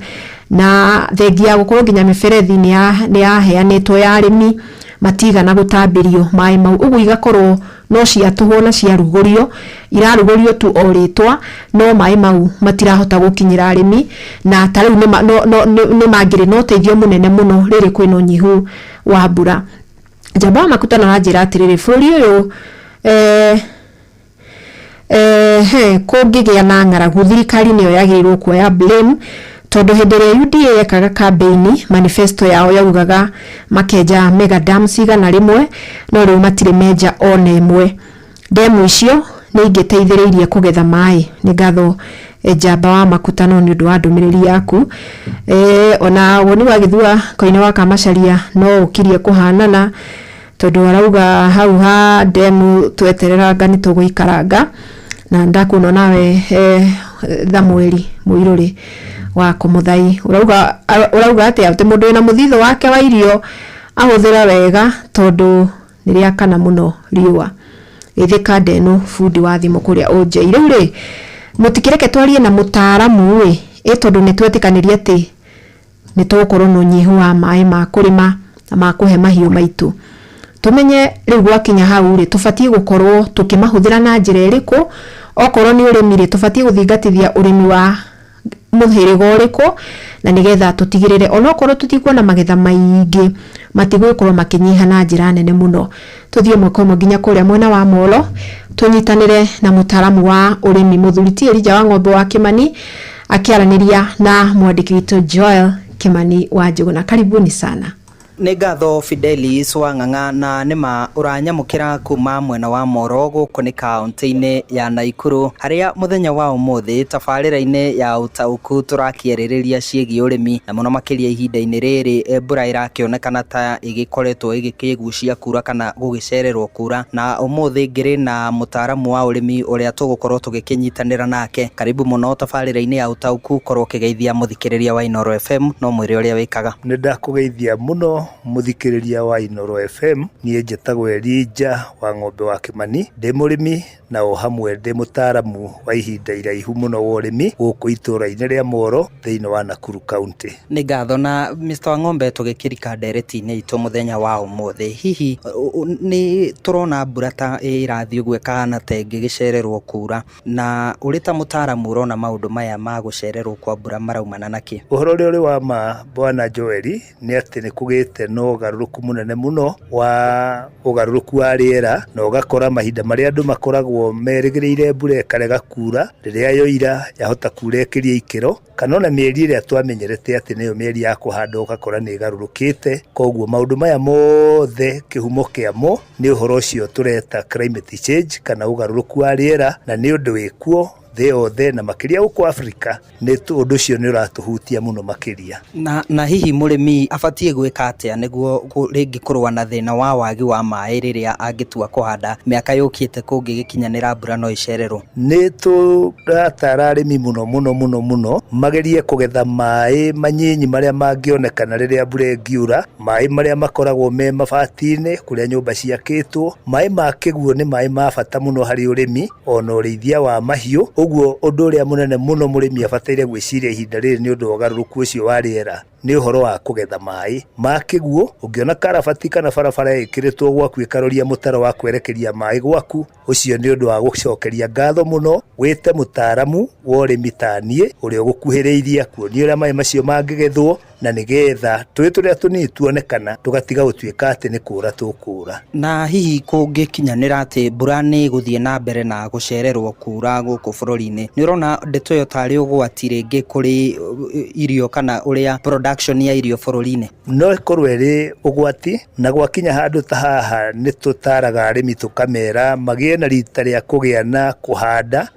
na thengia ya gũkorwo nginya mĩberethi nĩ yaheanĩtwo ya arĩmi matigana gũtambĩrio maĩ mau, ũguo igakorwo no ciatũhwo na ciarugũrio, irarugũrio tu o rĩtwa, no maĩ mau matirahota gũkinyĩra arĩmi. Na ta rĩu nĩ mangĩrĩ na ũteithio mũnene mũno rĩrĩ kwĩna ũnyihu wa mbura. Njamba wa Makutano aranjĩra atĩrĩrĩ, bũrũri ũyũ he kũngĩgĩa na ng'aragu thirikari nĩyo yagĩrĩirwo kuoya blame, tondũ hĩndĩ ĩrĩa UDA yekaga campaign manifesto yao yaugaga makenja mega dams 100, no rĩu matirĩ menja ona ĩmwe. Ndemu icio nĩ ingĩteithĩrĩirie kũgetha maĩ. Nĩ ngatho Njamba wa Makutano nĩ ũndũ wa ndũmĩrĩri yaku. Ona woni wa Gĩthua Koine wa Kamacharia no ũkirie kũhanana, tondũ arauga hau ha ndemu twetereranga nĩ tũgũikaranga. Na ndakuona nawe Thamueli Mũirũrĩ wa Kũmũthai ũrauga atĩa atĩ mũndũ wĩna mũthithũ wake wa irio ahũthĩre wega tondũ nĩ rĩakana mũno riũa. Gĩthĩka ndenu bundi wa thimũ kũrĩa ũnjei. Rĩu rĩ mũtikĩreke twarie na mũtaaramu ĩ tondũ nĩ twetĩkanĩria atĩ nĩ tũgũkorwo na ũnyihu wa maĩ ma kũrĩma na ma kũhe mahiũ maitũ. Tũmenye rĩu gwakinya hau rĩ tũbatiĩ gũkorwo tũkĩmahũthĩra na njĩra ĩrĩkũ. Okorwo nĩ ũrĩmi rĩ tũbatiĩ gũthingatithia ũrĩmi wa mũhĩrĩga ũrĩkũ, na nĩgetha tũtigĩrĩre onokorwo tũtikuona magetha maingĩ matigũkorwo makĩnyiha na njĩra nene mũno. Tũthiĩ ĩmwe kwa ĩmwe nginya kũrĩa mwena wa Molo tũnyitanĩre na mũtaaramu wa ũrĩmi mũthuri ti Elijah wa Ng'ombe wa Kimani akĩaranĩria na mwandĩki witũ Joel Kimani wa Njũgũna. Karibuni sana. Nĩ ngatho Fidelis wa Ng'ang'a, na nĩma ũranyamũkĩra kuma mwena wa Moro gũkũ nĩ kaũntĩ-inĩ ya Naikuru, harĩa mũthenya wa ũmũthĩ tabarĩra-inĩ ya ũtaũku tũrakĩarĩrĩria ciĩgiĩ ũrĩmi, na mũno makĩria ihinda-inĩ rĩrĩ mbura ĩrakĩonekana ta ĩgĩkoretwo ĩgĩkĩgucia kura kana gũgĩcererwo kura. Na ũmũthĩ ngĩrĩ na mũtaaramu wa ũrĩmi ũrĩa tũgũkorwo tũgĩkĩnyitanĩra nake. Karibu mũno tabarĩra-inĩ ya ũtaũku, korwo ũkĩgeithia mũthikĩrĩria wa Inooro FM no mwĩre ũrĩa wĩkaga. Nĩ ndakũgeithia mũno mũthikĩrĩria wa Inooro FM. Niĩ njĩtagwo Elijah wa Ng'ombe wa Kimani, ndĩ mũrĩmi na o hamwe ndĩ mũtaaramu wa ihinda iraihu mũno wa ũrĩmi gũkũ itũũra-inĩ rĩa Moro thĩinĩ wa Nakuru County. Nĩ ngatho. Na Mr. Wang'ombe, tũgĩkĩrika ndereti-inĩ itũ mũthenya wa ũmũthĩ, hihi nĩ tũrona mbura ta ĩrathiĩ ũguo ĩkahana ta ĩngĩgĩcererwo kura, na ũrĩ ta mũtaaramu ũrona maũndũ maya ma gũcererwo kwa mbura maraumana na kĩ? Ũhoro ũrĩa ũrĩ wa ma bwana Joeli nĩ atĩ nĩ kũgĩte na ũgarũrũku mũnene mũno wa ũgarũrũku wa rĩera, na ũgakora mahinda marĩa andũ makoragwo merĩgĩrĩire mbura ĩkarega kura, rĩrĩa yoira yahota kura ĩkĩrie ikĩro, kana ona mĩeri ĩrĩa twamenyerete atĩ nĩyo mĩeri ya kũhanda ũgakora nĩ ĩgarũrũkĩte. Koguo maũndũ maya mothe kĩhumo kĩamo nĩ ũhoro ũcio tũreta climate change kana ũgarũrũku wa rĩera, na nĩ ũndũ wĩkuo thĩ yothe na makĩria gũkũ Afrika. Nĩ ũndũ ũcio nĩ ũratũhutia mũno makĩria. Na hihi mũrĩmi abatiĩ gwĩka atĩa nĩguo rĩngĩ kũrũa na thĩna wa wagi wa maĩ rĩrĩa angĩtua kũhanda mĩaka yũkĩte kũngĩgĩkinyanĩra mbura no ĩcererwo? Nĩ tũratara arĩmi mũno mũno mũno mũno magerie kũgetha maĩ manyinyi marĩa mangĩonekana rĩrĩa mbura ĩngiura, maĩ marĩa makoragwo me mabati-inĩ kũrĩa nyũmba ciakĩtwo. Maĩ ma kĩguũ nĩ maĩ ma bata mũno harĩ ũrĩmi ona ũrĩithia wa mahiũ. Ũguo ũndũ ũrĩa mũnene mũno mũrĩmi abataire gwĩciria ihinda rĩrĩ nĩ ũndũ wa ũgarũrũku ũcio wa rĩera Nĩ ũhoro wa kũgetha maĩ ma kĩguũ. Ũngĩona karabati kana barabara ĩkĩrĩtwo gwaku ĩkaroria mũtaro wa kwerekeria maĩ gwaku, ũcio nĩ ũndũ wa gũcokeria ngatho mũno. Wĩte mũtaaramu wa ũrĩmi ta niĩ ũrĩa ũgũkuhĩrĩirie kuonia ũrĩa maĩ macio mangĩgethwo, na nĩgetha tũĩ tũrĩa tũnini tuonekana tũgatiga gũtuĩka atĩ nĩ kũra tũkũra. Na hihi kũngĩkinyanĩra atĩ mbura nĩ ĩgũthiĩ na mbere na gũcererwo kura gũkũ bũrũri-inĩ, nĩ ũrona ndeto ĩyo tarĩ ũgwati rĩngĩ kũrĩ irio kana ũrĩa production ya irio bũrũri-inĩ? No ĩkorwo ĩrĩ ũgwati, na gwakinya handũ ta haha nĩ tũtaraga arĩmi tũkamera magĩe na rita rĩa kũgĩa na kũhanda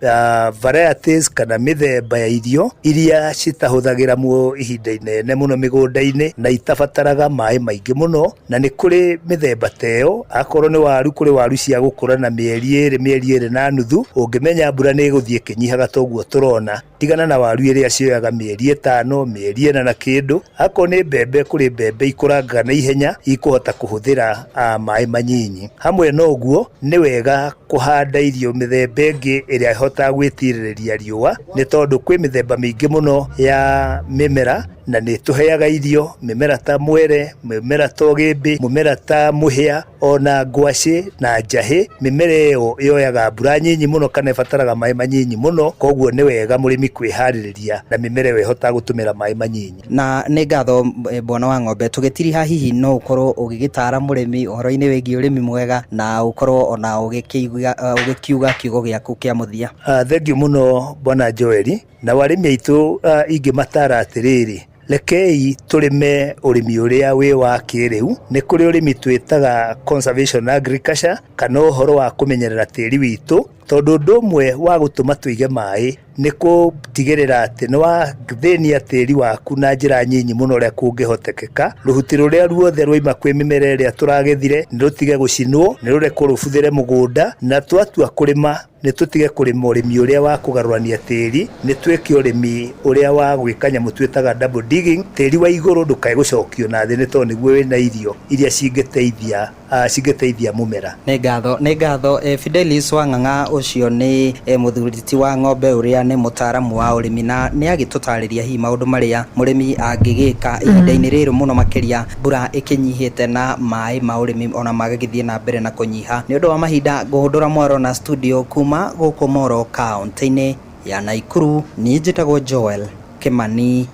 varieties kana mĩthemba ya irio iria citahũthagĩra ihinda inene mũno mĩgũnda-inĩ na itabataraga maĩ maingĩ mũno. Na nĩ kũrĩ mĩthemba ta ĩyo, akorwo nĩ waru, kũrĩ waru cia gũkũra na mĩeri 2, mĩeri 2.5. Ũngĩmenya mbura nĩ ĩgũthiĩ ĩkĩnyihaga toguo tũrona, tigana na waru ĩrĩa cioyaga mĩeri 5, mĩeri 4 na kĩndũ. Akorwo nĩ mbembe, kũrĩ mbembe ikũrangaga na ihenya ikũhota kũhũthĩra maĩ manyinyi. Hamwe na ũguo nĩ wega kũhanda irio mĩthemba ĩngĩ ĩrĩa ĩhotaga gwĩtirĩrĩria riũa, nĩ tondũ kwĩ mĩthemba mĩingĩ mũno ya mĩmera na nĩ tũheaga irio, mĩmera ta mwere, mĩmera ta ũgĩmbĩ, mũmera ta mũhĩa, ona ngwacĩ na njahĩ. Mĩmera ĩyo yoyaga mbura nyinyi mũno kana ĩbataraga maĩ manyinyi mũno, koguo nĩ wega mũrĩmi kwĩharĩrĩria na mĩmera ĩyo ĩhotaga gũtũmĩra maĩ manyinyi. Na nĩ ngatho bwana wa ng'ombe, tũgĩtiriha hihi no ũkorwo ũgĩgĩtara mũrĩmi ũhoro-inĩ wĩgiĩ ũrĩmi mwega na ũkorwo ona ũgĩkiuga kiugo gĩaku kĩa mũthia? Thengiũ mũno bwana Joeli. Na warĩmi aitũ ingĩmatara atĩrĩrĩ, rekei tũrĩme ũrĩmi ũrĩa wĩ wa kĩrĩu. Nĩ kũrĩ ũrĩmi twĩtaga conservation agriculture kana ũhoro wa kũmenyerera tĩri witũ, tondũ ũndũ ũmwe wa gũtũma tũige maĩ nĩ gũtigĩrĩra atĩ nĩ wathĩnia tĩri waku na njĩra nyinyi mũno ũrĩa kũngĩhotekeka. Rũhuti rũrĩa ruothe rwaima kwĩ mĩmera ĩrĩa tũragethire nĩ rũtige gũcinwo, nĩ rũrekwo rũbuthĩre mũgũnda. Na twatua kũrĩma nĩ tũtige kũrĩma ũrĩmi ũrĩa wa kũgarũrania tĩri, nĩ twĩke ũrĩmi ũrĩa wa gwĩka nyamũ twĩtaga double digging. Tĩri wa igũrũ ndũkae gũcokio na thĩ, nĩ tondũ nĩguo wĩna irio iria cingĩteithia mũmera. Nĩ ngatho Fidelis wa Ng'ang'a, ũcio nĩ mũthuri ti wa ng'ombe ũrĩa nĩ mũtaaramu wa ũrĩmi, na nĩ agĩtũtarĩria hihi maũndũ marĩa mũrĩmi angĩgĩka ihinda-inĩ rĩrĩ mũno makĩria mbura ĩkĩnyihĩte na maĩ ma ũrĩmi ona magagĩthiĩ na mbere na kũnyiha. Nĩ ũndũ wa mahinda ngũhũndũra mwaro na studio kuma gũkũ Moro kaũntĩ-inĩ ya Naikuru, niĩ njĩtagwo Joel Kimani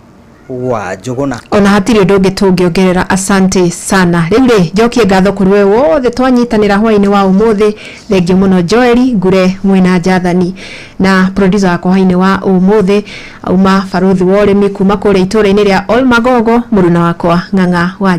wa Njũgũna. Ona hatirĩ ũndũ ũngĩ tũngĩongerera, asante sana. Rĩu rĩ, njokie ngatho kũrĩ we wothe twanyitanĩra hwaĩ-inĩ wa ũmũthĩ. Thengiũ mũno Joeli Ngure mwĩna Jathani, na producer wakwa hwaĩ-inĩ wa ũmũthĩ auma barũthi wa ũrĩmi kuma kũrĩa itũũra-inĩ rĩa Olmagogo, mũruna wakwa Ng'ang'a wa